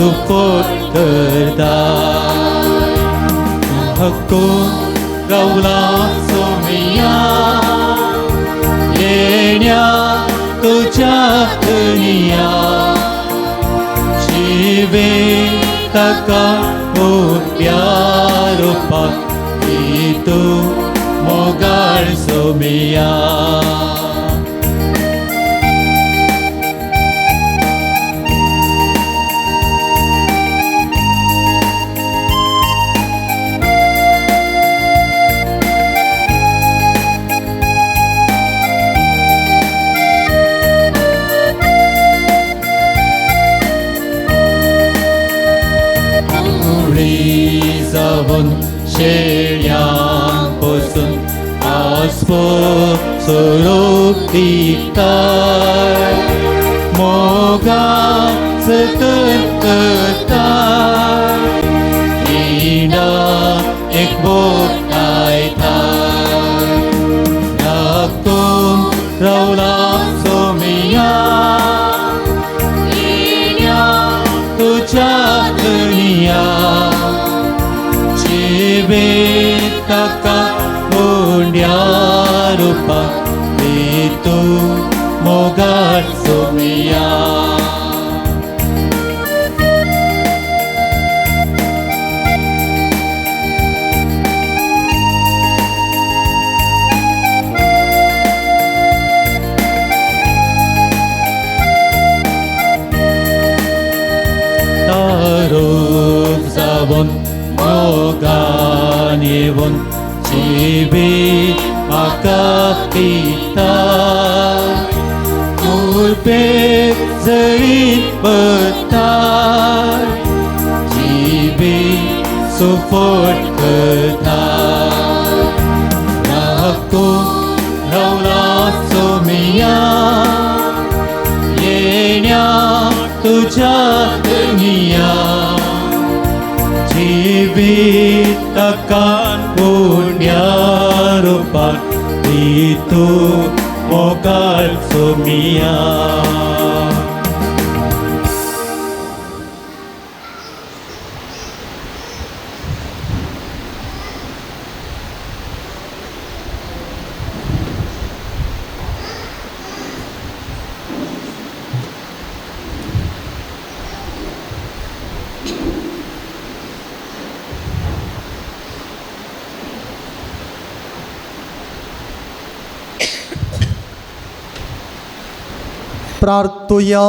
सुफोट करता हक्कून रावला सोमिया येण्या तुज्या धनिया जिवे ताका उंड्या रुपाक दी तूं मोगाळ सोमिया. जावन शेळ्यां पसून आस्पो स्वरूप दिताय मोगा जतन करताय रिणा एक बोटायताय राखून रावला सोमिया येण्या तुज्या धनिया जिवे ताका उंड्या रुपाक दी तूं मोगाळ सोमिया. तारूक जावन मोगान येवन जिवीत म्हाका दिता उर्बेक जळीत बरताय जिवीत सुफोट करता राखून रावला सोमिया येण्या तुज्या धनिया जिवीत ताका उंड्या रुपाक दी तूं मोगाळ सोमिया. प्रार्थुया.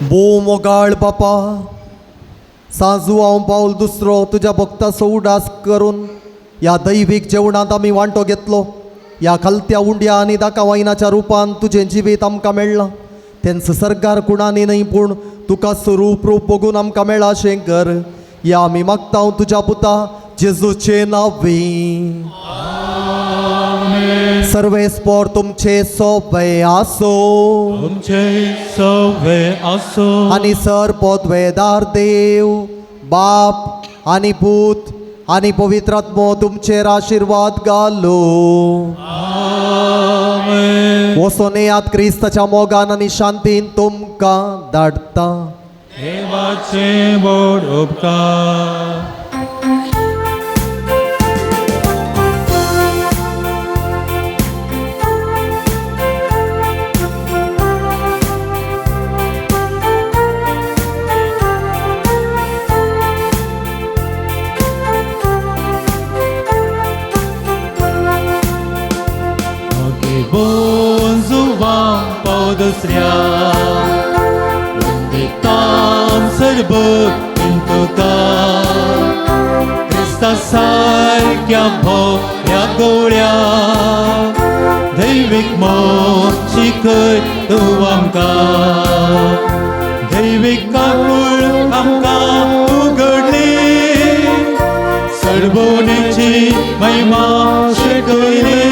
भोव मोगाळ बापा, सांजू हांव पावल दुसरो तुज्या भक्ताचो उडास करून ह्या दैवीक जेवणांत आमी वांटो घेतलो. ह्या खालत्या उंड्या आनी दाका वायनाच्या रुपान तुजें जिवीत आमकां मेळ्ळां. तेंच सरकार कुणांनी न्हय पूण तुका स्वरूप रूप बघून आमकां मेळ्ळां अशें कर. ह्या आमी मागता तुज्या पुता जेजूचे नांवी. सर्वेस्पोर तुमचे सोवे आसो, तुमचे सोवे आसो, आनी सर पदवेदार देव बाप आनी पूत आनी पवित्र आत्मो तुमचेर आशिर्वाद घालो. आमेन. वचोन येयात क्रिस्ताच्या मोगान आनी शांतीन तुमकां धाडटा. देवाचे व्हड उपकार. दुसऱ्या वंदितां सर्वभक्तीन तुका क्रिस्ता सारक्या भोऱ्या गोळ्या दैवीक मोग शिकय तूं आमकां दैवीक काकूळ आमकां उगडली सर्वोणेची महिमा शिकयली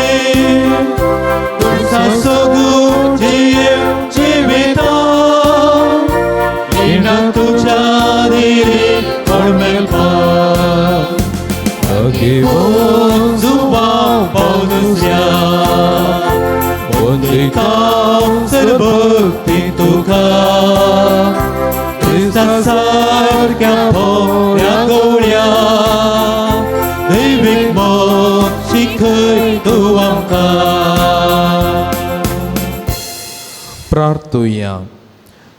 तुमचा सोगू जीव जिविता येणा तुझ्या दिली कोण मेळपाक अगेवोन जुवां पाव दुसऱ्या वंदितां सर्वभक्तीन तुका. शिकय तूं आमकां. प्रार्थुया.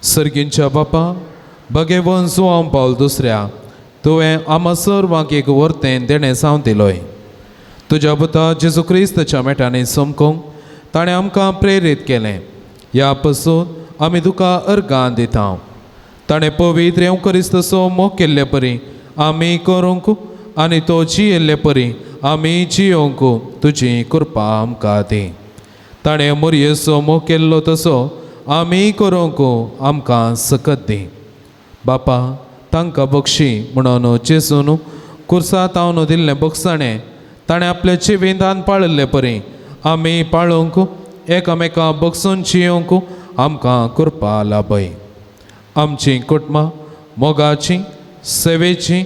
सर्गींच्या बापा, भगेवन जुआंव पावल दुसऱ्या तुवें आमा सर्वांक एक वर्तें देणें जावन दिलोय. तुज्या पुता जेजू क्रिस्ताच्या मेटांनी समकूंक ताणें आमकां प्रेरीत केलें. ह्या पसून आमी तुका अर्गां दिता. ताणें पवित्र येवकरिस्तसो मोग केल्ले परी आमी करूंक आनी तो जियेल्ले परी आमी जियोवंक तुजी कृपा आमकां दी. ताणें मोरयेचो मोग केल्लो तसो आमी करूंक आमकां सकत दी. बापा, तांकां बक्षी म्हणून जेजून कुर्सा तावन दिल्लें बक्षाणें ताणें आपल्या जिवितान पाळिल्ले परी आमी पाळूंक एकामेका बक्षून जियोवंक आमकां कृपा लाभय. आमची कुटुंबां मोगाची, सेवेची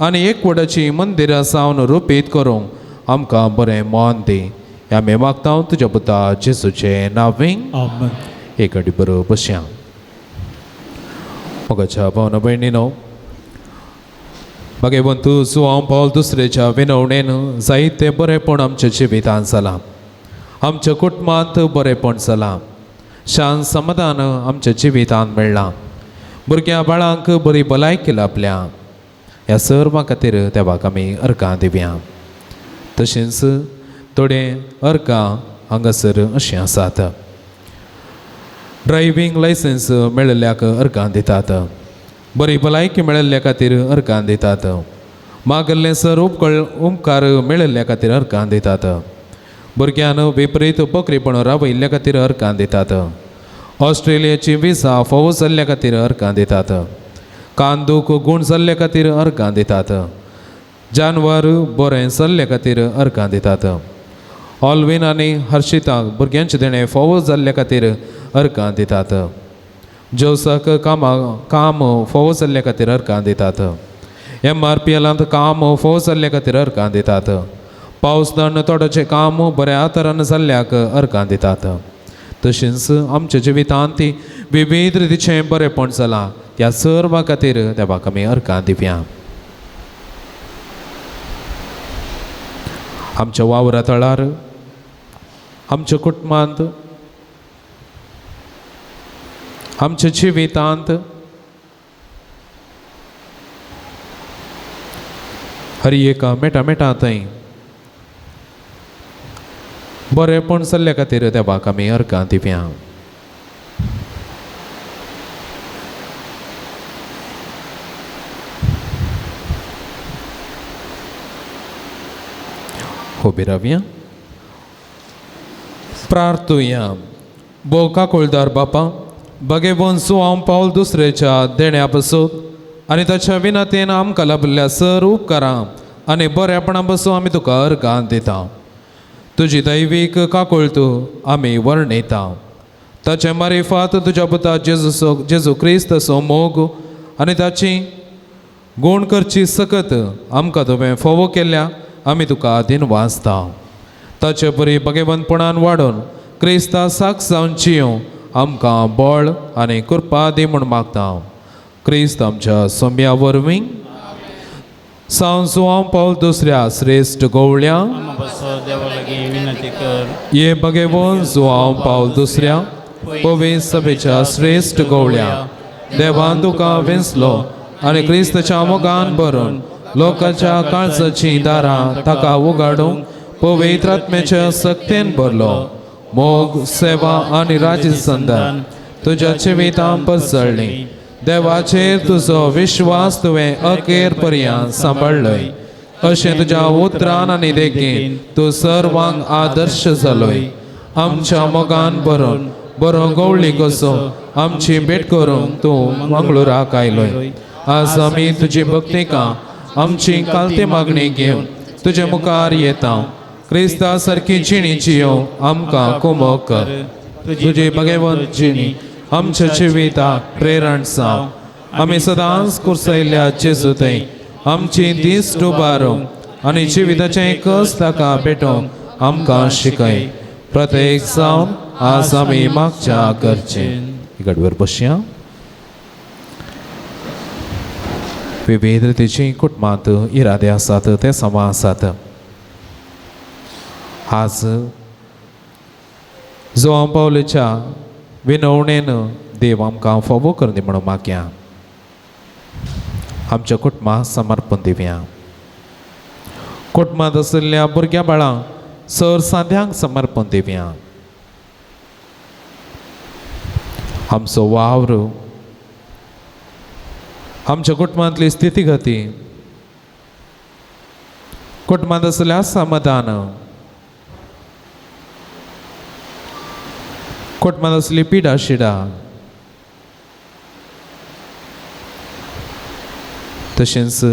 आनी एकवटाची मंदिरां सावन रुपीत करूंक आमकां बरें मन दी. आमी मागता तुज्या पुता जेजूचें नांव. आमेन. एक अडी बरो बसया. मोगाच्या भावना भयणीनो, भगवंत जुआंव पावल दुसरेच्या विनवणेन जायते बरेंपण आमच्या जिवितांत जालां. आमच्या कुटुंबांत बरेंपण जालां. शांत समाधान आमच्या जिवितांत मेळ्ळां. भुरग्यां बाळांक बरी भलायकी लाभल्या. ह्या सर्वां खातीर देवाक आमी अर्गां दिवया. तशेंच थोडे अर्गां हांगासर अशीं आसात. ड्रायव्हींग लायसन्स मेळिल्ल्याक अर्गां दितात. बरी भलायकी मेळिल्ल्या खातीर अर्गां दितात. मागल्लें सर उपकार मेळिल्ल्या खातीर अर्गां दितात. भुरग्यान विपरीत बकरीपण रावयल्ल्या खातीर अर्गां दितात. ऑस्ट्रेलियाची विजा फावो जाल्ल्या खातीर अर्गां दितात. कांदूक गूण जाल्ल्या खातीर अर्गां दितात. जानवर बरें जाल्ल्या खातीर अर्गां दितात. ऑलवीन आनी हर्षिताक भुरग्यांचें देणें फावो जाल्ल्या खातीर अर्गां दितात. जोसाक काम फावो जाल्ल्या खातीर अर्गां दितात. एम आर पी एलांत काम फावो जाल्ल्या खातीर अर्गां दितात. पावस दंड तोडाचें काम बऱ्या आदारान जाल्ल्याक अर्गां दितात. तशेंच आमच्या जिवितांत विविध रितीचें बरेंपण जालां. त्या सर्वां खातीर देवाक आमी अर्गां दिवया. आमच्या वावरा तळार, आमच्या कुटुंबांत, आमच्या जिवितांत हर एका मेटा मेटा थंय बरेंपण जाल्ल्या खातीर देवाक आमी अर्गां दिवया. उबी रावया. प्रार्थुया. भोव काकुळदार बापा, भगेवन जुआंव पावल दुसरेच्या देण्या पसून आनी ताच्या विनंतीन आमकां लाभिल्ल्या सर उपकारां आनी बरेपणा पसून आमी तुका अर्गां दिता. तुजी दैवीक काकुळट आमी वर्णयता. ताचे मारिफात तुज्या पुता जेजू क्रिस्ताचो मोग आनी ताची गूण करची सकत आमकां तुवें फावो केल्या. आमी तुका दिनवासता. ताचे बरी भगवंतपणान वाडोवन क्रिस्ता साक्ष जावन जियों आमकां बळ आनी कृपा दी म्हूण मागता. क्रिस्त आमच्या सोम्या वरवीं. सावन जुआंव पावल दुसऱ्या श्रेश्ठ गोवळ्या ये भगवंत जुआंव पावल दुसऱ्या पवित्र सभेच्या श्रेश्ठ गोवळ्या, देवान तुका वेंचलो आनी क्रिस्ताच्या मोगान भरून लोकांच्या काळजाचीं दारां ताका उगाडूंक पवित्र आत्म्याच्या सक्तेन भरलो. मोग, सेवा आनी राजसंधान तुज्या जिवितांत पसरली. देवाचेर तुजो विश्वास तुवें अखेर पर्यंत सांबाळ्ळय. अशें तुज्या उतरान आनी देखीन तूं सर्वांक आदर्श जालोय. आमच्या मोगान भरून बरो गवळी कसो आमची भेट करूंक तूं मंगळुराक आयलोय. आज आमी तुजी भक्तिका आमची कालती मागणी घेवन तुजे मुखार येता. क्रिस्ता सारकी जिणी जियो आमकां कुमक कर. तुजी भगवंत जिणी आमच्या जिविताक प्रेरण जावं. आमी सदांच कुर्सयल्ल्या जेजू थंय आमची दीस उबारूंक आनी जिविताचें कस ताका भेटोवंक आमकां शिकय. प्रत्येक जावन आज आमी मागच्या करचें. गडवर बसया. विविध रितीची कुटुंबांत इरादे आसात ते समा आसात. आज जुवांव पावलेच्या विनवणेन देव आमकां फावो करून दी म्हणून मागया. आमच्या कुटुंबाक समर्पण दिवया. कुटुंबांत आशिल्ल्या भुरग्यां बाळांक सर सांध्यांक समर्पण दिवया. आमचो वावर, आमच्या कुटुंबांतली स्थितीगती, कुटुंबांत आशिल्ल्या समाधान, कुटुंबांत आसली पिडा शिडा, तशेंच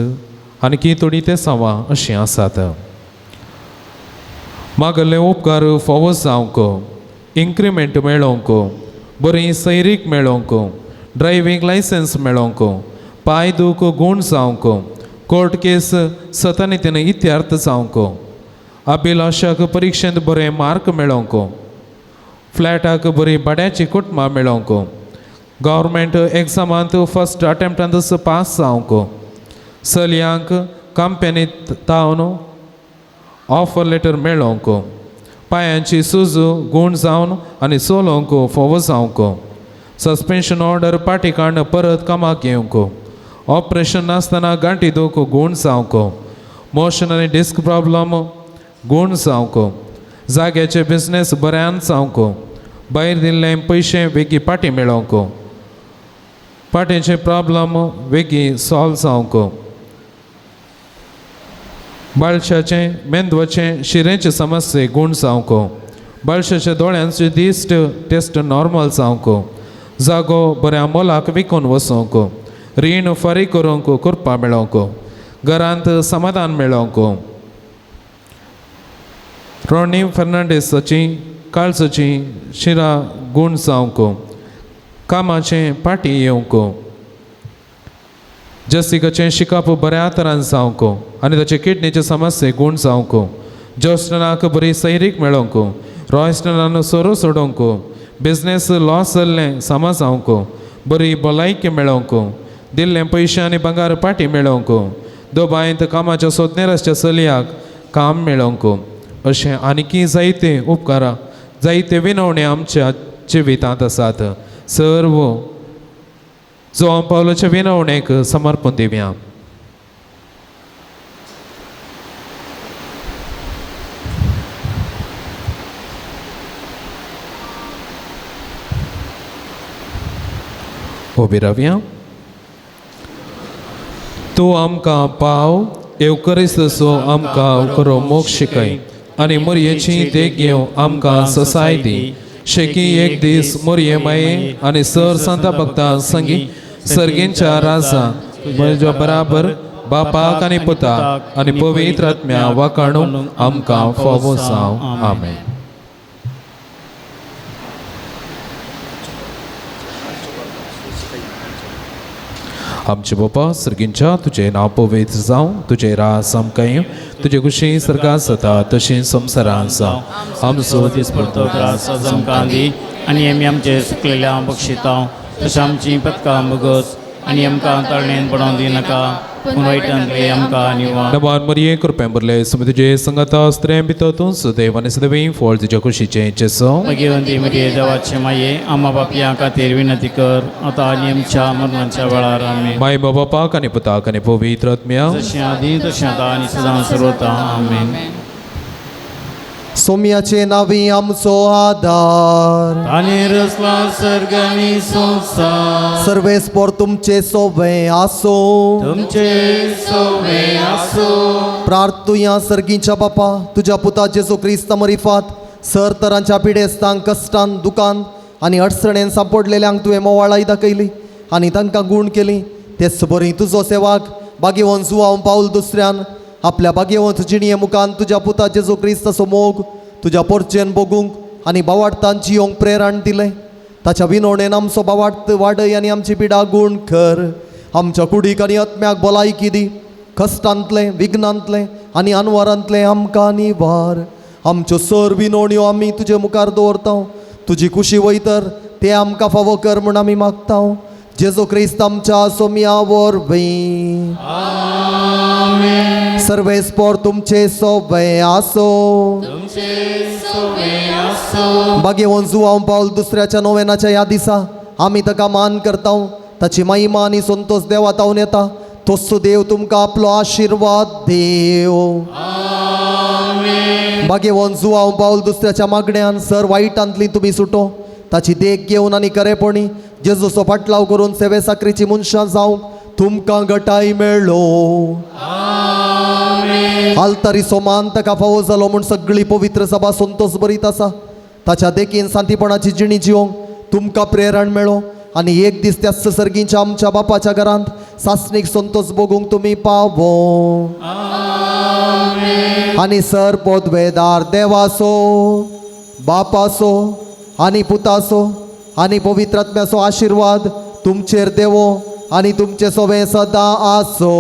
आणखी थोडी ते सवां अशीं आसात. मागले उपकार फावो जावंक, इन्क्रिमेंट मेळोवंक, बरी सैरीक मेळोवंक, ड्रायव्हींग लायसन्स मेळोवंक, पांय दूख गूण जावंक, कोर्ट केस सतानी इत्यार्थ जावंक, अभिलाशाक परिक्षेंत बरे मार्क मेळोवंक, फ्लॅटाक बरी भाड्याची कुटुंबां मेळोवंक, गव्हर्मेंट एग्जामांत फर्स्ट अटेम्प्टांतच पास जावंक, चलयांक कंपनीत तावन ऑफर लेटर मेळोवंक, पांयांची सुजू गूण जावन आनी चलोवंक फोवो जावंक, सस्पेन्शन ऑर्डर पाटी काडून परत कामाक येवंक, ऑपरेशन नासतना गांठी दुख गूण जावंक, मोशन आनी डिस्क प्रॉब्लम गूण जावंक, जाग्याचे बिजनेस बऱ्यान जावंक, भायर दिल्ले पयशे बेगी पाटी मेळोवंक, पाट्याचे प्रॉब्लम बेगी सॉल्व जावंक, बाळशाचें मेंदवाचें शिरेचे समस्ये गूण जावंक, बाळशाच्या दोळ्यांचे दिश्ट टेस्ट नॉर्मल जावंक, जागो बऱ्या मोलाक विकून वचोंक, रीण फारीक करूंक करपा मेळोवंक, घरांत समाधान मेळोवंक, रोनी फर्नांडीसाची काळजाची शिरा गूण जावंक, कामाचें पाटी येवंक, जसिकाचें शिकप बऱ्या तरान जावंक आनी ताचे किडनीचे समस्ये गूण जावंक, जॉस्टनाक बरी सैरीक मेळोवंक, रॉयस्टनान सोरो सोडोवंक, बिजनेस लॉस जाल्लें सामा जावंक, बरी भलायकी मेळोवंक, दिल्ले पयशे आनी भांगर पाटी मेळोवंक, दुबायंत कामाच्या सोदनेर आसच्या चलयाक काम मेळोवंक, अशें आनीकी जायते उपकारां जायते विनवणे आमच्या जिवितांत आसात. सर्व जुवांव पावलाच्या विनवणेक समर्पण दिवया. उबी रावया. तूं आमकां पाव येवकरिस्तसो आमकां करो मोग शिकय आनी मोरयेची देख घेवन आमकां ससाय दी. शेकी एक दीस मोरये माये आनी सर सांता भक्तां संगी सर्गींच्या राजा म्हज्या बराबर बापाक आनी पुताक आनी पवित्र आत्म्या वाकाणू आमकां फावो जावं. आमेन. आमचे बापा सर्गींच्या तुजें नांव पवित्र जावं, तुजें राज आमकां येवं, तुजे खुशी सर्गांत जाता तशें संवसारांत जावं. आमचो दिसपडतो त्रास आमकां दी आनी आमी आमचे सुकलेल्या बक्षितां तशें आमची पदकां बगस आनी आमकां तळणेन पडोवन दिनाका पूण वायटांतले आमकां निवार. नवान मरिये कृपेन भरले सुमी तुजे संगता स्त्रियां भितर तूं सुदैव आनी सदैव फळ तुज्या कुशीचें जेजू. भगवंती मरिये देवाचे माये आमा बापया खातीर विनंती कर आतां आनी आमच्या मरणाच्या वेळार. आमेन. माय बापाक आनी पुताक आनी पवित्र आत्म्या जशें आदी तशें आतां आनी सदां सर्वता. आमेन. सोम्याचे नावी आमचो आदार आनी रचला सर्ग आनी संवसार सर्वेस्पोर तुमचे सोवे आसो, तुमचे सोवे आसो. प्रार्थुया सर्गीच्या बापा तुज्या पुता जेजू क्रिस्ता मरिफात सर तरांच्या पिडेस्तांक कश्टान दुकान आनी अडचणेन सांपडलेल्यांक तुवें मोवाळाय दाखयली आनी तांकां गूण केली. तेच बरी तुजो सेवाक बागेवन जुवांव पावल दुसऱ्यान आपल्या बागेवंत जिणये मुखान तुज्या पुता जेजू क्रिस्ताचो मोग तुज्या पोरचेन भोगूंक आनी बावाडतान जियोंक प्रेरण दिलें. ताच्या विनोणेन आमचो बावाडत वाडय आनी आमची पिडा गूण कर. आमच्या कुडीक आनी आत्म्याक भलायकी दी. कश्टांतलें विघ्नांतलें आनी अनवरांतलें आमकां निवार. आमच्यो सर विनोण्यो आमी तुजे मुखार दवरता. तुजी कुशी वयतर ते आमकां फावो कर म्हूण आमी मागता. जेजू क्रिस्त आमच्या सोम्या वरवीं. सर्वेस्पोर तुमचे सोबे आसो. बागेवन जुवांव पावल दुसऱ्याच्या नोवेनाच्या ह्या दिसा आमी ताका मान करता. ताची महिमा आनी संतोष देवा तावन येता. तोसो देव तुमकां आपलो आशिर्वाद देव. बागेवन जुवांव पावल दुसऱ्याच्या मागण्यान सर वायटांतली तुमी सुटो. ताची देख घेवन आनी खरेपणी जेजूचो फाटलाव करून सेवे साकरीची मनशां जावंक तुमकां गटाय मेळ्ळो. आल्तारीचो मान ताका फावो जालो म्हूण सगळी पवित्र सभा संतोष बरीत आसा. ताच्या देखीन शांतीपणाची जिणी जिवंक तुमकां प्रेरण मेळो आनी एक दीस त्या सर्गींच्या आमच्या बापाच्या घरांत सासणीक संतोष भोगूंक तुमी पावो. आनी सर पोदवेदार देवाचो बापाचो आनी पुताचो आनी पवित्र आत्म्याचो आशिर्वाद तुमचेर देवो आनी तुमचे सोबे सदां आसो.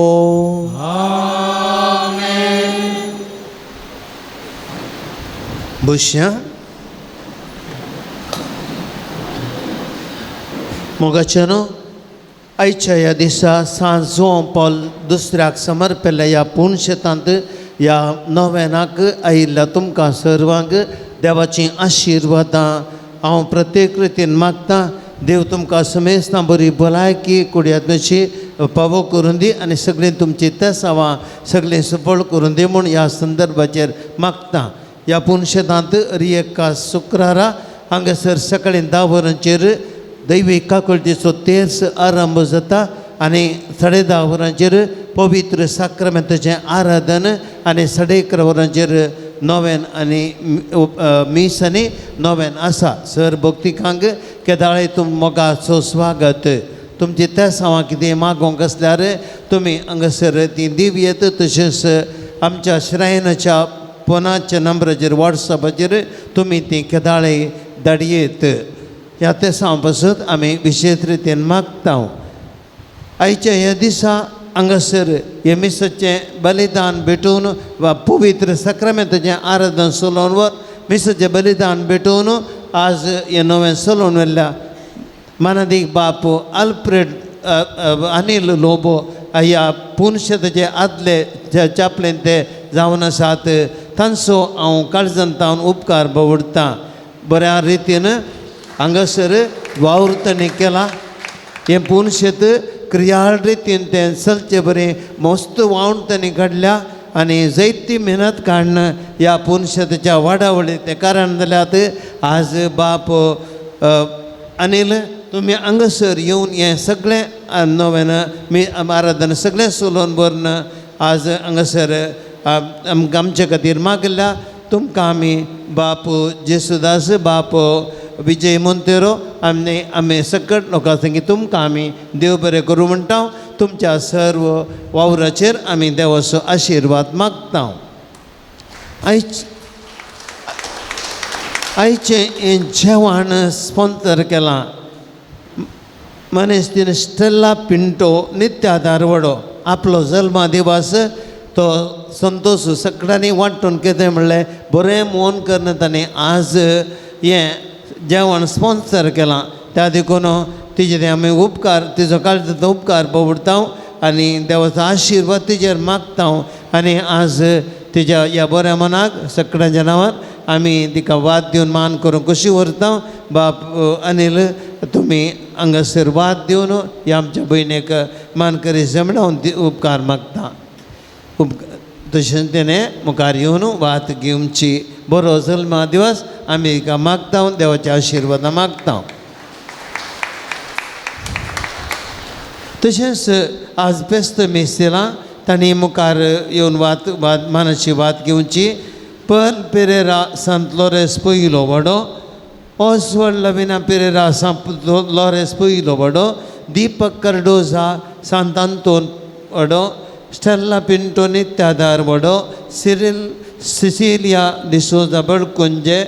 बसया. मोगाच्यानो, आयच्या ह्या दिसा सांत जुवांव पावल दुसऱ्याक समर्पिल्ल्या ह्या पुनशेतांत ह्या नोवेनाक आयिल्ल्या तुमकां सर्वांक देवाचीं आशिर्वादां हांव प्रत्येक रितीन मागतां. देव तुमकां समेस्तां बरी भलायकी कुडयात्म्याची पावो करून दी आनी सगळीं तुमची तेसावां सगळीं सफळ करून दी म्हूण ह्या संदर्भाचेर मागतां. ह्या पुनशेतांत एका शुक्रारा हांगासर सकाळीं 10 वरांचेर दैवी काकुळटीचो तेर्स आरंभ जाता आनी 10:30 वरांचेर पवित्र साक्रमेंताचें आराधन आनी 11:30 वरांचेर नोवेन आनी मीस आनी नोवेन आसा. सर भक्तिकांक केदाळे तुम मोगाचो स्वागत. तुमची तेसांवां कितें मागोवंक आसल्यार तुमी हांगासर ती दिवयेत. तशेंच आमच्या श्रायनाच्या फोनाच्या नंबराचेर वॉट्सॅपाचेर तुमी ती केदाळे धाडयेत. ह्या तेसांव पासून आमी विशेश रितीन मागता. आयच्या ह्या दिसा हांगासर हे मिसाचें बलिदान भेटोवन वा पवित्र साक्रामेंताचें आराधन चलोवन वर मिसाचें बलिदान भेटोवन आज हें नवें चलोवन व्हेल्ल्या मानादीक बाप अल्फ्रेड अनिल लोबो ह्या पुनशेताचे आदले चापलेन ते जावन आसात तांचो हांव काळजान तावन उपकार बावडटां. बऱ्या रितीन हांगासर वावर तांणी केला. हें पुनशेत क्रियाळ रितीन तें चलचे बरें मस्त वावण तांणी काडल्या आनी जायती मेहनत काडून ह्या पुनशेताच्या वाडावळी तें कारण जाल्यात. आज बाप अनिल तुमी हांगासर येवन हें सगळें नवें मी आराधन सगळें चलोवन भरून आज हांगासर आमचे खातीर मागल्या. तुमकां आमी बाप जेसुदास बाप विजय मोंतेरो आमी आमी सकट लोकां संगी तुमकां आमी देव बरें करूं म्हणटा. तुमच्या सर्व वावराचेर आमी देवाचो आशिर्वाद मागता. आयचें हें जेवण स्पॉन्सर केलां मनेस्तीन स्टेल्ला पिंटो नित्या धारवडो. आपलो जल्मा दिवस तो संतोश सगळ्यांनी वांटून कितें म्हणलें बरें मोन करून ताणें आज हें जेवण स्पॉन्सर केलां. त्या देखून तिजे ते आमी उपकार तिजो काळजाचो उपकार पवडता आनी देवाचो आशिर्वाद तिजेर मागता. आनी आज तिज्या ह्या बऱ्या मनाक सगळ्यांच्या नांवार आमी तिका वाद दिवन मान करून कशी व्हरता. बाप अनिल तुमी हांगासर वाद दिवन ह्या आमच्या भयणीक मान करी म्हण हांव उपकार मागता. तशेंच तेणें मुखार येवन वात घेवची. बरो जल्मा दिवस आमी तिका मागता, देवाच्या आशिर्वादां मागता. तशेंच आज बेस्त मीस दिलां तांणी मुखार येवन वात वाद मानाची वात घेवची. पर्ल पेरेरा सांत लॉरेस पयलो वडो, ऑसवर्ड लविना पेरेरा सांत लॉरेस पयलो वडो, दीपक कर्डोजा सांत आंतोन वडो, स्टेल्ला पिंटो नित्यादार वडो, सिरिल सिसिलिया डिसोजा बडकुंजे,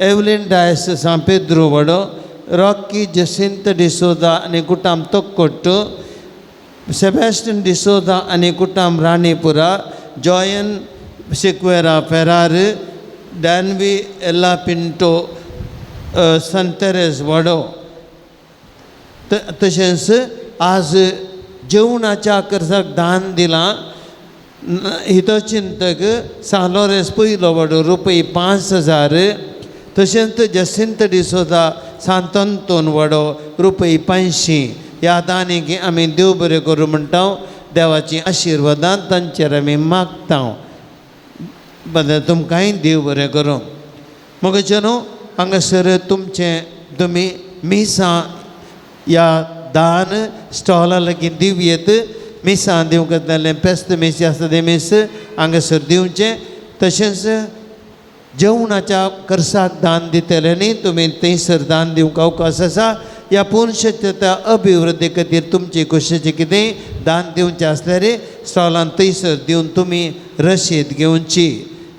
एवलिन डायस सांत पेद्रो वडो, रॉकी जसिंत डिसोजा आनी कुटाम तोक्कोट्टू, सेबॅस्टियन डिसोजा आनी कुटाम राणीपुरा, जॉयन सिक्वेरा फेरार, डॅनवी एल्ला पिंटो संत तेरेज वडो. तशेंच आज जेवणाच्या खर्चाक दान दिलां हितचिंतक सान लॉरेन्स पयलो वाडो रुपये 5,000 तशेंच जसिंत डिसोजा सांत अंतोन वाडो रुपये 500 ह्या दानीक आमी देव बरें करूं म्हणटा देवाची आशिर्वादान तांचेर आमी मागता बरें तुमकांय देव बरें करूं मगचे न्हू हांगासर तुमचें तुमी मिसां ह्या दान स्टॉला लागीं दिवयेत मिसां दिवंक जालें पेस्त मीस आसता तें मीस हांगासर दिवचें तशेंच जेवणाच्या कर्साक दान दितले न्ही तुमी थंयसर दान दिवंक अवकाश आसा ह्या पुनशच्या अभिवृद्धी खातीर तुमचे कुशीचें कितेंय दान दिवचें आसल्यार स्टॉलान थंयसर दिवन तुमी रशीद घेवची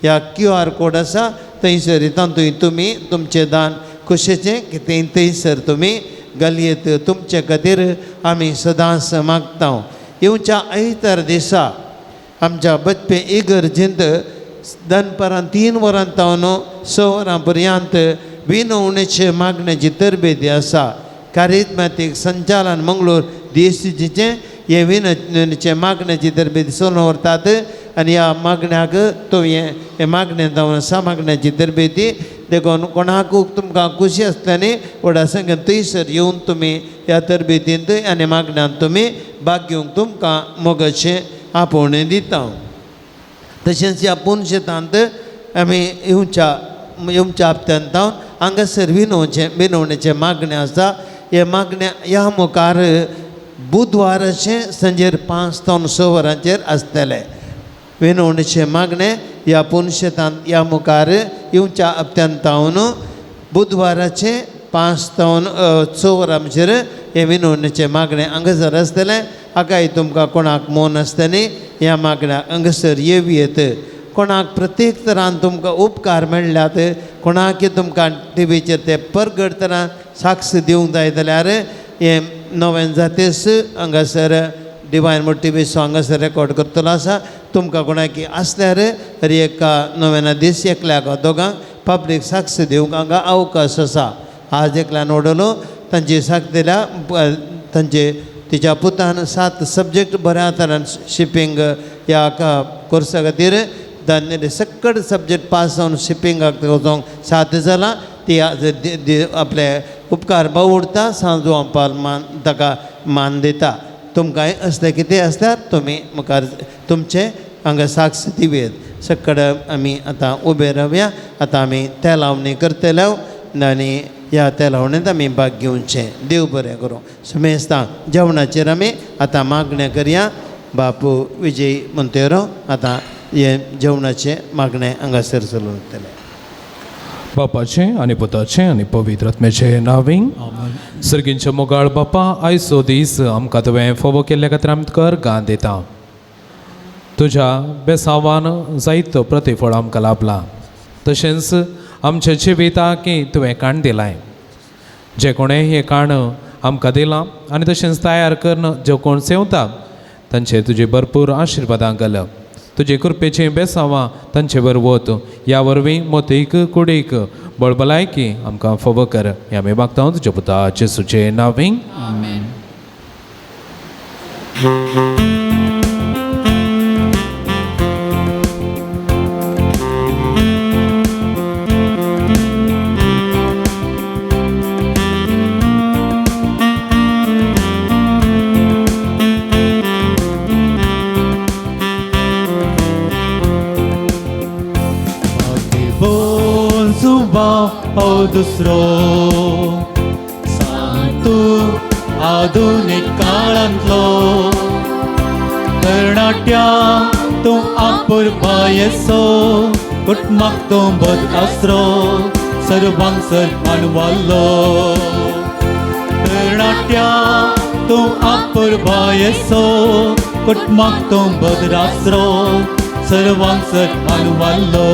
ह्या क्यू आर कोड आसा थंयसर तातूंत तुमी तुमचें दान कुशीचें कितेंय थंयसर तुमी घालयेत तुमचे खातीर आमी सदांच मागता येवच्या आयतार दिसा आमच्या बचपे इगर्जेंत दनपारां 3 वरां तावन 6 वरां पर्यंत विनवणेचे मागण्याची तरबेदी आसा कारिज्मॅटीक संचालन मंगळूर डीएससीचें हे विनवणेचे मागण्याची तरबेदी चलोवन व्हरतात आनी ह्या मागण्याक तुवें हे मागणें जावन आसा मागण्याची तरबेदी देखून कोणाकू तुमकां खुशी आसता न्ही व्हडा संख्येन थंयसर येवन तुमी ह्या तरबेदींत आनी मागण्यांत तुमी भाग घेवंक तुमकां मोगाचें आपोवणें दिता. तशेंच ह्या पुनशेतांत आमी येवच्या येवच्या हप्त्यांत हांगासर विनवणेचें मागणें आसा हे मागणें ह्या मुखार बुधवाराचें सांजेर 5 ते 6 वरांचेर आसतलें. विनवणेचें मागणें ह्या पुनशेतांत ह्या मुखार येवच्या हप्त्यांत बुधवाराचें 5 ते 6 वरांचेर हें विनवणेचें मागणें हांगासर आसतलें. हाकाय तुमकां कोणाक मोन आसता न्ही ह्या मागण्याक हांगासर येवयेत. कोणाक प्रत्येक तरान तुमकां उपकार मेळ्ळ्यात कोणाक तुमकां टिवीचेर ते परगट तरान साक्ष दिवंक जाय जाल्यार हें नवें जातीस हांगासर डिवायन मोड टिवी सो हांगासर रेकॉर्ड करतलो आसा. तुमकां कोणाक आसल्यार हर एका नवेना दीस एकल्याक दोगांक पब्लीक साक्ष दिवंक हांगा अवकाश आसा. आज एकल्यान ओडलो तांची साक्ष दिल्या तांचे तिच्या पुतान 7 सब्जेक्ट बऱ्या तरान शिपींग ह्या कोर्सा खातीर तांणे सकट सब्जेक्ट पास जावन शिपिंगाक वचोंक साध्य जालां. ती आज आपले उपकार बावुडटा सांजू आंपाल मान ताका मान दिता. तुमकांय असलें कितें आसल्यार तुमी मुखार तुमचें हांगा साक्ष दिवयेत. सकड आमी आतां उबे रावया. आतां आमी तेलावणी करतले आनी ह्या तेलावणेंत आमी भाग घेवचें. देव बरें करूं. समेस्तां जेवणाचेर आमी आतां मागणें करया. बापू विजय मोंतेरो आतां हें जेवणाचें मागणें हांगासर चलयतले. बापाचें आनी पुताचें आनी पवित्र आत्म्याचें नांवी. सर्गींचे मोगाळ बापा, आयचो दीस आमकां तुवें फावो केल्ल्या खातीर आमी तुका अर्गां दिता. तुज्या बेसांवान जायतो प्रतिफळ आमकां लाभलां, तशेंच आमच्या जिविताक तुवें काण दिलाय. जे कोणें हें काण आमकां दिलां आनी तशेंच तयार करून ज्यो कोण सेवता तांचेर तुजी भरपूर आशिर्वादां घाल. तुजे कृपेचीं बेसांवां तांचे बरोबर ह्या वरवीं मोतीक कुडीक बळबलायकी आमकां फावो कर. हें आमी मागता तुज्या पुता जेसूचे नांवी. आमेन. दुसरो सांतू आधुनीक काळांतलो तरणाट्या तूं आपुरबायेचो कुटुंबाक तूं बद आसरो सर्वांक सर मानवालो. तरणाट्या तूं आपुरबायेचो कुटुंबाक तूं बद आसरो सर्वांक सर मानवालो.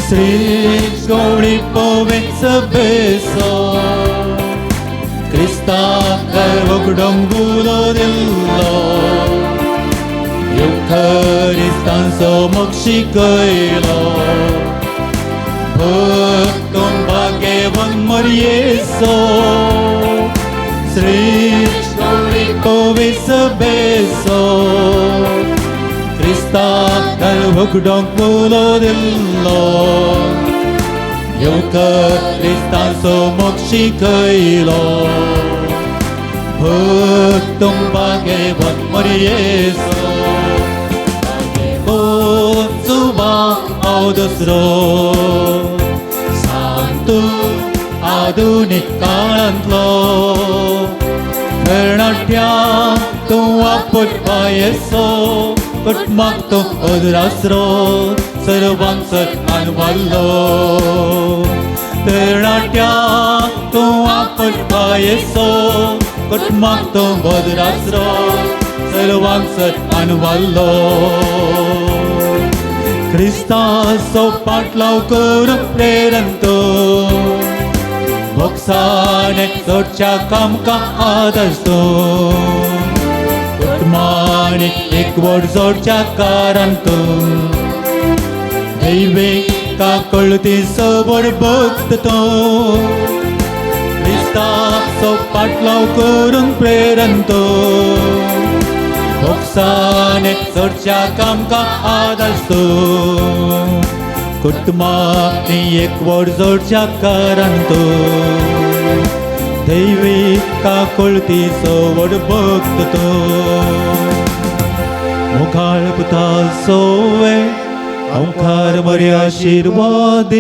श्री गौरी पवित्र बेसो क्रिस्ताक उगडोंक उलो दिल्लो युखरिस्तांचो मोग शिकयलो भक्तूंक भाग्यवंत मरयेसो श्रेश्ठ पविस बेसो क्रिस्ताक उगडोंक उलो दिल्लो युखरिस्तांचो मोग शिकयलो भक्तूंक भाग्यवंत मरयेसो हांव दुसरो सांतू आधुनीक काळांतलो तरणाट्या तूं आपटपा येसो कुटुंबाक तूं अद्रासरो सर्वांक सत्मान वाडलो तरणाट्या तूं आपटपा येसो कुटुंबाक तूं अद्रासरो सर्वांक सत्मान वाडलो क्रिस्ताचो पाटलाव करूंक प्रेरण तो भोगसाणे चडच्या कामकां आदर्श तो कुटुंबांनी एकवट जोडच्या कारण तो दैवीक काकळती सबड भक्त तो क्रिस्ताचो पाटलाव करूंक प्रेरण तो भोगसाणे चडच्या कामकां आदर्श तो कुटुंबांनी एकवट जोडच्या कारण तो दैवी काकळती सवड भक्त तो मुखाळ पुता सोवे ओंकार बरे आशिर्वाद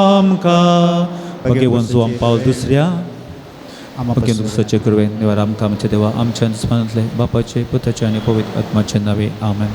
आमकां भगवंत आम पावल दुसऱ्या भगवंत सचे कृपेन देवा आमकां आमच्या देवा आमच्या स्मरणांतले बापाचे पुताचे आनी पवित्र आत्माचे नावे आमेन.